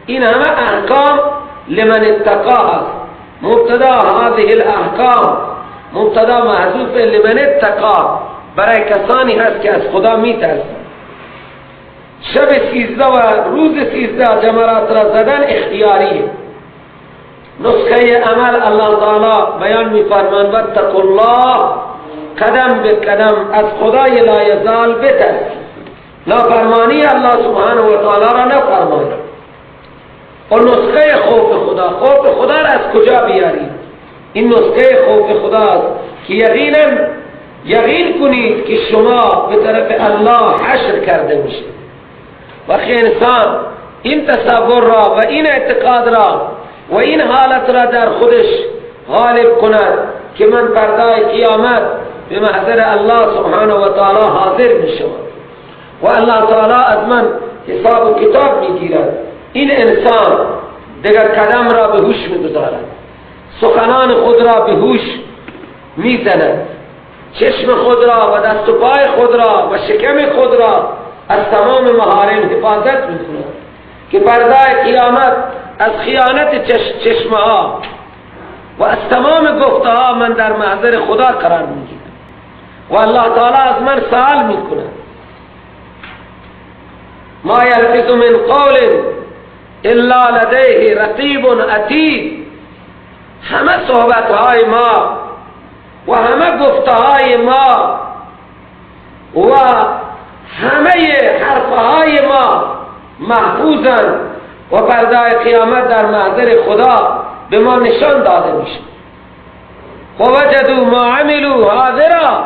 این همه احکام لمن اتقا هست. مبتدا هذه الاحکام مبتدا محذوف لمن اتقا، برای کسانی هست که از خدا میترسند. شب 13 و روز 13 جمرات را زدن اختیاریه. نسخه عمل الله تعالی بیان میفرمان واتقوا الله، قدم به قدم از خدای لا یزال بترسید، نافرمانی الله سبحانه و تعالی را نفرمایید. و نسخه خوف خدا، خوف خدا را از کجا بیارید؟ این نسخه خوف خدا است که یقینا یقین کنید که شما به طرف الله حشر کرده میشید. وقتی انسان این تصور را و این اعتقاد را و این حالت را در خودش غالب کند که من فردای قیامت به محضر الله سبحانه و تعالی حاضر میشوم و الله تعالی از من حساب و کتاب میگیرد، این انسان دیگر قدم را به هوش میگذارد، سخنان خود را به هوش میزند، چشم خود را و دست و پای خود را و شکم خود را از تمام محارم حفاظت میکند که فردای قیامت از خیانت چشمها و از تمام گفته ها من در محضر خدا قرار میگیرم و الله تعالی از من سوال میکند. ما یلفظ من قول الا لدیه رقیب عتید. همه صحبت های ما و همه گفته های ما و همه حرف حرفهای ما محفوظند و فردای قیامت در محضر خدا به ما نشان داده میشه. و وجدوا ما عملوا حاضرا،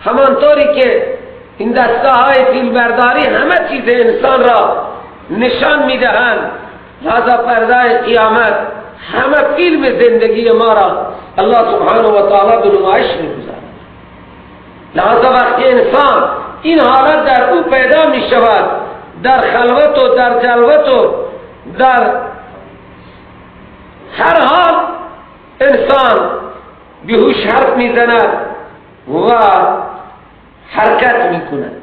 همانطوری که این دستگاه های فیلمبرداری همه چیز انسان را نشان میدهند، لذا فردای قیامت همه فیلم زندگی ما را الله سبحانه و تعالی به نمایش میگذارد. لذا وقتی انسان این حالت در او پیدا می شود، در خلوت و در جلوت و در هر حال انسان بیهوش حرف میزند و حرکت میکند،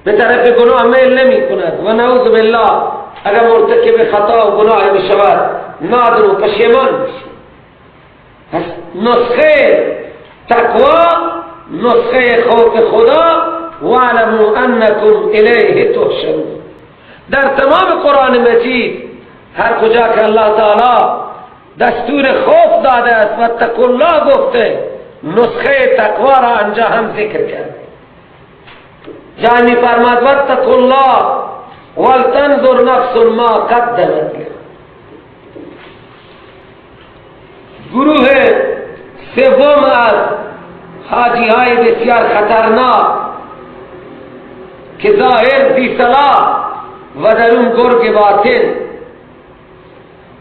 به طرف گناه میل نمی کند و نعوذ بالله اگر مرتکب خطا و گناه می شود نادر و پشیمان میشه. پس نسخه تقوا، نسخه خوف خدا، واعلموا انکم الیه تحشرون. در تمام قرآن مجید هر کجا که الله تعالی دستور خوف داده است و تقوا الله گفته، نسخه تقوا را آنجا هم ذکر کرده. جای می فرماد واتقوا الله ولتنظر نفس ما قدمت. گروه سوم از حاجی های بسیار خطرناک که ظاهر بی صلاح و درون گرگ باطن،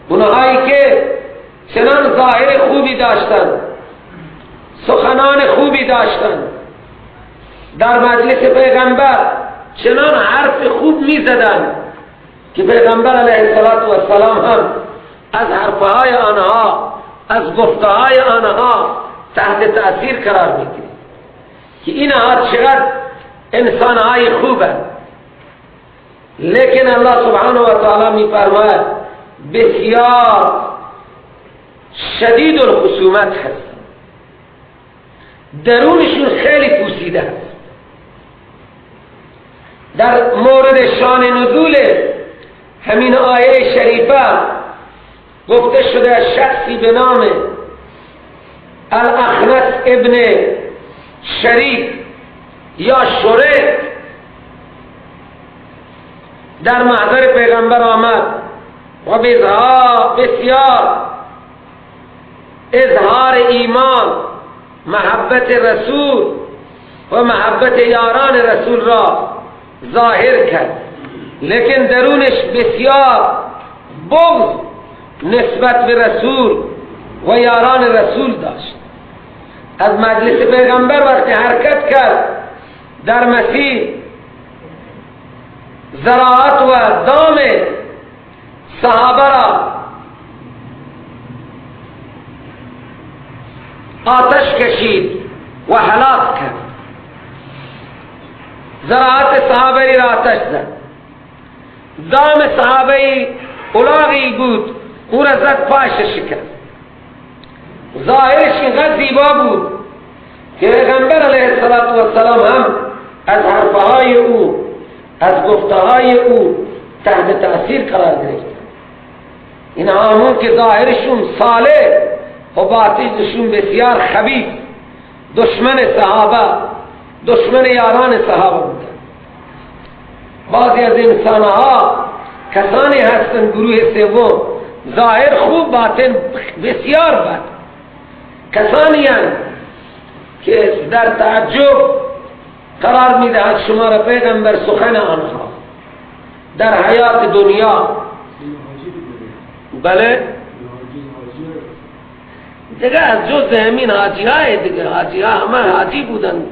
اونهایی که چنان ظاهر خوبی داشتند، سخنان خوبی داشتند، در مجلس پیغمبر چنان حرف خوب می زدند که پیغمبر علیه السلام هم از حرفهای آنها، از گفتههای آنها تحت تأثیر قرار میگیرد که اینها چقدر انسانهای خوبند. لیکن الله سبحانه و تعالی میفرماید بسیار شدید الخصومت هستند، درونشون خیلی پوسیده است. در مورد شان نزول همین آیه شریفه گفته شده شخصی به نام الاخنس ابن شریک یا شریک در محضر پیغمبر آمد و بسیار اظهار ایمان، محبت رسول و محبت یاران رسول را ظاهر کرد، لیکن درونش بسیار بغض نسبت به رسول و یاران رسول داشت. از مجلس پیغمبر وقتی حرکت کرد در مسیر زراعت و دام صحابه را آتش کشید و هلاک کرد، زراعت صحابه را آتش زد، دام صحابه الاغی بود او را زد، پاش شکست. ظاهرش اینقدر زیبا بود که پیغمبر علیه السلام هم از حرفهای او، از گفتههای او تحت تأثیر قرار گرفت. این همون که ظاهرشون صالح و باطنشون بسیار خبیث، دشمن صحابه، دشمن یاران صحابه بودن. بعضی از انسانها کسانی هستند گروه سوم، ظاهر خوب باطن بسیار بد، کسانی هستند که در تعجب قرار میدهد شما را پیغمبر سخن آنها در حیات دنیا. بله دیگه از جز همین حاجی های دیگه، حاجی ها همه حاجی بودن.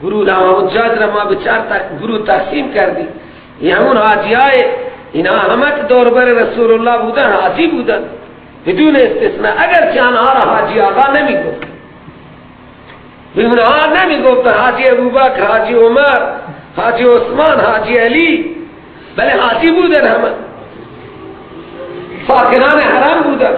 گروه حجاج را ما به چهار گروه تقسیم کردیم، این همون حاجی های اینا همه که دور بر رسول الله بودن حاجی بودن بدون استثناء، اگرچه آنها را حاجی آقا نمی گفت، به اونها نمی گفت حاجی ابوبکر، حاجی عمر، حاجی عثمان، حاجی علی، بله حاجی بودن، همه ساکنان حرم بودن.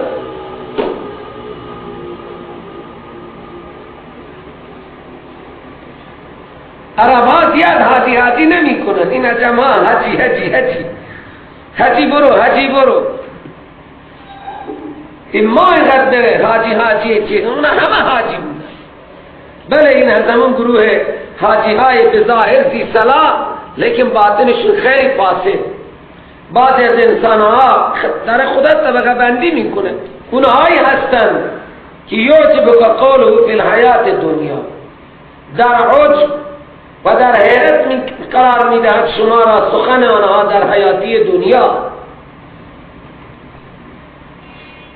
عرب ها زیاد حاجی حاجی نمی کنن، این عجم ها حاجی حاجی حاجی حاجی برو حاجی برو، این ما اینقدر داره حاجی حاجی چی، اونا همه حاجی بودن. بله این از همون گروه حاجی های به ظاهر ذی صلاح لیکن باطنشون خیلی فاسد. بعضی از انسان ها در خدا طبقه بندی میکنه. اونهایی هستند که یعجبک قوله فی الحیات دنیا، در عجب و در حیرت قرار میدهد شما را سخن آنها در حیاتی دنیا،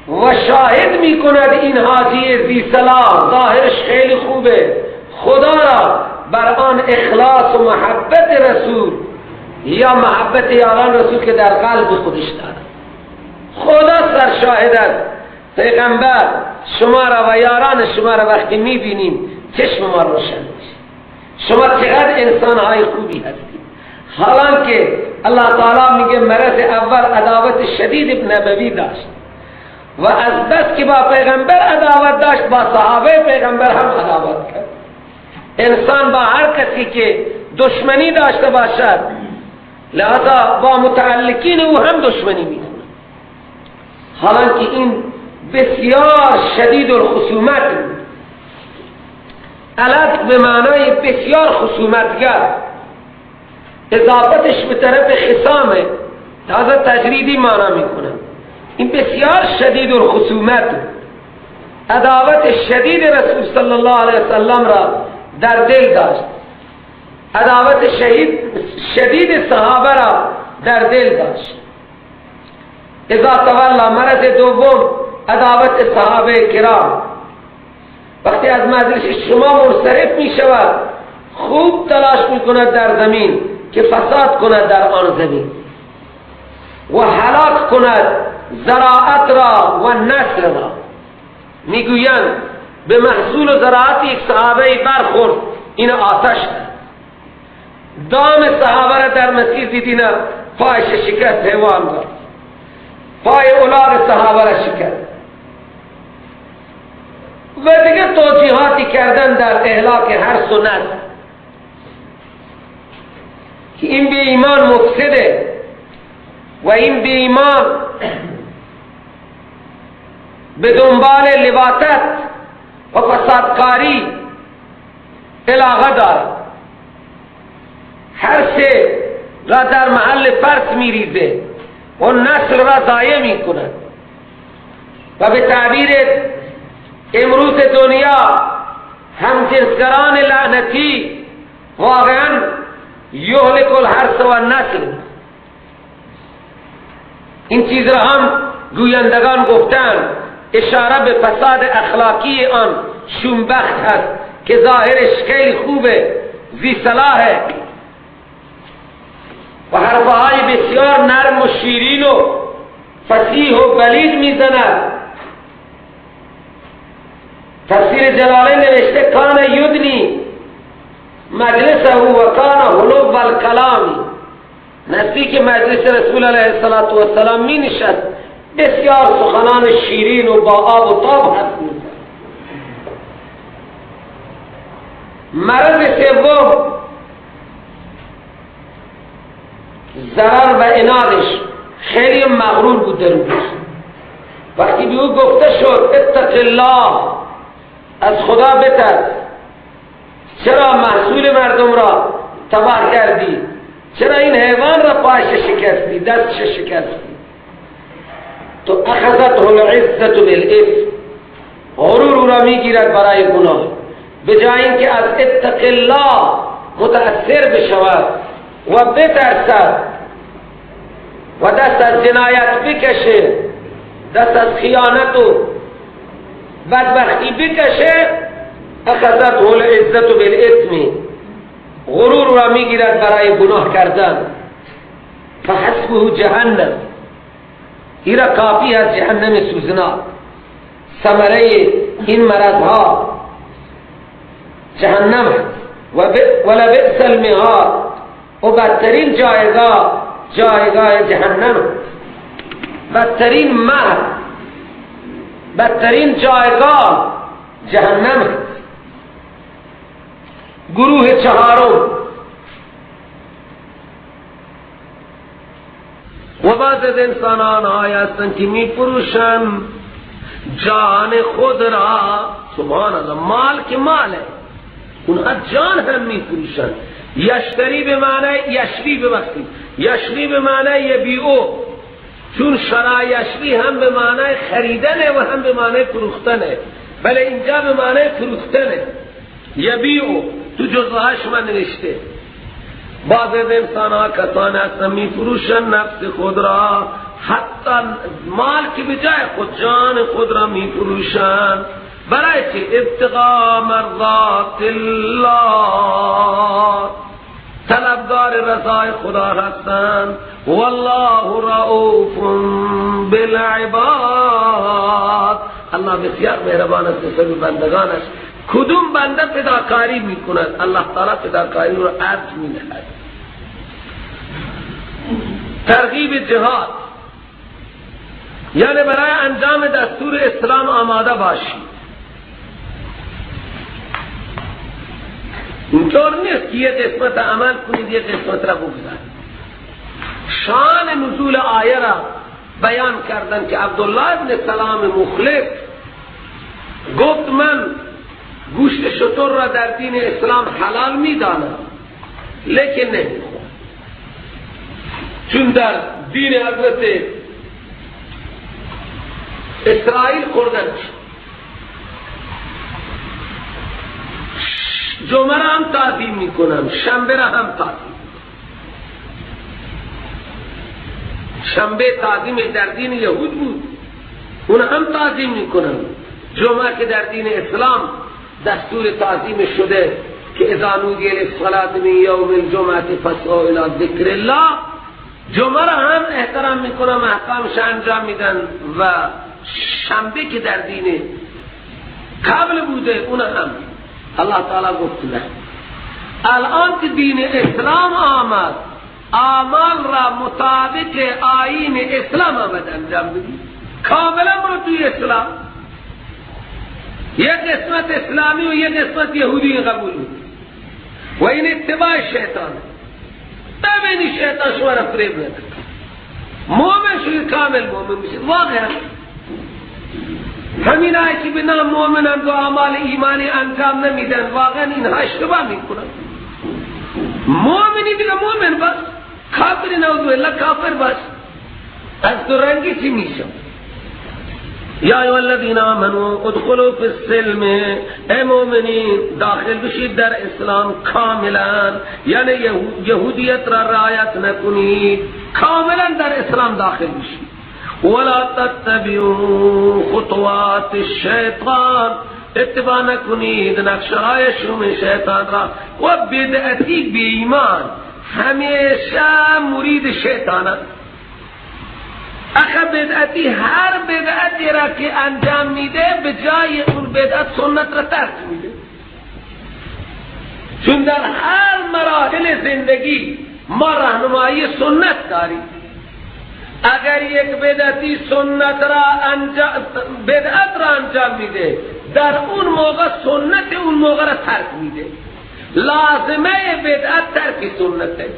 و شاهد میکند این حاجی ذی صلاح ظاهرش خیلی خوبه، خدا را بر آن اخلاص و محبت رسول یا محبت یاران رسول که در قلب خودش دارد. خدا سرشاهد است، پیغمبر شما را و یاران شما را وقتی میبینیم چشم ما روشن میشه، شما چقدر انسانهای خوبی هستید. حالان که الله تعالی میگه مرض اول عداوت شدید نبوی داشت و از بس که با پیغمبر عداوت داشت با صحابه پیغمبر هم عداوت کرد. انسان با هر کسی که دشمنی داشته باشد لذا با متعلقین او هم دشمنی میکنه. حالانکه این بسیار شدید الخصومت بود، علت به معنای بسیار خصومتگر، اضافتش به طرف خصامه، لذا تجریدی معنا میکنه. این بسیار شدید الخصومت، عداوت شدید رسول صلی الله علیه وسلم را در دل داشت، عداوت شدید صحابه را در دل داشت. اذا تولا، مرض دوم عداوت صحابه کرام. وقتی از مجلس شما منصرف می شود خوب تلاش می کند در زمین که فساد کند در آن زمین و هلاک کند زراعت را و نسل را. میگویند به محصول و زراعت یک صحابه برخورد، این آتش دام صحابه را در مسیر دیدین، پایش شکست، حیوان را، پای اولاد صحابه را شکست و دیگه توجیهاتی کردن در اهلاک هر سنت که این بی ایمان مفسده و این بی ایمان به دنبال لواطت و فسادکاری علاقه دارد، هر سه را در محل فرس میریزه و نسل را ضایع میکند. و به تعبیر امروز دنیا همجنسگران لعنتی واقعا یهلک الحرث و النسل. این چیز را هم گویندگان گفتند، اشاره به فساد اخلاقی آن شومبخت هست که ظاهرش خیلی خوبه، ذی صلاحه و حرفهای بسیار نرم و شیرین و فصیح و بلیغ میزند. تفسیر جلاله نوشته کان یدنی مجلسه و کان حلو الکلام، نزدیک مجلس رسول علیه الصلاة والسلام می نشست، بسیار سخنان شیرین و با آب و تاب حرف میزد. مرض سوم ضرر و عنادش، خیلی مغرور بود در اون. وقتی به او گفته شد اتق الله، از خدا بترس، چرا محصول مردم را تباه کردی، چرا این حیوان را پایش شکستی، دستش شکستی، تو اخذته العزة بالإثم، غرور را میگیرد برای گناه. به جای اینکه از اتق الله متأثر بشود و بترسد و دست از جنایت بکشه، دست از خیانت و بدبختی بکشه، اخذته العزة بالإثم، غرور را میگیرد برای گناه کردن. فحسبه جهنم، ایرا کافی از جهنم سوزناک. ثمره این مرضها جهنم هست. ولبئس المهاد، و بدترین جایگاه جایگاه جهنم، بدترین مهد، بدترین جایگاه جهنم هست. گروه چهارم و بعض از انسانان های هستند که می فروشند جان خود را. سبحان الله، مال که ماله، اونها جان هم می فروشند. یشتری به معنی یشری، ببخشید یشری به معنی یبیعو، چون شرا یشری هم به معنی خریدنه و هم به معنی فروختنه، بله اینجا به معنی فروختنه. یبیعو تو جزوه شما نوشته. بعض از انسان ها کسان هستن می فروشن نفس خود را، حتی مال که به جای خود جان خود را می فروشن. برای چه؟ ابتغاء مرضات الله، طلبگار رضای خدا هستند. والله رؤوف بالعباد، الله بسیار مهربان است به بندگانش. کدوم بنده فداکاری میکند الله تعالی فداکاری رو ارج میدهد. ترغیب جهاد یعنی برای انجام دستور اسلام آماده باشی. اینطور نیست که یه قسمت عمل کنید یه قسمت را بگذارید. شان نزول آیه را بیان کردن که عبدالله ابن سلام مخلص گفت من گوشت شتر را در دین اسلام حلال میدانم لیکن نمیخورم، چون در دین حضرت اسرائیل خوردن. جمعه را هم تعظیم میکنم، شنبه را هم تعظیم. شنبه تعظیم در دین یهود بود، اون هم تعظیم میکنم. جمعه که در دین اسلام دستور تعظیم شده که اذا نودی للصلاة من یوم الجمعه فاسعوا الی ذکر الله، جمعه را هم احترام میکنم، احکامش انجام میدن. و شنبه که در دین قبل بوده اون هم الله تعالی گفت نه. الان که دین اسلام آمد، اعمال را مطابق آیین اسلام آمد انجام بدید، کاملا برو توی اسلام. یک قسمت اسلامی و یک قسمت یهودی قبول بود و این اتباع شیطان. ببینی شیطان شما را فریب نده. مؤمن شوی کامل مؤمن بشید. واقعا همین هایی که به نام مؤمنند و اعمال ایمانی انجام نمیدن، واقعا اینها اشتباه میکنن. مؤمنی دیگه مؤمن بس، کافر نعوذ بالله کافر بس. از دو رنگی چی میشه؟ یا ایها الذین آمنوا ادخلوا فی السلم، ای مؤمنین داخل بشید در اسلام کاملا، یعنی یهودیت را رعایت نکنید، کاملا در اسلام داخل بشید. ولا تتبعوا خطوات الشیطان، اتباع نکنید نقشه های شوم شیطان را. و بدعتی بی ایمان همیشه مرید شیطان است. اخه بدعتی هر بدعتی را که انجام میده به جای اون بدعت سنت را ترک میده، چون در هر مراحل زندگی ما راهنمایی سنت داریم. اگر یک بدعتی سنت را انجام، بدعت را انجام میده، در اون موقع سنت اون موقع را ترک میده. لازمه بدعت ترک سنته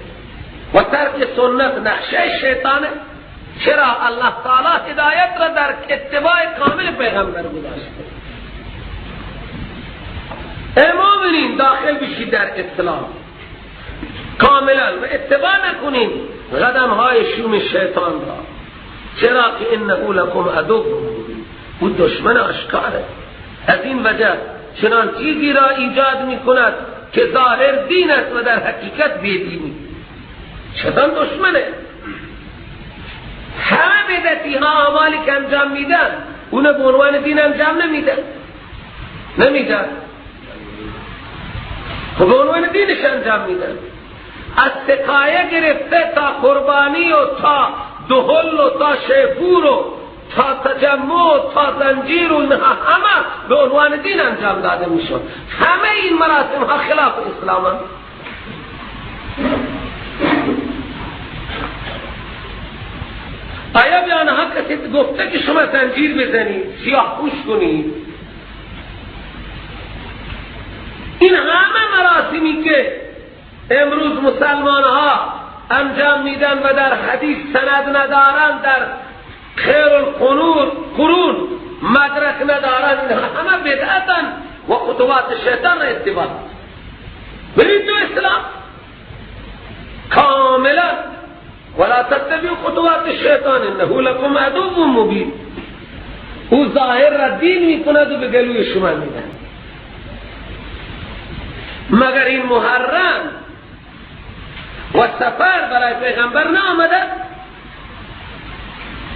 و ترک سنت نقشه شیطانه. چرا الله تعالی هدایت را در اتباع کامل پیغمبر گذاشته. ای مؤمنین داخل بشید در اسلام کاملا و اتباع نکنید قدم های شوم شیطان را، چرا که انه لکم عدو مبین، او دشمن آشکاره. از این وجه چنان چیزی را ایجاد می کند که ظاهر دین است و در حقیقت بیدینی. شیطان دشمنه. همه بدعتی ها اعمالی که انجام میدن اون به عنوان دین انجام نمیدن، خب به عنوان دینش انجام میدن. از سقایه گرفته تا قربانی و تا دهل و تا شیپور و تا تجمع و تا زنجیر و همه به عنوان دین انجام داده میشد. همه این مراسم ها خلاف اسلام هست. آیا به آنها کسی گفته که شما زنجیر بزنید، سیاه پوش کنید؟ این همه مراسمی که امروز مسلمان ها انجام میدن و در حدیث سند ندارن، در خیر القرون مدرک ندارن، اینها همه بدعتن و خطوات شیطان را اتباع. برید تو اسلام کاملا. ولا تتبعوا خطوات الشیطان انه لکم عدو مبین. او ظاهر را دین میکند و به گلوی شما میدن. مگر این محرم و سفر برای پیغمبر نآمده؟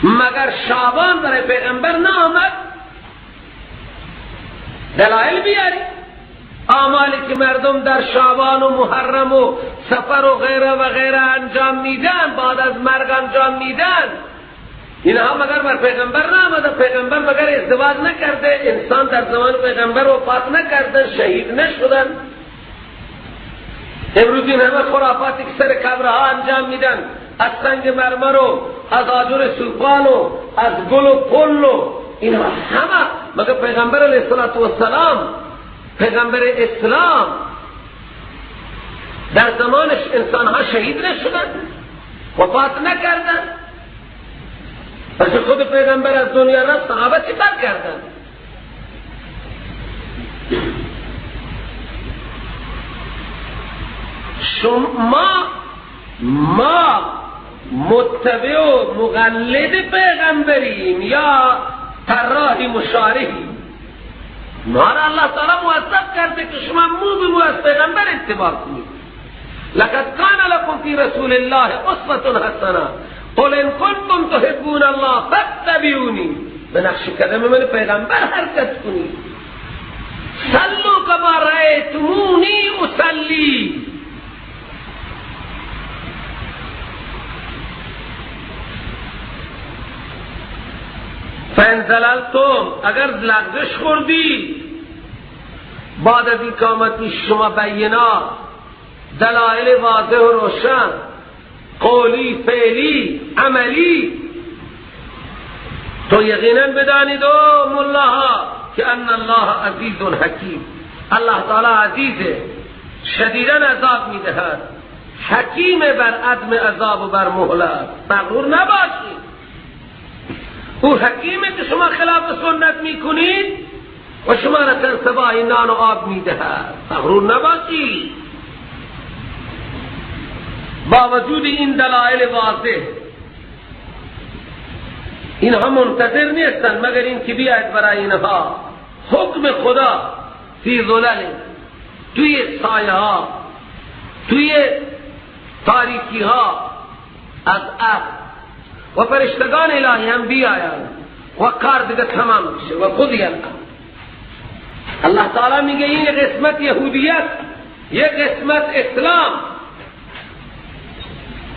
مگر شعبان برای پیغمبر نآمد؟ دلائل بیاری. اعمالی که مردم در شعبان و محرم و سفر و غیره و غیره انجام میدن، بعد از مرگ انجام میدن، اینها مگر بر پیغمبر نآمده؟ پیغمبر مگر ازدواج نکرده؟ انسان در زمان پیغمبر وفات نکرده؟ شهید نشدن؟ امروز این همه خرافاتی که سر قبرها انجام میدن، از سنگ مرمر و از آجر سوپال و از گل و پل و اینها همه، مگر پیغمبر علیه السلام، پیغمبر اسلام در زمانش انسانها شهید نشدن؟ وفات نکردن؟ پس خود پیغمبر از دنیا رفت، صحابه چی کار کردن؟ شما ما متبع و مقلد پیغمبریم یا طراحی مشارحی؟ ما را الله تعالی موظف کرده که شما مو به مو از پیغمبر اتباع کنید. لقد کان لکم فی رسول الله اسوة حسنه قل ان کنتم تحبون الله فاتبعونی. به نقش قدم من پیغمبر حرکت کنید. صلوا کما رأیتمونی اصلی. فإن زللتم، اگر لغزش خوردی بعد از این که آمد پیش شما بینات، دلائل واضح و روشن، قولی، فعلی، عملی، تو یقینا بدانید او ملاها که ان الله عزیز حکیم. الله تعالی عزیزه، شدیدا عذاب میدهد، حکیم بر عدم عذاب و بر مهلت. مغرور نباشید. او حکیمه که شما خلاف سنت میکنید و شما را تن نان و آب میدهد. مغرور نباشید. با وجود این دلائل واضح اینها منتظر نیستند مگر این که بیاید برای اینها حکم خدا فی ظلال، توی سایه ها، توی تاریکی ها از عقل و فرشتگان الهی هم بیایند و کار دیگه تمام میشه و قضی الامر. الله تعالی میگه این قسمت یهودیت، یک قسمت اسلام.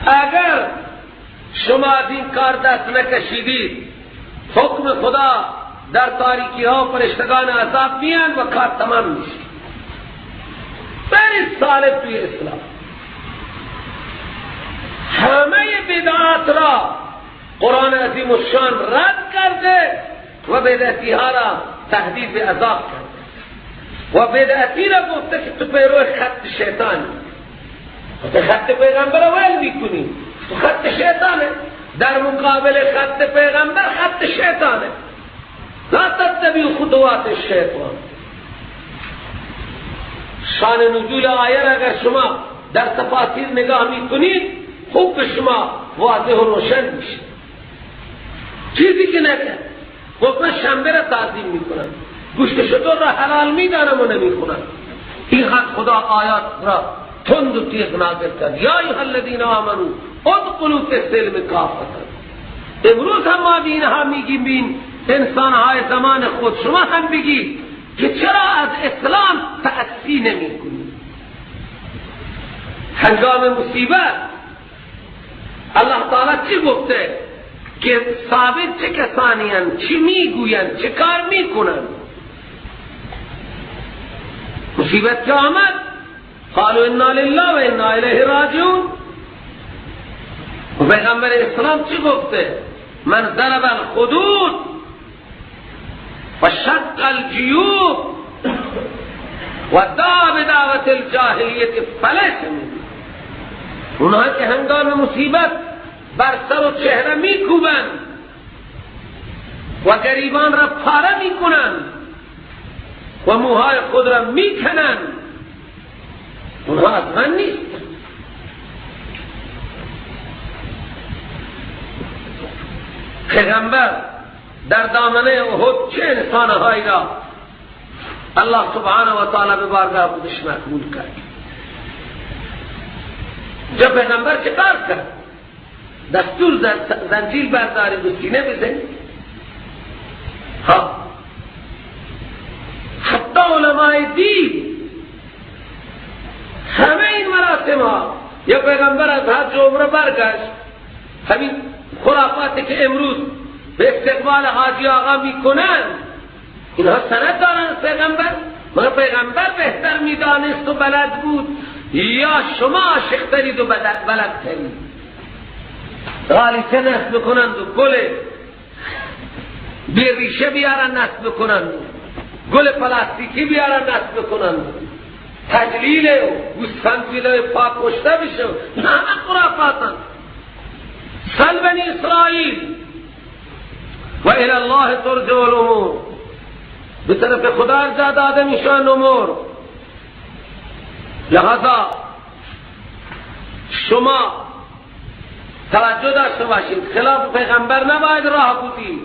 اگر شما از این کار دست نکشیدید، حکم خدا در تاریکی ها فرشتگان عذاب میان و کار تمام میشه. برید سالب توی اسلام. همه بدعات را قرآن عظیم الشان رد کرده و بدعتی ها را تهدید به عذاب کرده و بدعتی را گفته که تو پیرو خط شیطانی، تو خط پیغمبر ول میکنی، تو خط شیطانه. در مقابل خط پیغمبر خط شیطانه. لا تتبعوا خطوات الشیطان. شان نزول آیه را اگر شما در تفاسیر نگاه میکنید، خوب به شما واضح و روشن میشه. چیزی که نکرد، گفت من شنبه را تعظیم میکنم، گوشت شتر را حلال میدانم و نمیخورم. این خط خدا آیات را تند و تیغ نازل کرد. یا ایها الذین آمنوا ادخلوا فی السلم کافة. امروز هم ما به اینها میگیم، بین انسانهای زمان خود شما هم بگید که چرا از اسلام تأسی نمیکنید؟ هنگام مصیبت الله تعالی چی گفته که ثابت چه کسانی هستند، چی میگویند، چه کار میکنند؟ مصیبت که آمد، قالوا انا لله و انا الیه راجعون. و پیغمبر اسلام چی گفته؟ من ضرب الخدود و شق الجیوب و دعا بدعوت الجاهلیت فلیس منی. اونها که هنگام مصیبت بر سر و چهره میکوبند و گریبان را پاره میکنند و موهای خود را میکنند، اونها از من نیست. پیغمبر در دامنه احد چه انسانهایی را الله سبحانه و تعالی به بارگاه خودش مقبول کرد. جا پیغمبر چه کار کرد؟ دستور زنجیر بردارید و سینه بزنید. ها، حتی علمای دین همه این مراسم ها، یا پیغمبر از حج و عمره برگشت، همین خرافاتی که امروز به استقبال حاجی آقا میکنن، اینها سند دارن پیغمبر؟ مگر پیغمبر بهتر میدانست و بلد بود یا شما عاشق‌ترید و بلدترید؟ غالیچه نصب کنند و گل بی ریشه بیارن نصب کنند، گل پلاستیکی بیارن نصب کنند، تجلیل و گوسفند پاک کشته بشه، همه خرافاتن. سل بنی اسرائیل و الی الله ترجع الامور، به طرف خدا ارجاع داده میشن امور. لہذا شما توجه داشته باشید، خلاف پیغمبر نباید راه بودی.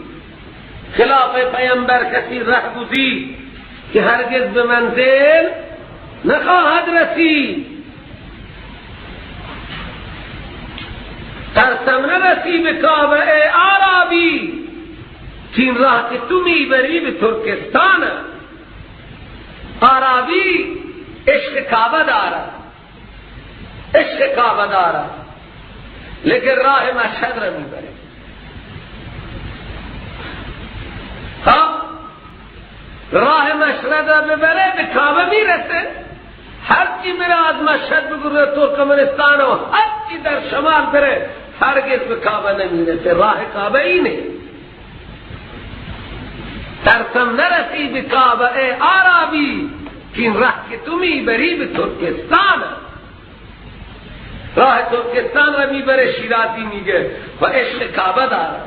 خلاف پیغمبر کسی راه بودی که هرگز به منزل نخواهد رسید. ترسم نرسی به کعبه ای عربی، که این راه که تو میبری به ترکستان. عربی عشق کعبه دارد، عشق کعبه دارد، لیکن راه مشهد را میبره. ها، راه مشهد را ببره به کعبه میرسه. هرچی میره از مشهد بگره ترکمنستان و هرچی در شمال بره هرگز به کعبه نمیرسه. راه کعبه اینه. ترسم نرسی به کعبه ای عربی، که این راه که تو میبری به ترکستان. راه ترکستان را میبره شیرازی میگه و عشق کعبه داره.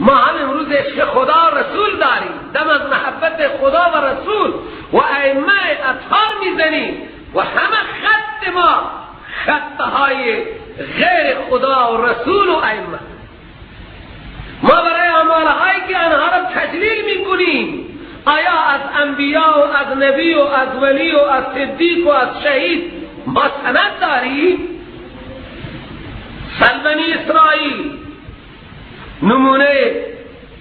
ما هم امروز عشق خدا و رسول داریم، دم از محبت خدا و رسول و ائمه اطهار میزنیم و همه خط ما خطهای غیر خدا و رسول و ائمه. ما برای اعمالهایی که آنها را تجلیل میکنیم، آیا از انبیا و از نبی و از ولی و از صدیق و از شهید ما سند داریم؟ سل بنی اسرائیل نمونه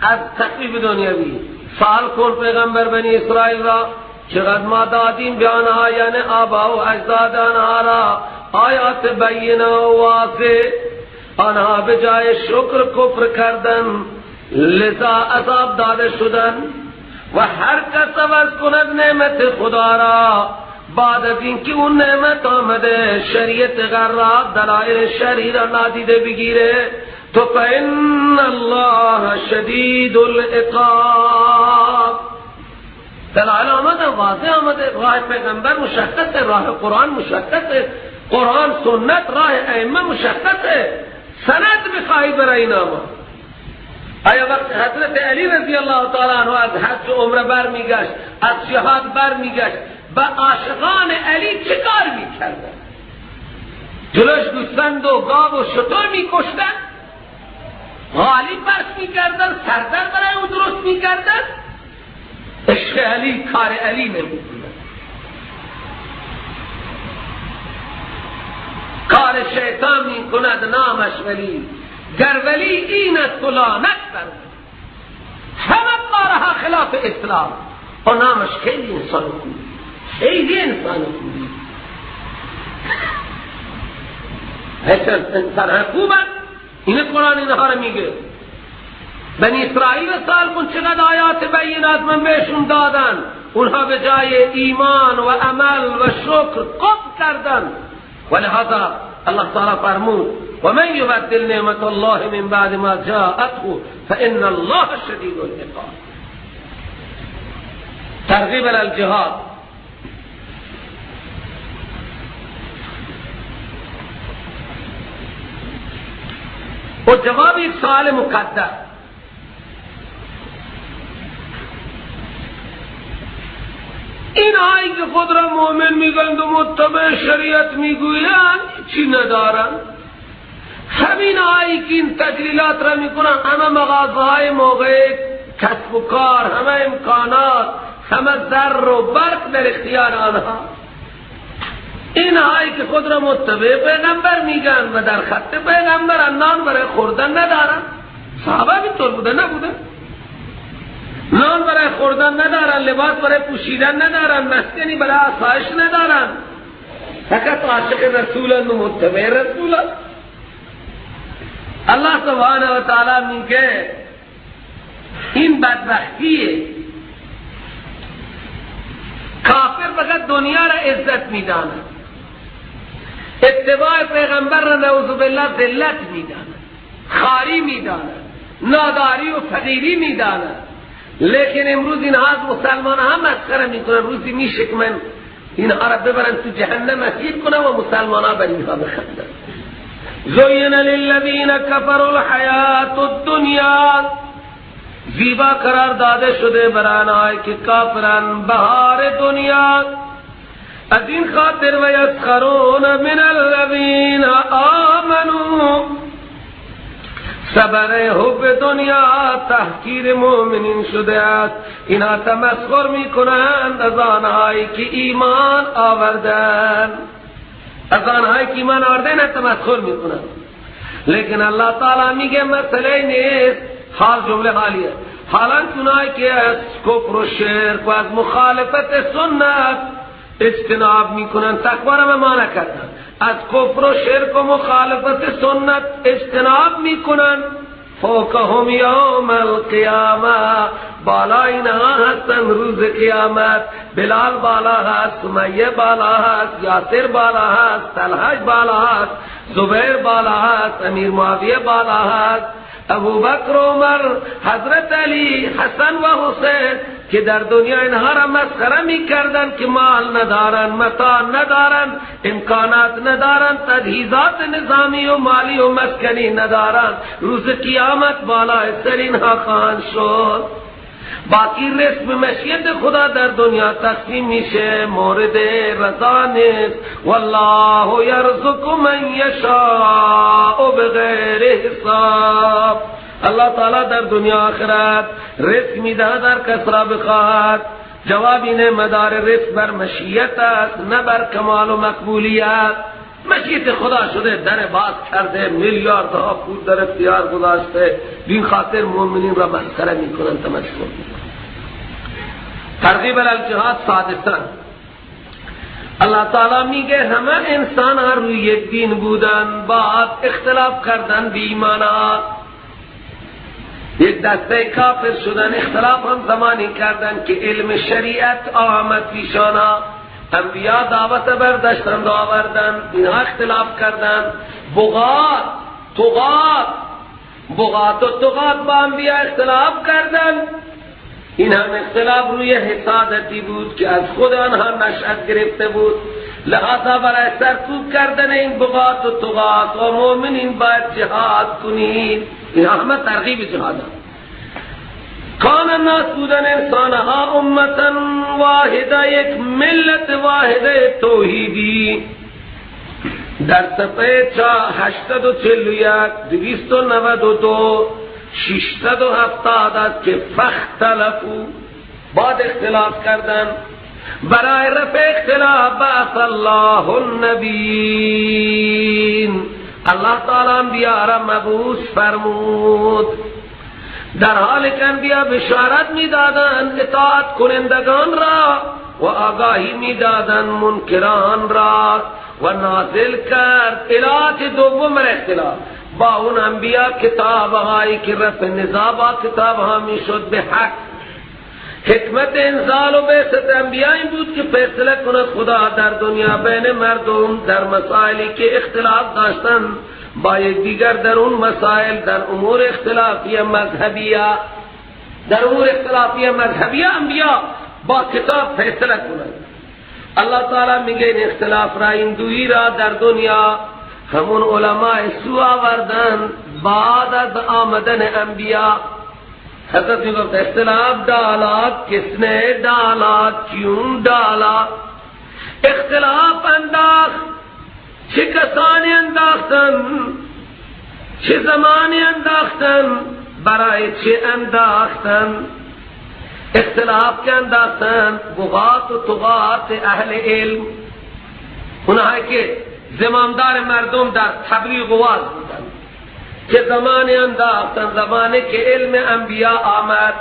از تخفیف دنیوی. سوال کن پیغمبر بنی اسرائیل را چقدر ما دادیم به آنها، یعنی آبا و اجداد آنها را آیات بینه و واضح، آنها به جای شکر کفر کردن، لذا عذاب داده شدن. و هر کس عوض کند نعمت خدا را بعد از اینکه اون نعمت آمده، شریعت غرا دلائل شرعی را نادیده بگیره، تو فإن الله شدید العقاب. دلائل آمده، واضح آمده، راه پیغمبر مشخصه، راه قرآن مشخصه، قرآن سنت راه ائمه مشخصه. سند بخواهی برای این آمد. آیا وقت حضرت علی رضی الله تعالی عنہ از حج و عمره برمیگشت، از جهاد برمیگشت، با عاشقان علی چه کار میکردن؟ جلوش گوسفند و گاو و شتر میکشتن، غالی پرس میکردن، سردر برای او درست میکردن. عشق علی کار علی نمیکنه، کار شیطان میکند نامش ولی، گر ولی این است و لعنت بر همه کارها خلاف اسلام. و نامش خیلی انسان خوبی، خیلی انسان خوبی، انسان خوبه. این قرآن اینها رو میگه. بنی اسرائیل سوال کن چقدر آیات بینات من بهشون دادن، اونها به جای ایمان و عمل و شکر کفر کردن. و لهذا الله تعالی فرمود و من یبدل نعمت الله من بعد ما جاءته فإن الله شدید العقاب. ترغیب الجهاد. و جواب یک سوال مقدر. این هایی که خود را مؤمن میگند و متبع شریعت میگویند چی ندارند، همین هایی که این تجلیلات را میکنن، همه مغازه های موقع کسب و کار، همه امکانات، همه زر و برق در اختیار آنها. این هایی که خود را متبع پیغمبر میگن و در خط پیغمبر نان برای خوردن ندارن. صحابه اینطور بوده نبوده؟ نان برای خوردن ندارن، لباس برای پوشیدن ندارن، مسکنی برای آسایش ندارن، فقط عاشق رسولن و متبع رسولن. الله سبحانه و تعالی میگه این بدبختیه. کافر فقط دنیا را عزت میداند، اتباع پیغمبر را نعوذ بالله ذلت میداند، خاری میداند، ناداری و فقیری میداند. لیکن امروز اینها از مسلمان هم مسخره میکنن. روزی میشه که من اینها را ببرن تو جهنم اسیر کنم و مسلمان ها بر اینها بخندن. زین للذین کفروا الحیات الدنیا، زیبا قرار داده شده بر آنهایی که کافرن بهار دنیا. از این خاطر و یسخرون من الذین آمنوا، صبر حب دنیا تحقیر مؤمنین شده است. اینها تمسخر میکنند از آنهایی که ایمان آوردن، از آنهایی که ایمان آوردن تمسخر میکنند. لیکن الله تعالی میگه مسئله نیست، حال جمله حالیه. حالا اونایی که از کفر و شرک و از مخالفت سنت اجتناب میکنن، تقوا را ما نکردن، از کفر و شرک و مخالفت سنت اجتناب میکنن، فوقهم یوم القیامه، بالا اینها هستن روز قیامت. بلال بالا هست، سمیه بالا هست، یاسر بالا هست، طلحه بالا هست، زبیر بالا هست، امیر معاویه بالا هست، ابوبکر، عمر، حضرت علی، حسن و حسین که در دنیا اینها را مسخره می کردن که مال ندارن، متاع ندارن، امکانات ندارن، تجهیزات نظامی و مالی و مسکنی ندارن، روز قیامت بالای سر اینها خواهند شد. باقی رزق مشیت خدا در دنیا تقسیم میشه، مورد رضا نیست. والله یرزق من یشاء بغیر حساب. الله تعالی در دنیا آخرت رزق میدهد هر کس را بخواهد. جواب اینه مدار رزق بر مشیت است، نه بر کمال و مقبولیت. مشیت خدا شده، در باز کرده، میلیاردها پول در اختیار گذاشته، بین خاطر مؤمنین را مسخره میکنن، تمسخر میکنن. ترغیب الجهاد سادسا، الله تعالی میگه همه انسان ها روی یک دین بودن، بعد اختلاف کردن بی ایمانا، یک دسته کافر شدن، اختلاف هم زمانی کردن که علم شریعت آمد پیشانا، انبیاء دعوت برداشتند آوردن، اینها اختلاف کردن. بغات طغات، بغات و طغات با انبیاء اختلاف کردن. این هم اختلاف روی حسادتی بود که از خود آنها نشأت گرفته بود. لہذا برای سرکوب کردن این بغات و طغات و مؤمنین باید جهاد کنید. این همه ترغیب جهاد. کان الناس بودن انسانها امتا واحده، یک ملت واحده توحیدی. در صفحه 841، 292، 670 است که فاختلفوا، بعد اختلاف کردن. برای رفع اختلاف بعث الله النبیین، الله تعالی انبیاء را مبعوث فرمود. در حال که انبیاء بشارت میدادند اطاعت کنندگان را و آگاهی میدادند منکران را و نازل کرد علاج دوم اختلاف با اون انبیاء کتاب هایی که رفع نزاع با کتاب ها میشد به حق. حکمت انزال و بعثت انبیاء این بود که فیصله کند خدا در دنیا بین مردم در مسائلی که اختلاف داشتند با یکدیگر، در اون مسائل، در امور اختلافی مذهبیه، در امور اختلافی مذهبیه انبیاء با کتاب فیصله کنند. الله تعالی میگه این اختلاف را، این دویی را در دنیا همون علماء سو آوردن بعد از آمدن انبیاء. حضرت میگفت اختلاف ڈالا، کس نے ڈالا، کیوں ڈالا؟ اختلاف انداخت، چه کسانی انداختن؟ چه زمانی انداختن، برای چه انداختن؟ اختلاف که انداختن بغات و طغات اهل علم، اونهایی که زمامدار مردم در تبلیغ و وعظ بودن، چه زمانی انداختن؟ زمانی که علم انبیاء آمد.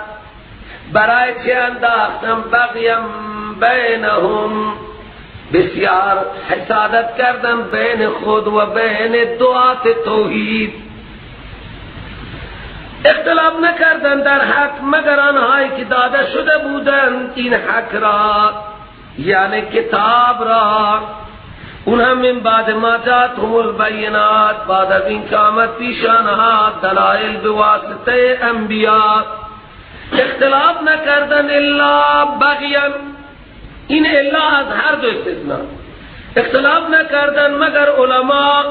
برای چه انداختن؟ بغیم بینهم، بسیار حسادت کردن بین خود و بین دعات توحید. اختلاف نکردن در حق مگر آنهایی که داده شده بودند این حق را، یعنی کتاب را. اون هم من بعد ما جاءتهم البینات، بعد از این که آمد پیش آنها دلائل به واسطه انبیاء. اختلاف نکردن الا بغیا، این الا از هر دو استثناء. اختلاف نکردن مگر علماء،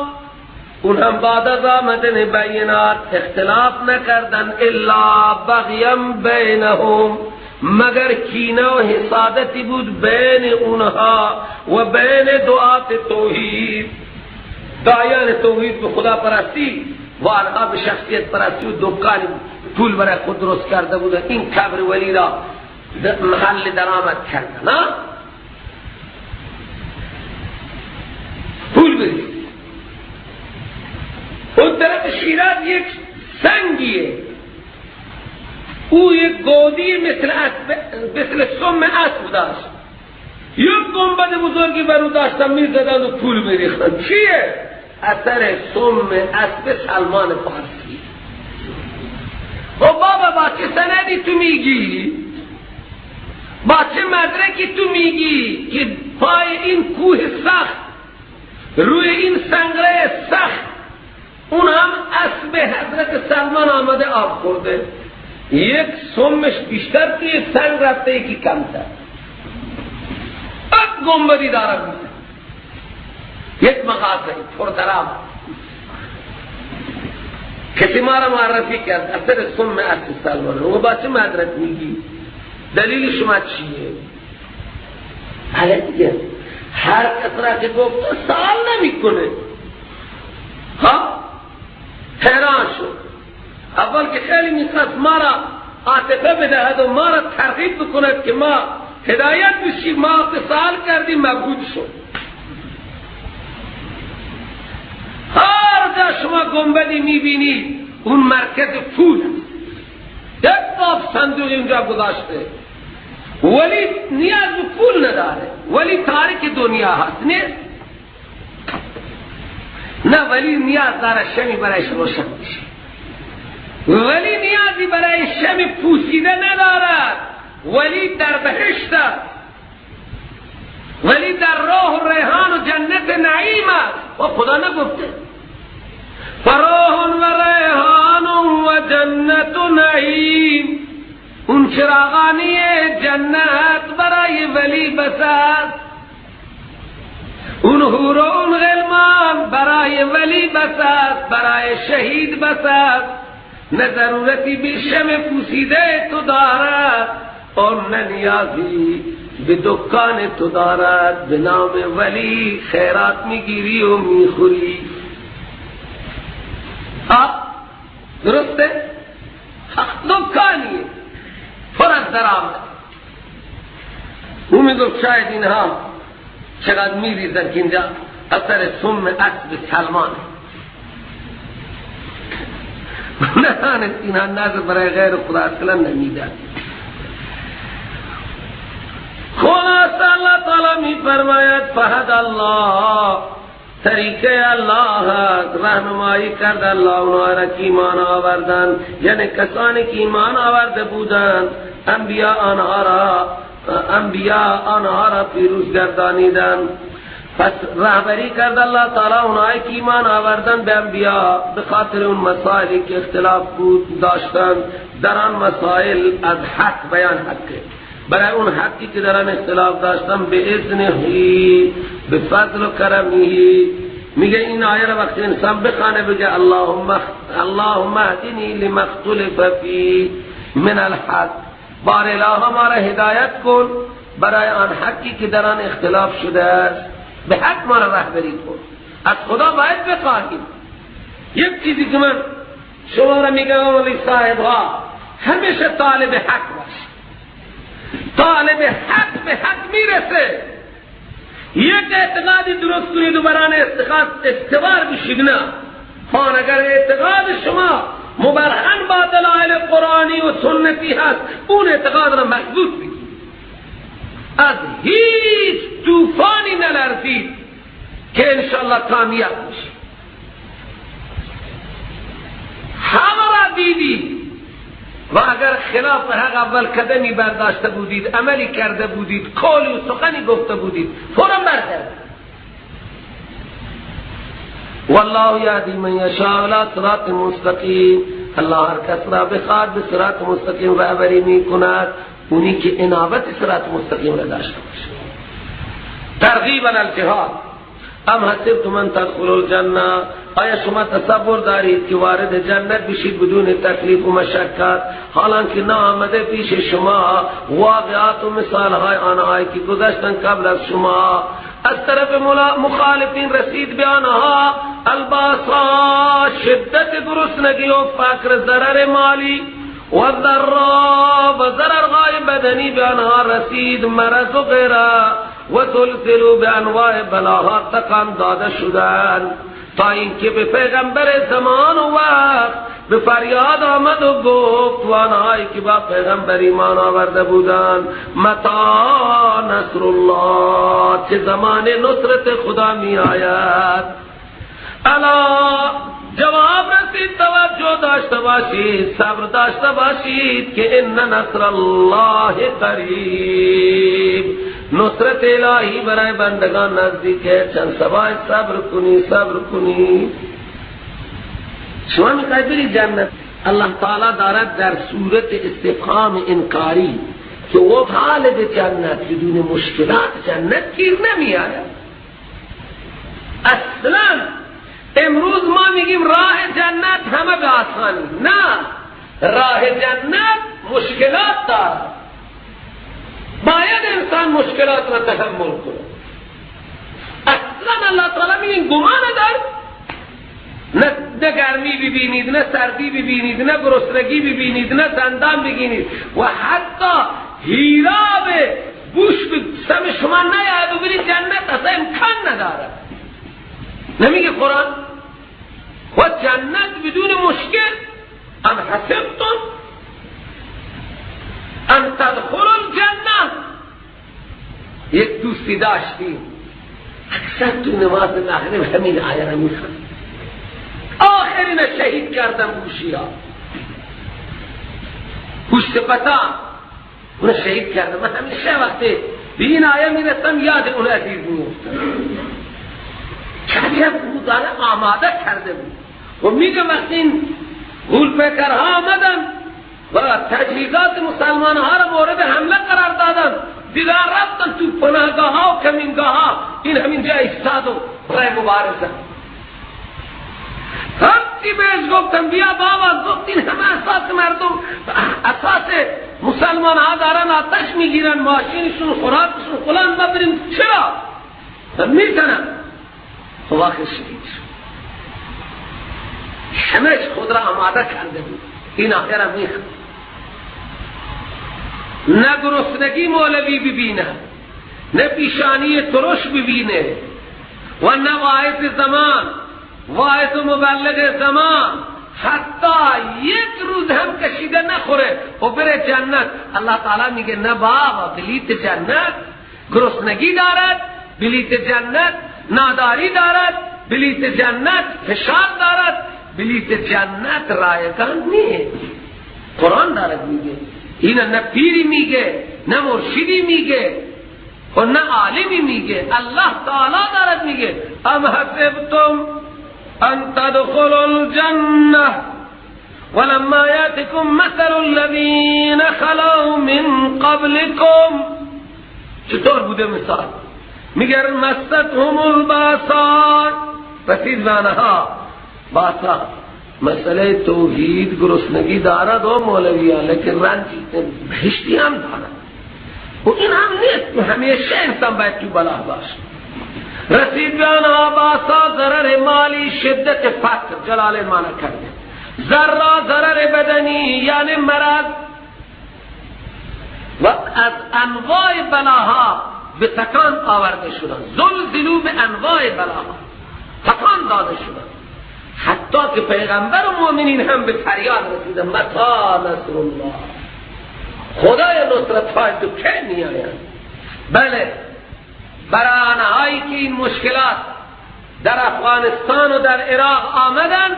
اون هم بعد از آمدن بینات. اختلاف نکردن الا بغیا بینهم، مگر کینه و حسادتی بود بین اونها و بین دعات توحید. داعیان توحید به خدا پرستی و آنها به شخصیت پرستی و دکان پول برای خود درست کرده بودن، این کبر ولی را محل درآمد کرده، نه پول بریز. اون طرف شیراز یک سنگیه، او یک گودی مثل سم اسب داشت، یک گنبد بزرگی بر او داشتن میزدن و پول میریختن. چیه؟ اثر سم اسب سلمان فارسی. و بابا با چه سندی تو میگی؟ با چه مدرکی تو میگی که پای این کوه سخت، روی این سنگره سخت، اون هم اسب حضرت سلمان آمده آب خورده؟ یک سمش بیشتر توی سنگ رفته، یکی کمتر. اب گنبدی دارم یک مغازه پر درآمد. کسی ما را معرفی کرد اثر سم اسب سلمان. او با چه مدرک میگی؟ دلیل شما چیه؟ حالا دیگه هر کس را که گفت سوال نمیکنه. ها حیران شد. اول که خیلی میخواست ما را عاطفه بدهد و ما را ترغیب بکند که ما هدایت بشیم، ما سوال کردیم، مبهوت شد. هر جا شما گنبدی میبینید اون مرکز پول است. یک باب صندوق اینجا گذاشته، ولی نیاز به پول نداره، ولی تاریک دنیا هست. نیست نه، ولی نیاز داره شمی برایش روشن بشه، ولی نیازی برای شم پوسیده ندارد، ولی در بهشت است، ولی در راه و ریحان و جنت نعیم است. و خدا نگفته فراح و ریحان و جنت نعیم، اون چراغانی جنت برای ولی بس است، اون حور و اون غلمان برای ولی بس است، برای شهید بس است. نه ضرورتی به شم پوسیده تو دارد اور نه نیازی به دکان تو دارد. به نام ولی خیرات میگیری و میخوری. ها درسته؟ دکانیه پر از درآمد. او میگفت شاید اینها چقدر میریزن که اینجا اثر سم اسب سلمانه. نه اینها نظر برای غیر خدا اصلا نمیدن. خلاص اللہ تعالی می فرماید فهد الله، طریقه الله راهنمایی کرد الله اونها را که ایمان آوردن، یعنی کسانی که ایمان آورده بودند انبیاء آنها را پیروز گردانیدند. پس راهبری کرد الله تعالی اونهایی که ایمان آوردن به انبیاء، به خاطر اون مسائلی که اختلاف بود داشتن در آن مسائل از حق بیان حق، برای اون حقی که در آن اختلاف داشتن به اذنهی، به فضل و کرمهی. میگه این آیه را وقتی انسان بخوانه بگه اللهم اهدنی لما اختلف فی من الحق، بار الہ ما را هدایت کن برای آن حقی که در آن اختلاف شده است، به حق ما را رهبری کن. از خدا باید بخواهیم. یک چیزی که من شما را میگم ولی صاحب ها، همیشه طالب حق باش. طالب حق به حق میرسه. یک اعتقادی درست کنید و بران اعتقاد استوار بشید، نه. خان اگر اعتقاد شما مبرهن با دلائل قرآنی و سنتی هست، اون اعتقاد را مضبوط بگید، از هیچ طوفانی نلرزید که انشاءالله کامیاب میشید. همه را دیدید و اگر خلاف حق اول قدمی برداشته بودید، عملی کرده بودید، قولی و سخنی گفته بودید، فورا برگردید. والله یهدی من یشاء الی صراط مستقیم. الله هر کس را بخواد به صراط مستقیم رهبری میکند، اونی که انابت صراط مستقیم را داشته باشه. ترغیب علی الجهاد. ام حسبتم ان تدخلوا الجنه، آیا شما تصور دارید که وارد جنت بشید بدون تکلیف و مشقت، حالانکه نه آمده پیش شما واقعات و مثالهای آنهایی که گذشتن قبل از شما؟ از طرف مخالفین رسید به آنها الباسا، شدت گرسنگی و فقر، ضرر مالی و ضرر و ضررهای بدنی به آنها رسید، مرض و غیره، و زلزلوا به انواع بلاها تکان داده شدند، تا اینکه به پیغمبر زمان و وقت به فریاد آمد و گفت و آنهایی که با پیغمبر ایمان آورده بودند، متا نصر الله، چه زمان نصرت خدا می آید. الا جواب رسید، توجه داشته باشید، صبر داشته باشید که ان نصر الله قریب، نصرت الهی برای بندگان نزدیک ہے. چند سبای صبر کنی، صبر کنی. شما میخوای بری جنت، الله تعالی دارد در صورت استفهام انکاری که وہ طالب جنت بدون مشکلات جنت گیر نمی آید. اصلا امروز ما میگیم راه جنت همه به آسانی، نه، راه جنت مشکلات دارد، باید انسان مشکلات را تحمل کنه. اصلا الله تعالی میگه گمان دار، نه گرمی ببینید، نه سردی ببینید، نه گرسنگی ببینید، نه زندان ببینید، و حتی هیراب گوش به سم شما نیاید و برید جنت، اصلا امکان نداره. نمیگه قرآن و جنت بدون مشکل؟ ام حسبتم ان تدخلوا الجنه. یک دوستی داشتیم، اکثر تو نماز مغرب همین آیه را میخوند. آخرین شهید کردم گوشی ها، گوش سپتان اون شهید کردم. من همیشه وقتی به این آیه میرسم یاد اون عزیز میفتم. عجب بود، داره آماده کرده بود. و میگه وقتی این غول‌پیکرها آمدن و تجهیزات مسلمان ها را مورد حمله قرار دادن، دیگر رفتن تو پناهگاه ها و کمینگاه ها، این همین جای ایستاد و رای مبارزه. هرچی بهش گفتم بیا بابا، گفت این همه اساس مردم، اساس مسلمان ها دارن آتش میگیرن، ماشینشون، خوراکشون، فلان، ما بریم چرا؟ میزنم. واقع شدید شد، همش خود را آماده کرده بود. این آخر هم میخواد نه گرسنگی مولوی ببینه، نه پیشانی ترش ببینه، و نه واعظ زمان، واعظ و مبلغ زمان، حتی یک روز هم کشیده نخوره و بره جنت. الله تعالی میگه نه بابا، بلیت جنت گرسنگی دارد، بلیت جنت ناداری دارد، بلیت جنت فشار دارد، بلیت جنت رایگان نیست. قرآن دارد میگه، این نه پیری میگه، نه مرشدی میگه، و نه عالمی میگه، الله تعالی دارد میگه ام حسبتم ان تدخلوا الجنه ولما یاتکم مثل الذین خلوا من قبلکم. چطور بوده مثال؟ میگه مستهم الباسا، رسید به باسا. مسئله توحید گرسنگی دارد و مولوی ها، لیکن رنج بهشتی هم دارد و این هم نیست که همیشه انسان باید تو بلا باشه. رسید به آنها باسا، ضرر ضرر مالی، شدت فقر، جلال معنی کرده. ضرر ضرر بدنی یعنی مرض، و از انواع بلاها به تکان آورده شدن. زلزلو به انواع بلاها تکان داده شدن، حتی که پیغمبر و مؤمنین هم به فریاد رسیدن متی نصر الله، خدای نصرت های تو که می آید. بله، برای آنهایی که این مشکلات در افغانستان و در عراق آمدن،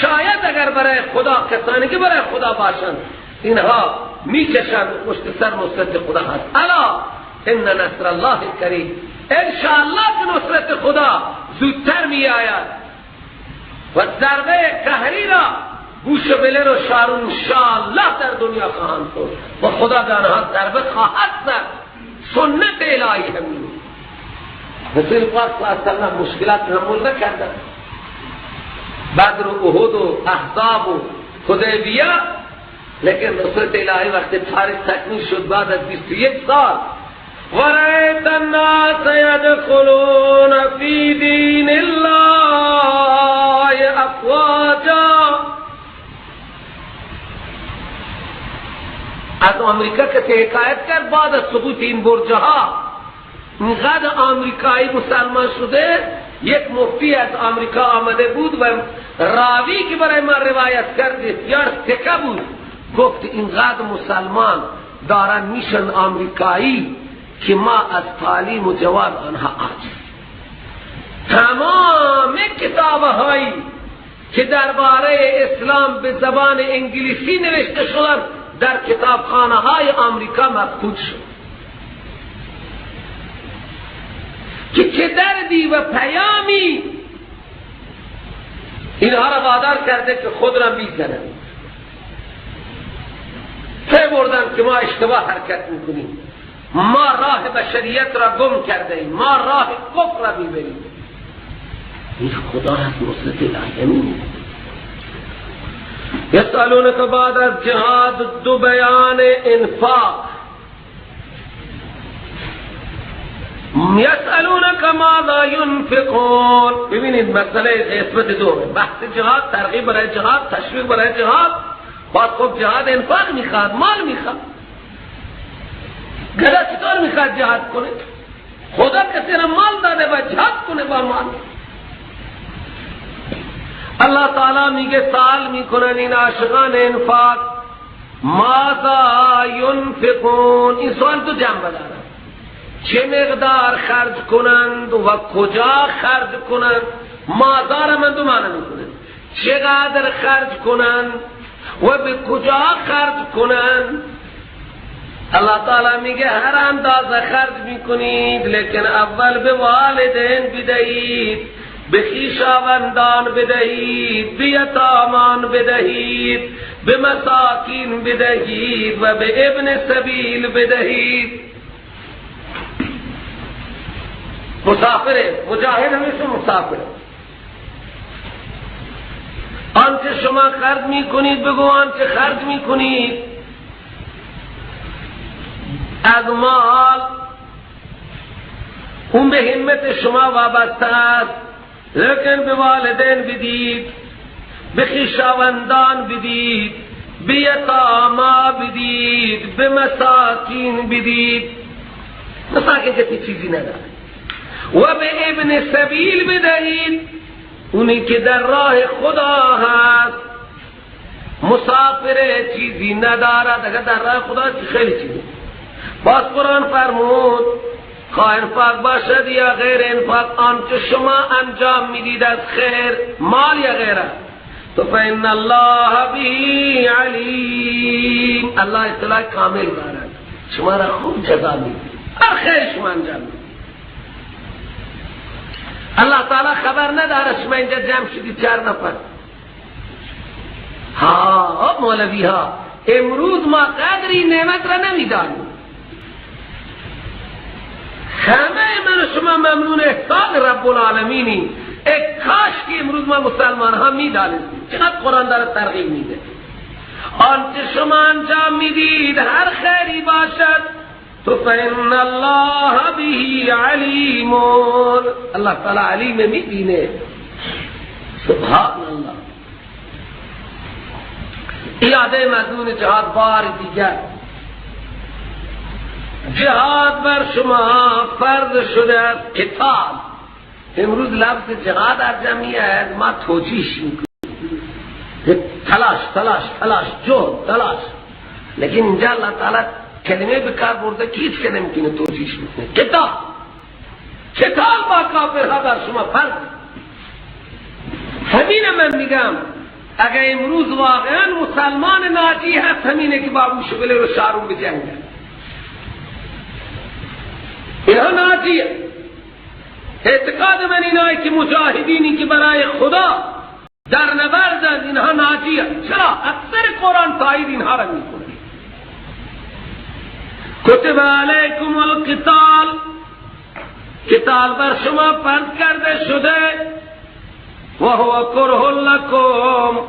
شاید اگر برای خدا، کسانی که برای خدا باشند، اینها میکشند پشت سر نصرت خدا هست. الا ان نصر الله قریب، انشاءالله که نصرت خدا زودتر می آید و ضربه قهری را بوش و بلر و شارون انشاءالله در دنیا خواهند خورد و خدا به آنها ضربه خواهد زد. سنت الهی همین. رسول پاک صلی الله علیه و سلم مشکلات تحمل نکردند. بدر و احد و احزاب و حدیبیه، لیکن نصرت الهی وقت تاریخ تکمیل شد بعد از 21 سال، ورأیت الناس یدخلون فی دین الله افواجا. از آمریکا کسی حکایت کرد بعد از سقوط این برجها اینقدر آمریکایی مسلمان شده. یک مفتی از آمریکا آمده بود و راوی که برای ما روایت کرد بسیار ثقه بود، گفت اینقدر مسلمان دارن میشن آمریکایی که ما از تعلیم و جواب آنها عاجز. تمام کتابهایی که درباره اسلام به زبان انگلیسی نوشته شدن در کتابخانه های آمریکا مفقود شد، که چه دردی و پیامی اینها را وادار کرده که خود را میزنند. پی بردن که ما اشتباه حرکت میکنیم، ما راه بشریت را گم کرده ایم، ما راه کفر را میبریم. این خدا هست، نصرت الهی. یسألونک بعد از جهاد دو بیان انفاق. یسألونک ماذا ینفقون. ببینید مسئله قسمت دومه، بحث جهاد، ترغیب برای جهاد، تشویق برای جهاد. بعد خب جهاد انفاق میخواد، مال میخواد. گدا چطور میخواد جهاد کنه؟ خدا کسی را مال داده و جهاد کنه با مال. اللہ تعالی میگه سوال میکنن این عاشقان انفاق، ماذا ینفقون. این سوال تو جنبه داره، چه مقدار خرج کنند و کجا خرج کنند. ماذا را من دو معنی میکنه، چقدر خرج کنند و به کجا خرج کنند. اللہ تعالی میگه هر اندازه خرج میکنید، لیکن اول به والدین بدهید، به خویشاوندان بدهید، به یتامان بدهید، به مساکین بدهید و به ابن سبیل بدهید. مسافره، مجاهد همیشه مسافره. آنچه شما خرج میکنید، بگو آنچه خرج میکنید از مال، اون به همت شما وابسته است، لیکن به والدین بدید، به خویشاوندان بدید، به یتاما بدید، به مساکین بدید. مساکین کسی چیزی نداره. و به ابن سبیل بدهید، اونی که در راه خدا هست، مسافر چیزی ندارد. اگر در راه خدا خیلی چیزی. باز قرآن فرمود خواه انفاق باشد یا غیر انفاق، آنچه شما انجام میدید از خیر، مال یا غیره، تو فإن الله به علیم. الله اطلاع کامل دارد، شما را خوب جزا میده، هر خیر شما انجام میدید. الله تعالی خبر نداره شما اینجا جمع شدید 4 نفر. ها مولوی ها، امروز ما قدری نعمت را نمیدانیم. همه من و شما ممنون احسان رب العالمینی. ای کاش که امروز ما مسلمان ها میدانستیم چقدر قرآن داره ترغیب میده. آنچه شما انجام میدید هر خیری باشد، تو فإن الله به علیم، الله تعالی علیم میبینه. سبحان الله. ایاده مضمون جهاد بار دیگر، جهاد بر شما فرض شده است. قتال، امروز لفظ جهاد در جمعیت ما توجیهش میکنیم، تلاش تلاش تلاش، جهد تلاش، لیکن اینجا الله تعالی کلمه به کار برده که هیچ که نمیتونه توجیهش میکنه. قتال، قتال با کافرها بر شما فرض. همین من میگم اگر امروز واقعا مسلمان ناجی هست، همینه که با ابو شبله رو شارون بجنگن. اینها ناجیه. اعتقاد من اینایی که مجاهدینی که برای خدا در نبردند، اینها ناجیه. چرا؟ اکثر قرآن تایید اینها را میکنه. کتب علیکم القتال، قتال بر شما فرض کرده شده، و هو کره لکم،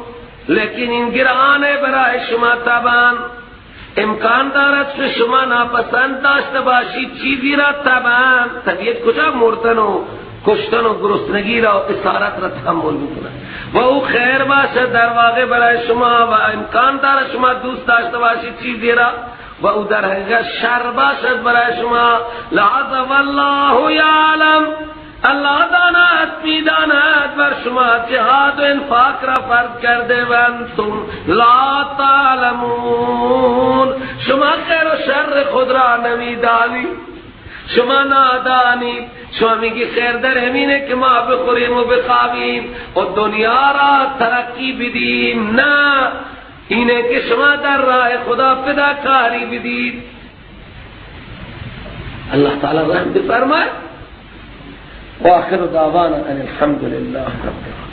لیکن این گرانه برای شما طبعا. امکان دارد که شما ناپسند داشته باشید چیزی را طبعا. طبیعت کجا مردن و کشتن و گرسنگی را و اسارت را تحمل میکنه، و او خیر باشد در واقع برای شما، و امکان دارد شما دوست داشته باشید چیزی را و او در حقیقت شر باشد برای شما. لحظه والله یعلم، الله داند میداند بر شما جهاد و انفاق را فرض کرده و انتم لا تعلمون، شما خیر و شر خود را نمیدانید، شما نادانید. شما میگی خیر در همینه که ما بخوریم و بخوابیم و دنیا را ترقی بدیم، نه، اینه که شما در راه خدا فداکاری بدید. الله تعالی رحم بفرمائے. وآخر دعوانا ان الحمد لله رب العالمين.